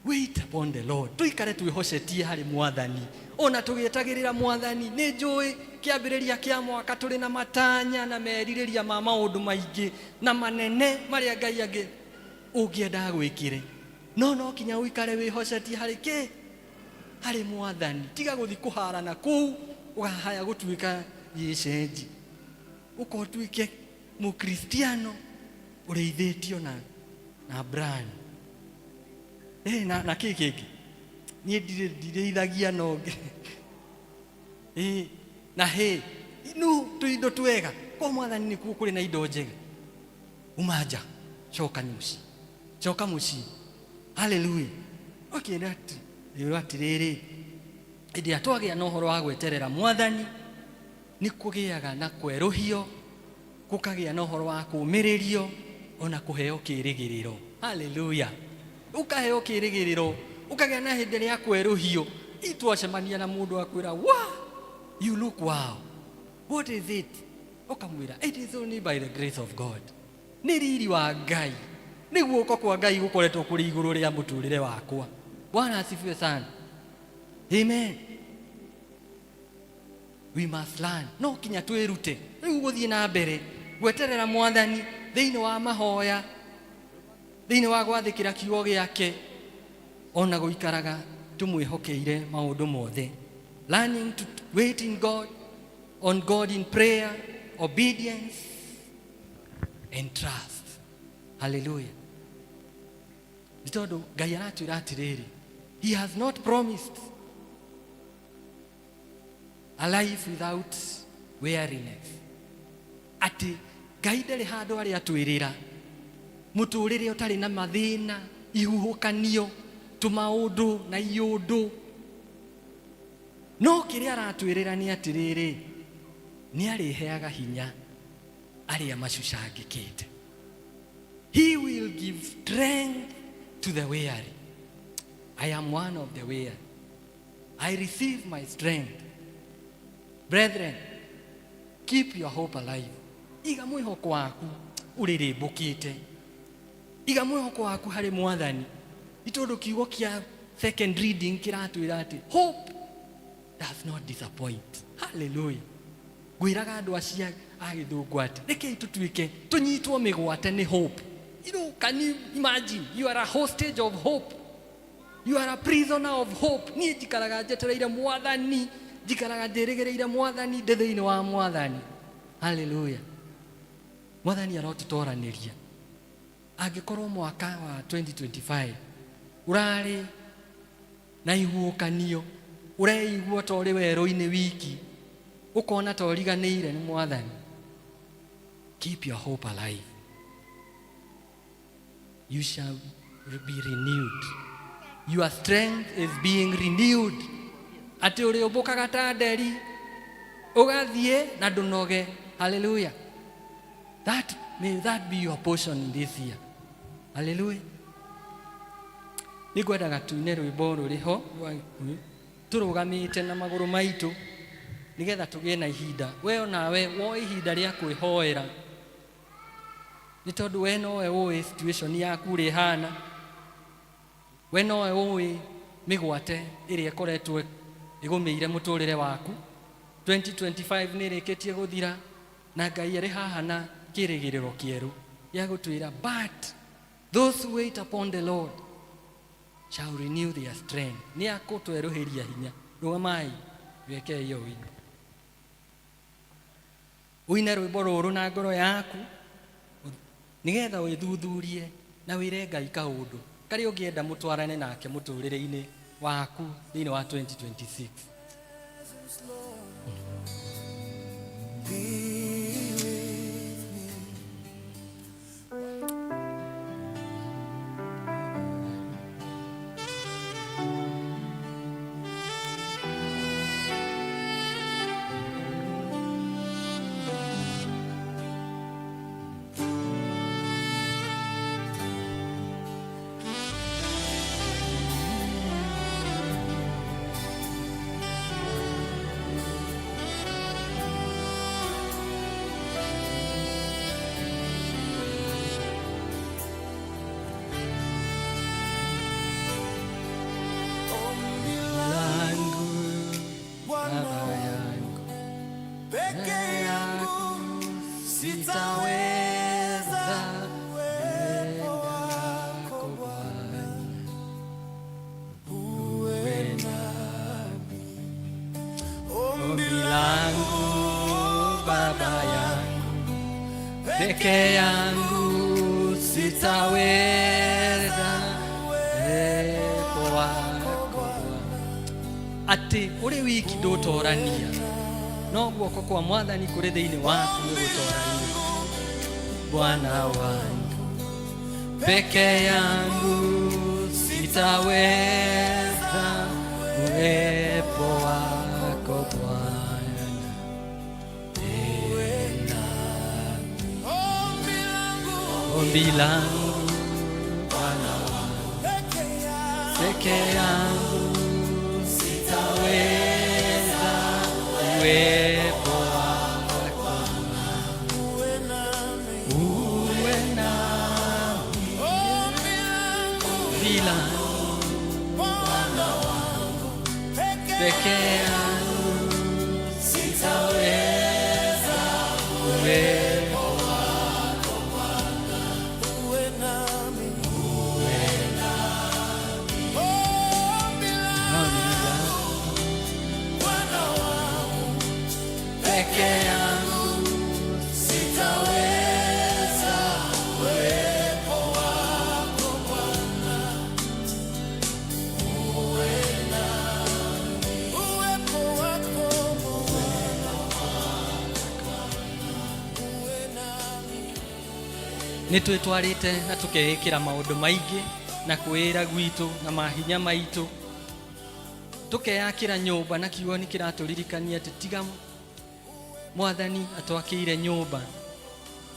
Wait upon the Lord. Tũikare twĩhocetie harĩ mwathani. Ona tũgĩetagĩrĩra mwathani, nĩ njũĩ kĩambĩrĩria kĩa mwaka tũrĩ na matanya na merirĩria ma maũndũ maingĩ na manene marĩa Ngai angĩ ũngĩenda agwĩkĩre. No no kinya ũikare wĩhocetie harĩ kĩ? Harĩ mwathani. Tiga gũthiĩ kũhara na kũu ũkahaya gũtuĩka gĩcenji. Ũka ũtuĩke mũkristiano ũrĩithĩtio na brand. Na kĩ kĩngĩ? Niĩ ndirĩithagia no ngĩ. Na hĩ, no tũindo twega. Kwa mwathani nĩkuo kũrĩ na indo njega. Uma nja, coka mũciĩ. Coka mũciĩ. Hallelujah. Ũkĩenda atĩ, rĩu atĩrĩrĩ, hĩndĩ ĩrĩa twagĩa na ũhoro wa gweterera mwathani, nĩ kũgĩaga na kwerũhio, gũkagĩa na ũhoro wa kũũmĩrĩrio, ona kũheo kĩĩrĩgĩrĩro. Hallelujah. Ũkaheo kĩĩrĩgĩrĩro, ũkagĩa na hĩndĩ ĩrĩa kwerũhio. Itwacemania na mũndũ akwĩra, wa, you look wow. What is it? Ũkamwĩra it is only by the grace of God, nĩ riri wa Ngai, nĩ guoko kwa Ngai gũkoretwo kũrĩ igũrũ rĩa mũtũrĩre wakwa. Bwana asifiwe sana. Amen. We must learn, no kinya twĩrute rĩu gũthiĩ na mbere gweterera Mwathani thĩinĩ wa mahoya, thĩinĩ wa gwathĩkĩra kiugo gĩake, ona gũikaraga tũmwĩhokeire maũndũ mothe. Learning to wait in God, on God in prayer, obedience and trust. Hallelujah. Nĩ tondũ Ngai aratwĩra atĩrĩrĩ, he has not promised a life without weariness, atĩ Ngai ndarĩ handũ arĩa atwĩrĩra mũtũrĩre ũtarĩ na mathĩna, ihuhũkanio, tũmaũndũ na iũndũ. No kĩrĩa aratwĩrĩra nĩ atĩrĩrĩ, nĩ arĩheaga hinya arĩa macucangĩkĩte. He will give strength to the weary. I am one of the weary. I receive my strength. Brethren, keep your hope alive. Iga mwĩhoko waku ũrĩrĩmbũkĩte, iga mwĩhoko waku harĩ Mwathani, nĩ tondũ kiugo kĩa second reading kĩratwĩra atĩ hope does not disappoint. Hallelujah. Ngwĩraga andũ acia a gĩthũngũ atĩ rekei tũtuĩke tũnyitwo mĩgwate nĩ hope. You know, can you imagine you are a hostage of hope? You are a prisoner of hope. Niĩ njikaraga njetereire Mwathani, njikaraga njĩrĩgĩrĩire Mwathani, ndĩ thĩinĩ wa Mwathani. Hallelujah. Mwathani arotũtoranĩria. Angĩkorwo mwaka wa 2025 ũrarĩ na ihuũkanio, ũreigua ta ũrĩ werũ-inĩ wiki, ũkona ta ũriganĩire nĩ Mwathani, keep your hope alive. You shall be renewed. Your strength is being renewed. Atĩ ũrĩũmbũkaga ta nderi, ũgathiĩ na ndũnoge. Hallelujah. That may that be your portion in this year. Hallelujah. Nĩngwendaga tuine rwĩmbo rũrĩ ho tũrũgamĩte na magũrũ maitũ, nĩgetha tũgĩe na ihinda, we onawe woe ihinda rĩa kwĩhoera, nĩ tondũ we nowe ũĩ situation yaku ũrĩa ĩhana, we nowe ũĩ mĩgwate ĩrĩa ĩkoretwo ĩgũmĩire mũtũrĩre waku. 2025 nĩ ĩrĩkĩtie gũthira, na Ngai arĩ haha na kĩrĩgĩrĩro kĩerũ gĩa gũtwĩra, but those who wait upon the Lord shall renew their strength. Nĩ akũtwerũhĩria hinya. Rũgamai, wĩkei ũyũ ũine, ũine rwĩmbo rũrũ na ngoro yaku, nĩgetha wĩthuthurie na wĩre Ngai kaũndũ karĩa ũngĩenda mũtwarane nake mũtũrĩre-inĩ waku thĩinĩ wa 2026. Be with me. Ombi langu Bwana Baba yangu, peke yangu sitaweza, uwepo wako Bwana uwe nami. Ombi langu Baba yangu, peke yangu sitaweza, uwepo wako Bwana. Atĩ ũrĩ wiki ndũtorania, no guoko kwa Mwathani kũrĩ thĩinĩ waku nĩ gũtorania. Bwana wangu, peke yangu sitaweza, uwepo wako Bwana uwe nami. Ombi langu Bwana wangu, peke yangu sitaweza, uwepo wako Bwana. Peke yangu sitaweza uwepo wako Bwana, uwe nami, uwe nami. Ombi langu Bwana wangu, peke yangu sitaweza uwepo wako Bwana, uwe nami, uwepo wako Bwana, uwe nami. Nä twä na tå ra maå ndå maingä na kwä ra gwitå na mahinya maitå tå keyakä ra nyå mba na kiugo nä kä ratå ririkania atä tiga mwathani atwakä ire nyå mba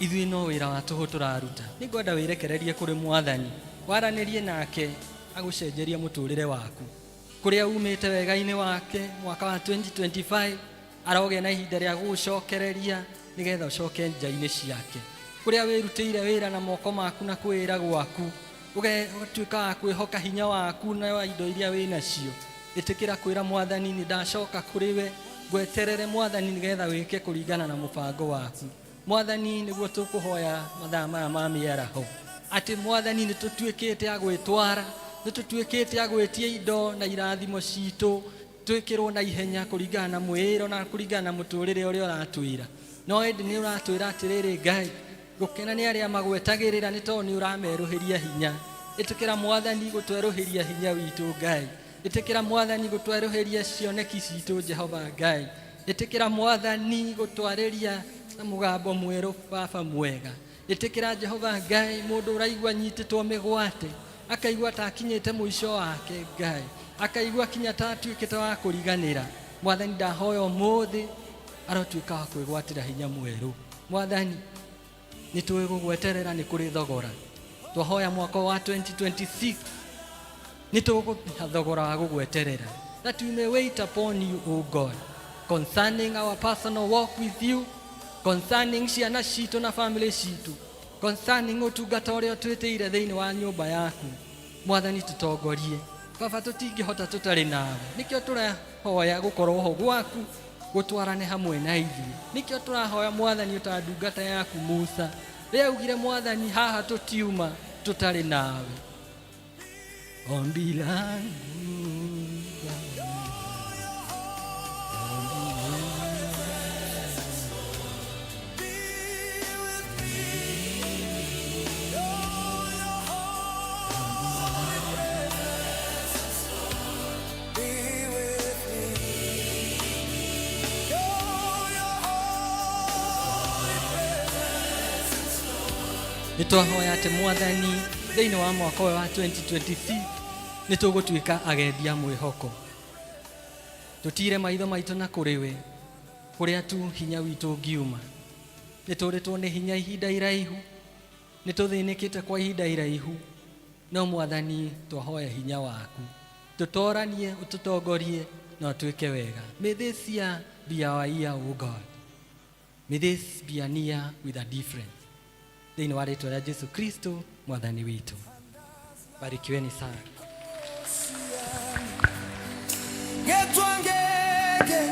ithuĩ no wĩra wa tũhũ tũraruta. Nĩ ngwenda wĩrekererie kũrĩ mwathani, waranĩrie nake agũcenjerie mũtũrĩre waku kũrĩa umĩte wega-inĩ wake. Mwaka wa 2025 arogĩa na ihinda rĩa gũgũcokereria nĩgetha ũcoke nja-inĩ ciake, kũrĩa wĩrutĩire wĩra na moko maku na kwĩra gwaku, ũgatuĩka wa kwĩhoka hinya waku na wa indo iria wĩ nacio. Ĩtĩkĩra kwĩra mwathani, nĩ ndacoka kũrĩ we, ngweterere mwathani nĩgetha wĩke kũringana na mũbango waku. Mwathani, nĩguo tũkũhoya mathaa maya ma mĩaraho atĩ mwathani nĩ tũtuĩkĩte a gwĩtwara, nĩ tũtuĩkĩte a gwĩtia indo na irathimo citũ twĩkĩrwo na ihenya kũringana na mwĩĩro na kũringana na mũtũrĩre ũrĩa ũratwĩra. No ĩndĩ nĩ ũratwĩra atĩrĩrĩ, Ngai, gũkena nĩ arĩa magwetagĩrĩra nĩ tondũ nĩ ũramerũhĩria hinya. Ĩtĩkĩra mwathani gũtwerũhĩria hinya witũ. Ngai, ĩtĩkĩra mwathani gũtwerũhĩria cioneki citũ. Jehova Ngai, ĩtĩkĩra mwathani gũtwarĩria na mũgambo mwerũ. Baba mwega, ĩtĩkĩra Jehova Ngai, mũndũ ũraigua nyitĩtwo mĩgwate, akaigua ta akinyĩte mũico wake, Ngai, akaigua kinya ta atuĩkĩte wa kũriganĩra, mwathani ndahoya ũmũthĩ arotuĩka wa kwĩgwatĩra hinya mwerũ. Mwathani, nĩ tũĩ gũgweterera nĩ kũrĩ thogora. Twahoya mwaka wa 2026 nĩ tũgũrĩha thogora wa gũgweterera, that we may wait upon you, O God, concerning our personal walk with you, concerning ciana citũ na family citũ, concerning ũtungata ũrĩa ũtwĩtĩire thĩinĩ wa nyũmba yaku. Mwathani, tũtongorie. Baba, tũtingĩhota tũtarĩ nawe. Nĩkĩo tũrahoya gũkorwo ho gwaku gũtwarane hamwe na ithuĩ. Nĩkĩo tũrahoya mwathani, ũta ndungata yaku Musa rĩrĩa augire, mwathani, haha tũtiuma tũtarĩ nawe. Ombi langu. Be with me. Oh, your holy presence. Nĩ twahoya atĩ mwathani, thĩinĩ wa mwaka ũyũ wa 2026 nĩ tũgũtuĩka agendi a mwĩhoko, tũtire maitho maitũ na kũrĩ we kũrĩa tu hinya witũ ũngiuma. Nĩ tũrĩtwo nĩ hinya ihinda iraihu, nĩ tũthĩnĩkĩte kwa ihinda iraihu, no mwathani, twahoya hinya waku tũtoranie, ũtũtongorie na ũtwĩke wega. May this year be our year, O God. May this be a year with a difference. Thĩinĩ wa rĩtwa rĩa Jesu Kristo mwathani witũ, barikiweni sana. Ngedwa ngeke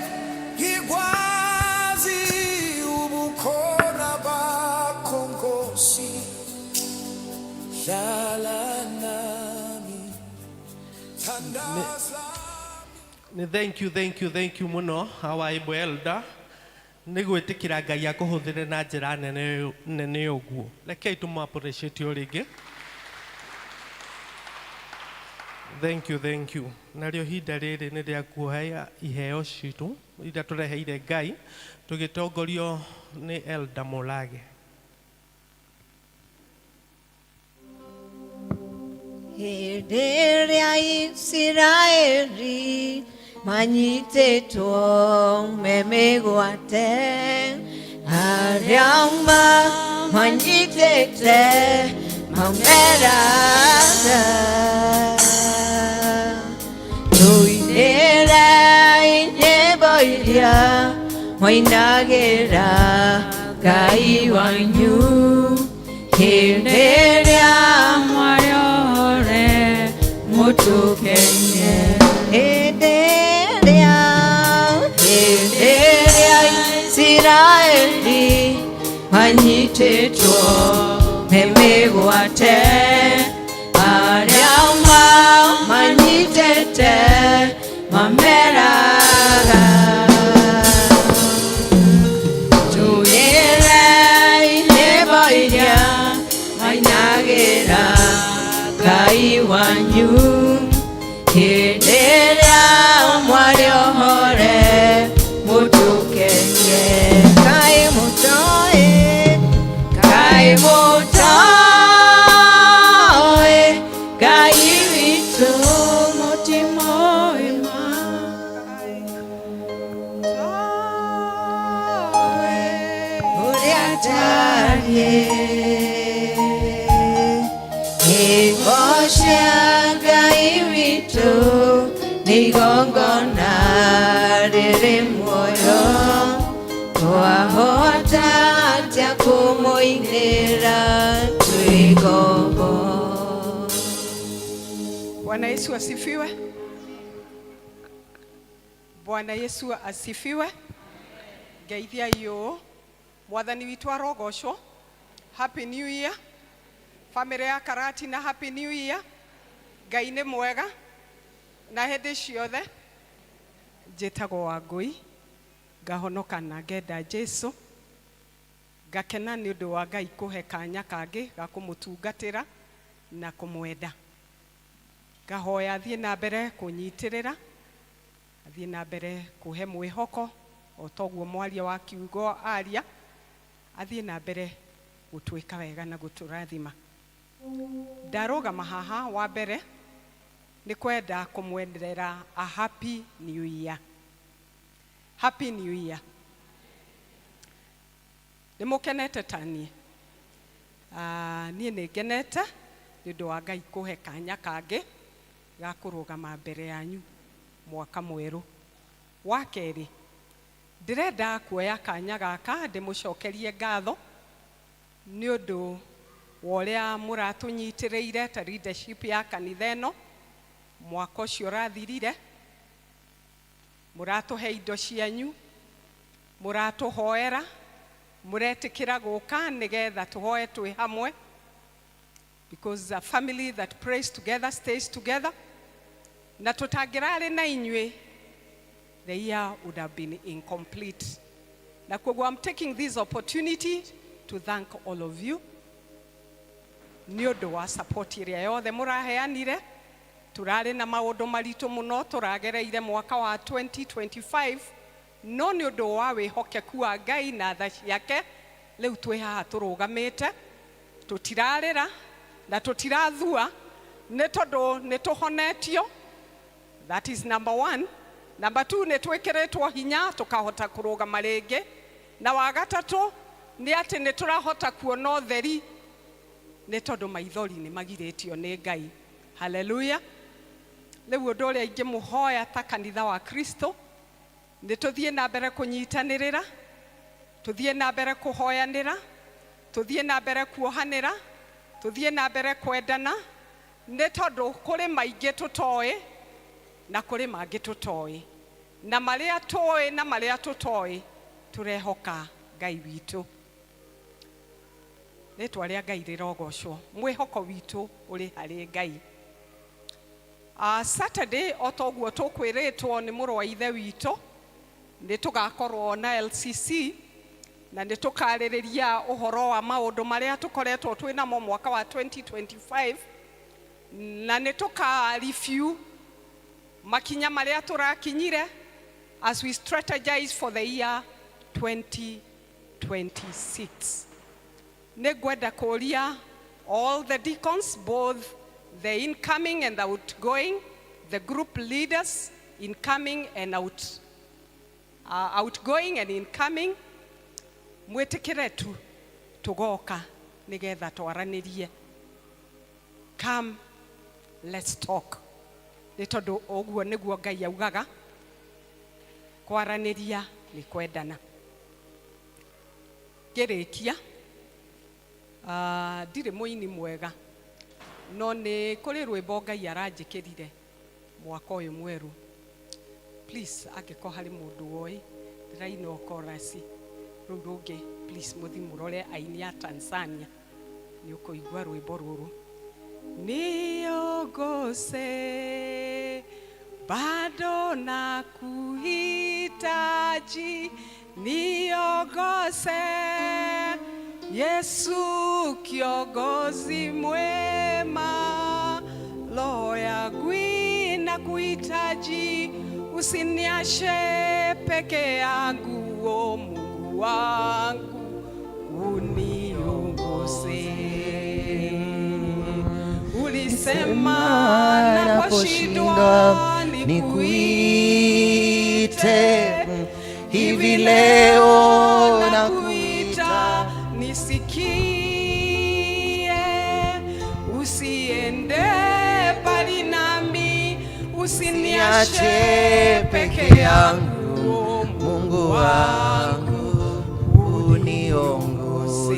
ngikwazi, ubukhona bakho Nkosi, hlala nami, thandaza. Nĩ thank you, thank you, thank you mũno, our able elder, nĩ gwĩtĩkĩra Ngai akũhũthĩre na njĩra nene nene ũguo. Rekei tũmũ appreciate o rĩngĩ. Thank you, thank you. Narĩo ihinda rĩrĩ nĩ rĩa kuoya iheo citũ iria tũreheire Ngai tũgĩtongorio nĩ Elder Mũrage. Hĩndĩ ĩrĩa Isiraeli manyitĩtwo me mĩgwate, arĩa manyitĩte maumeraga, tũinĩre nyĩmbo iria mwainagĩra Ngai wanyu hĩndĩ ĩrĩa mwarĩore mũtũkenye, hĩndĩ ĩrĩa Manyitĩtwo nĩ mĩgwate, arĩa manyitĩte mameraga tũĩre nyĩmbo iria mainagĩra Ngai wanyu hĩndĩ ĩrĩa mwarĩ ohore mũtũkenie. Kaĩ mũtoĩ, kaĩ mũtoĩ Ngai witũ, mũtimoĩ ma ũrĩa atariĩ. Nyĩmbo cia Ngai witũ nĩ igongona rĩrĩ muoyo, twahota atĩa kũmũinĩra twĩ ngombo? Bwana Yesu asifiwe. Bwana Yesu asifiwe. Ngeithia iyũ, Mwathani witũ arogocwo. Happy New Year. Family ya Karati na Happy New Year. Ngai nĩ mwega na hĩndĩ ciothe. Njĩtagwo Wangũi, ngahonoka na ngenda Jesu, ngakena nĩ ũndũ wa Ngai kũhe kanya kangĩ ga kũmũtungatĩra na kũmwenda. Ngahoya athiĩ na mbere kũnyitĩrĩra, athiĩ na mbere kũhe mwĩhoko o toguo mwaria wa kiugo aria, athiĩ na mbere gũtwĩka wega na gũtũrathima. Ndarũgama haha wa mbere nĩ kwenda kũmwenderera a Happy New Year. Happy New Year. Nĩ mũkenete ta niĩ? Niĩ nĩ ngenete nĩ ũndũ wa Ngai kũhe kanya kangĩ ga kũrũgama mbere yanyu mwaka mwerũ. Wa kerĩ, ndĩrenda kuoya kanya gaka ndĩmũcokerie ngatho nĩ ũndũ wa ũrĩa mũratũnyitĩrĩire ta leadership ya kanitha ĩno mwaka ũcio ũrathirire. Mũratũhe indo cianyu, mũratũhoera, mũretĩkĩra gũka nĩgetha tũhoe twĩ hamwe, because a family that prays together stays together. Na tũtangĩrarĩ na inyuĩ, the year would have been incomplete. Na koguo I'm taking this opportunity to thank all of you nĩ ũndũ wa support ĩrĩa yothe mũraheanire. Tũrarĩ na maũndũ maritũ mũno tũragereire mwaka wa 2025, no nĩ ũndũ wa wĩhokeku wa Ngai na tha ciake, rĩu twĩ haha tũrũgamĩte, tũtirarĩra na tũtirathua, nĩ tondũ nĩ tũhonetio. That is number one. Number two, nĩ twĩkĩrĩtwo hinya tũkahota kũrũgama rĩngĩ. Na wa gatatũ nĩ atĩ nĩ tũrahota kuona ũtheri, nĩ tondũ maithori nĩ magirĩtio nĩ Ngai. Haleluya. Rĩu ũndũ ũrĩa ingĩmũhoya ta kanitha wa Kristo, nĩ tũthiĩ na mbere kũnyitanĩrĩra, tũthiĩ na mbere kũhoyanĩra, tũthiĩ na mbere kuohanĩra, tũthiĩ na mbere kwendana, nĩ tondũ kũrĩ maingĩ tũtoĩ na kũrĩ mangĩ tũtoĩ, na marĩa tũĩ na marĩa tũtoĩ tũrehoka Ngai witũ. Rĩtwa rĩa Ngai rĩrogocwo. Mwĩhoko witũ ũrĩ harĩ Ngai. Saturday, o toguo tũkwĩrĩtwo nĩ mũrũ wa ithe witũ, nĩ tũgakorwo na LCC na nĩ tũkarĩrĩria ũhoro wa maũndũ marĩa tũkoretwo twĩ namo mwaka wa 2025, na nĩ tũka review makinya marĩa tũrakinyire as we strategize for the year 2026. Nĩ ngwenda kũria all the deacons, both the incoming and the outgoing, the group leaders, incoming and outgoing and incoming, mwĩtĩkĩre tu tũgoka nĩgetha twaranĩrie. Come, let's talk, nĩ tondũ ũguo nĩguo Ngai augaga, kwaranĩria nĩ kwendana. Ngĩrĩkia, ndirĩ mũini mwega, no nĩ kũrĩ rwĩmbo Ngai aranjĩkĩrire mwaka ũyũ mwerũ. Please, angĩkorwo harĩ mũndũ woĩ, ndĩraina o chorus, rũu rũngĩ. Please muthi murore aini a Tanzania ni ukuigua rwimbo ruru. Niogose bado na kuhitaji, niogose Yesu kiongozi mwema, roho yangu inakuhitaji, usiniache peke yangu, o Mungu wangu uniongoze. Ulisema naposhindwa nikuite, hivi leo nakuita, nisikie, usiende mbali nami, usiniache peke yangu, Mungu wangu uniongoze.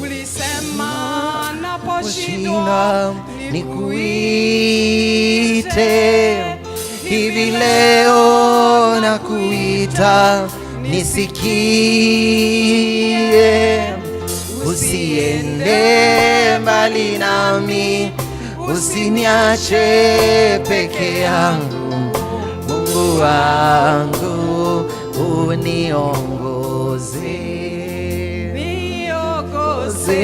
Ulisema naposhindwa nikuite, hivi leo nakuita, nisikie, usiende mbali nami, usiniache peke yangu, Mungu wangu uniongoze. Niongoze,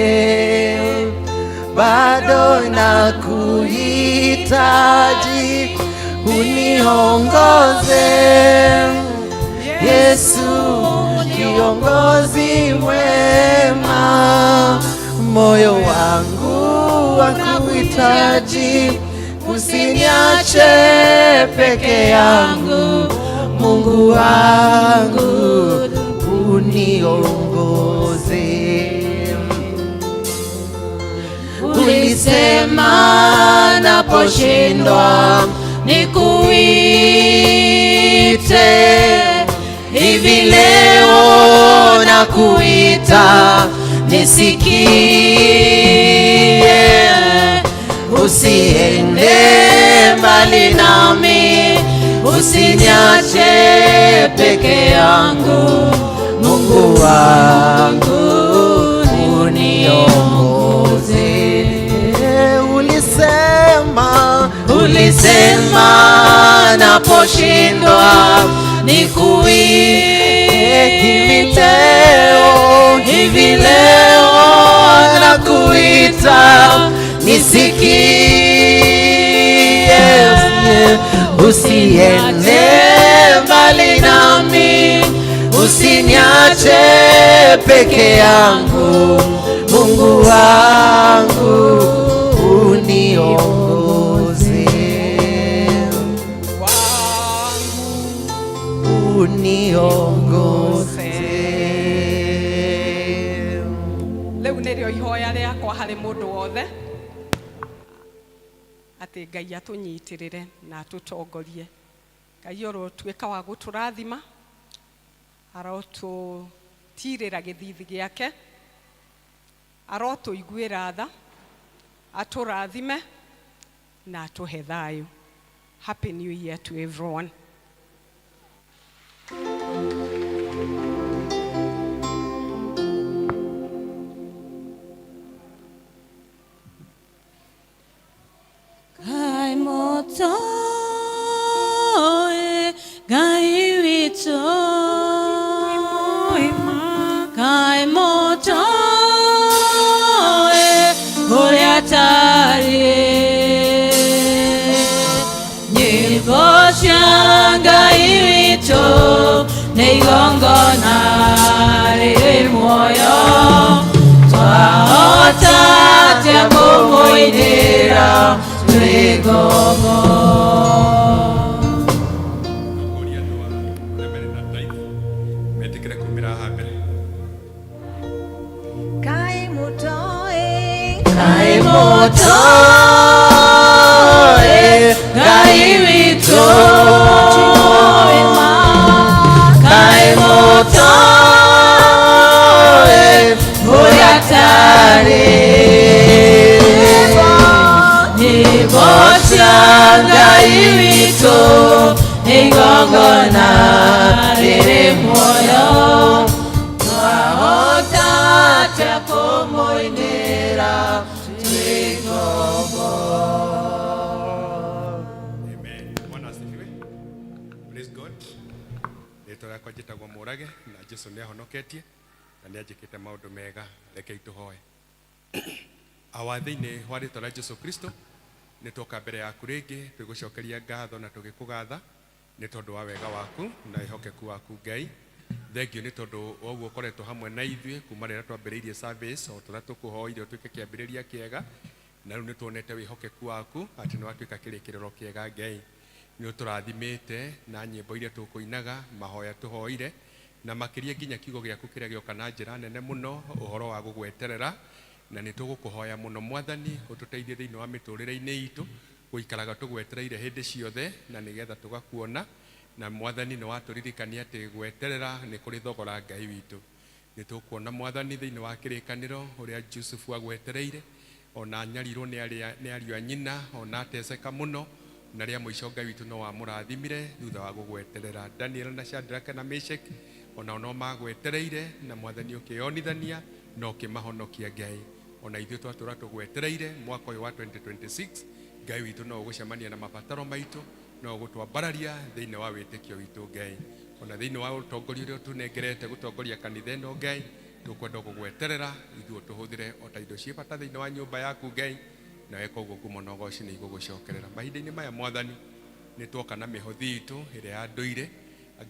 bado nakuhitaji, uniongoze Yesu kiongozi mwema, moyo wangu wakuhitaji, usiniache peke yangu, Mungu wangu uniongoze. Ulisema naposhindwa nikuite, hivi leo nakuita, nisikie, usiende mbali nami, usiniache peke yangu, Mungu wangu uniongoze. Ulisema, ulisema naposhindwa nikuite, hivi leo nakuita, nisikie, usiende mbali nami, usiniache peke yangu, Mungu wangu uniongoze, uniongoze. Rĩu nĩrĩo ihoya rĩakwa harĩ mũndũ wothe atĩ Ngai atũnyitĩrĩre na atũtongorie. Ngai orotuĩka wa gũtũrathima, arotũtirĩra gĩthithi gĩake, arotũiguĩra tha, atũrathime na atũhe thayũ. Happy New Year to everyone. Ngai motoe, Ngai witũ. Ngai motoe, ũrĩa atariĩ. Nyĩmbo cia Ngai witũ nĩ igongona rĩrĩ muoyo. Twahota atĩa kũmũinĩra twĩ ngombo? Metĩkĩre kumĩra haha mbere. Ngai mũtoe, Ngai mũtoe, Ngai witũ. Ngai mũtoe, ũrĩa atarĩ. Nyĩmbo cia Ngai witũ nĩ igongona rĩrĩ muoyo. Jesu nĩ ahonoketie na nĩ anjĩkĩte maũndũ mega. Rekei tũhoe. Awa, thĩinĩ wa rĩtwa rĩa Jesu Kristo, nĩ twoka mbere yaku rĩngĩ twĩgũcokeria ngatho na tũgĩkũgatha nĩ tondũ wa wega waku na wĩhokeku waku. Ngai, thengio nĩ tondũ wa ũguo ũkoretwo hamwe na ithuĩ kuma rĩrĩa twambĩrĩirie service, o tũrĩa tũkũhoire ũtuĩke kĩambĩrĩria kĩega, na rĩu nĩ tuonete wĩhokeku waku atĩ nĩ watuĩka kĩrĩkĩrĩro kĩega. Ngai, nĩ ũtũrathimĩte na nyĩmbo iria tũkũinaga, mahoya tũhoire, na makĩria nginya kiugo gĩaku kĩrĩa gĩoka na njĩra nene mũno, ũhoro wa gũgweterera. Na nĩ tũgũkũhoya mũno, Mwathani, ũtũteithie thĩinĩ wa mĩtũrĩre-inĩ itũ gũikaraga tũgwetereire hĩndĩ ciothe, na nĩgetha tũgakuona. Na Mwathani, nĩ watũririkania atĩ gweterera nĩ kũrĩ thogora. Ngai witũ, nĩ tũkuona, Mwathani, thĩinĩ wa kĩrĩkanĩro ũrĩa Jusufu agwetereire, ona anyarirwo nĩ ariũ a nyina, ona ateceka mũno, na rĩa mũico Ngai witũ no wamũrathimire thutha wa gũgweterera. Daniel na Shadrach na Meshach onao no magwetereire, na Mwathani ũkĩyonithania na ũkĩmahonokia. Ngai, ona ithuĩ twatũra tũgwetereire mwaka ũyũ wa 2026, Ngai witũ, no ũgũcemania na mabataro maitũ, no ũgũtwambararia thĩinĩ wa wĩtĩkio witũ. Ngai, ona thĩinĩ wa ũtongoria ũrĩa ũtũnengerete gũtongoria kanitha ĩno, Ngai, tũkwenda gũgweterera ithuĩ, tũhũthĩre o ta indo ciĩ bata thĩinĩ wa nyũmba yaku. Ngai, na weka ũguo, ngumo na ũgoci nĩ igũgũcokerera. Mahinda-inĩ maya, Mwathani, nĩ twoka na mĩhothi itũ ĩrĩa ya ndũire.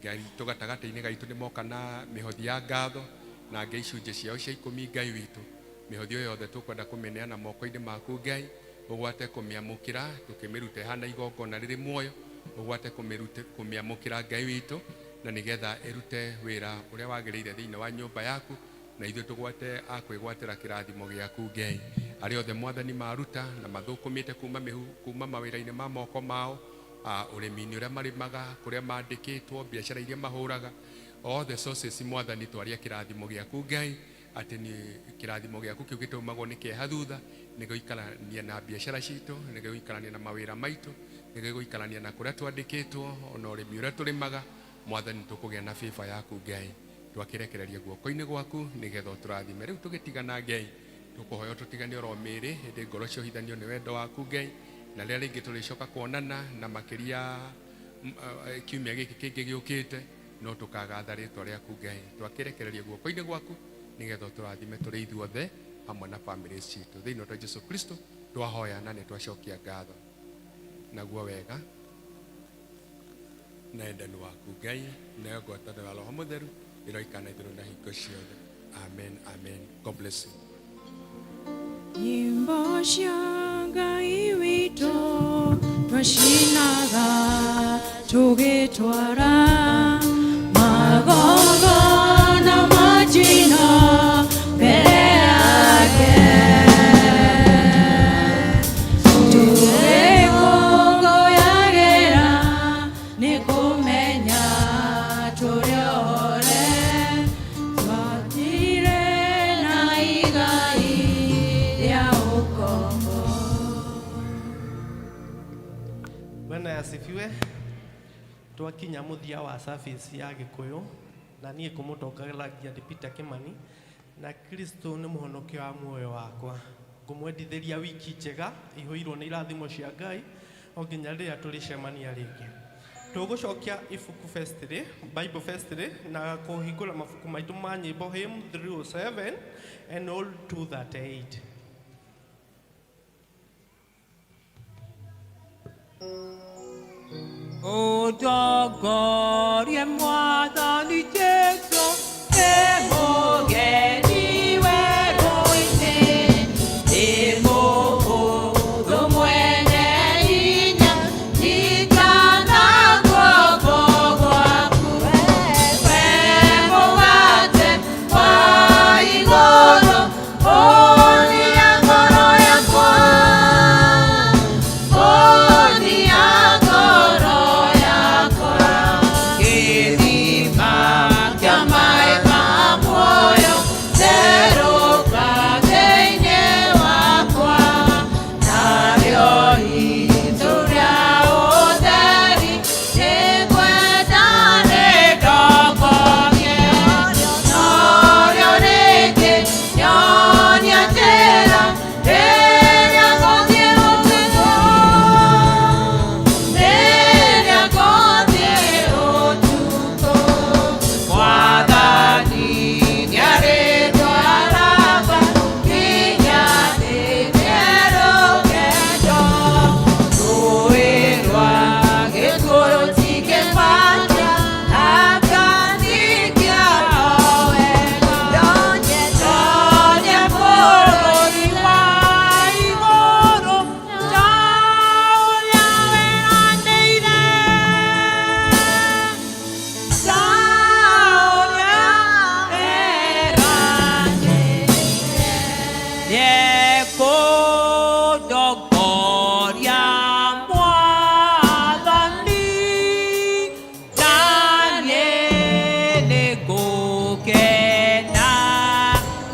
Ngai witũ, gatagatĩ-inĩ gaitũ nĩ moka na mĩhothi ya ngatho na angĩ icunjĩ ciao cia ikũmi. Ngai witũ, mĩhothi ĩyo yothe tũkwenda kũmĩneana moko-inĩ maku. Ngai, ũgwate kũmĩamũkĩra tũkĩmĩruta ĩhana igongona rĩrĩ muoyo, ũgwate kũmĩamũkĩra, Ngai witũ, na nĩgetha ĩrute wĩra ũrĩa wagĩrĩire thĩinĩ wa nyũmba yaku, na ithuĩ tũgwate a kwĩgwatĩra kĩrathimo gĩaku. Ngai, arĩa othe, Mwathani, maruta na mathũkũmĩte kuma mĩhu kuma mawĩra-inĩ ma moko mao, ũrĩmi-inĩ ũrĩa marĩmaga, kũrĩa mandĩkĩtwo, biacara iria mahũraga, all the sources, Mwathani, twaria kĩrathimo gĩaku. Ngai, atĩ nĩ kĩrathimo gĩaku kĩu gĩtũmagwo nĩ kĩeha thutha nĩ gũikarania na biacara citũ, nĩ gũikarania na mawĩra maitũ, nĩ gũikarania na kũrĩa twandĩkĩtwo, ona ũrĩmi ũrĩa tũrĩmaga. Mwathani, tũkũgĩa na favor yaku. Ngai, twakĩrekereria guoko-inĩ gwaku nĩgetha ũtũrathime. Rĩu tũgĩtigana, Ngai, tũkũhoya tũtigane oro mĩĩrĩ, hĩndĩ ngoro ciohithanio nĩ wendo waku. Ngai, na rĩrĩa rĩngĩ tũrĩcoka kuonana na makĩria kiumia gĩkĩ kĩngĩ gĩũkĩte, no tũkagatha rĩtwa rĩaku. Ngai, twakĩrekereria guoko-inĩ gwaku nĩgetha ũtũrathime tũrĩ ithuothe hamwe na famĩlĩ citũ. Thĩinĩ wa Jesu Kristo twahoya na nĩ twacokia ngatho. Naguo wega na endani waku, Ngai, nayo ngwatanĩro ya Roho Mũtheru ĩroikana na ithuĩ na hingo ciothe. Amen, amen. God bless you. Nyĩmbo cia Ngai witũ twacinaga tũgĩtwara magongona ma njino mbere yake, tũgĩkũngũyagĩra nĩ kũmenya tũrĩ ohore, twathiire na igai rĩa ũkombo. Bwana asifiwe. Twakinya muthia wa service ya Gikuyu, na niĩ kũmũtongoragia ndĩ Peter Kimani, na Kristo nĩ mũhonokia wa muoyo wakwa. Ngũmwendithĩria wiki njega ihũirwo nĩ irathimo cia Ngai, o nginya rĩrĩa tũrĩcemania rĩngĩ. Tũgũcokia ibuku vestry, Bible vestry, na kũhingũra mabuku maitũ ma nyĩmbo, hymn 307 and old 238. Ũtongorie Mwathani Jesũ, nĩ mũgeni werũ-inĩ, ndĩ mũhũthũ mwene hinya, nyita na guoko gwaku. We mũgate wa igũrũ, hũnia ngoro yakwa, hũnia ngoro yakwa, gĩthima kĩa maĩ ma.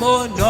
Mũno.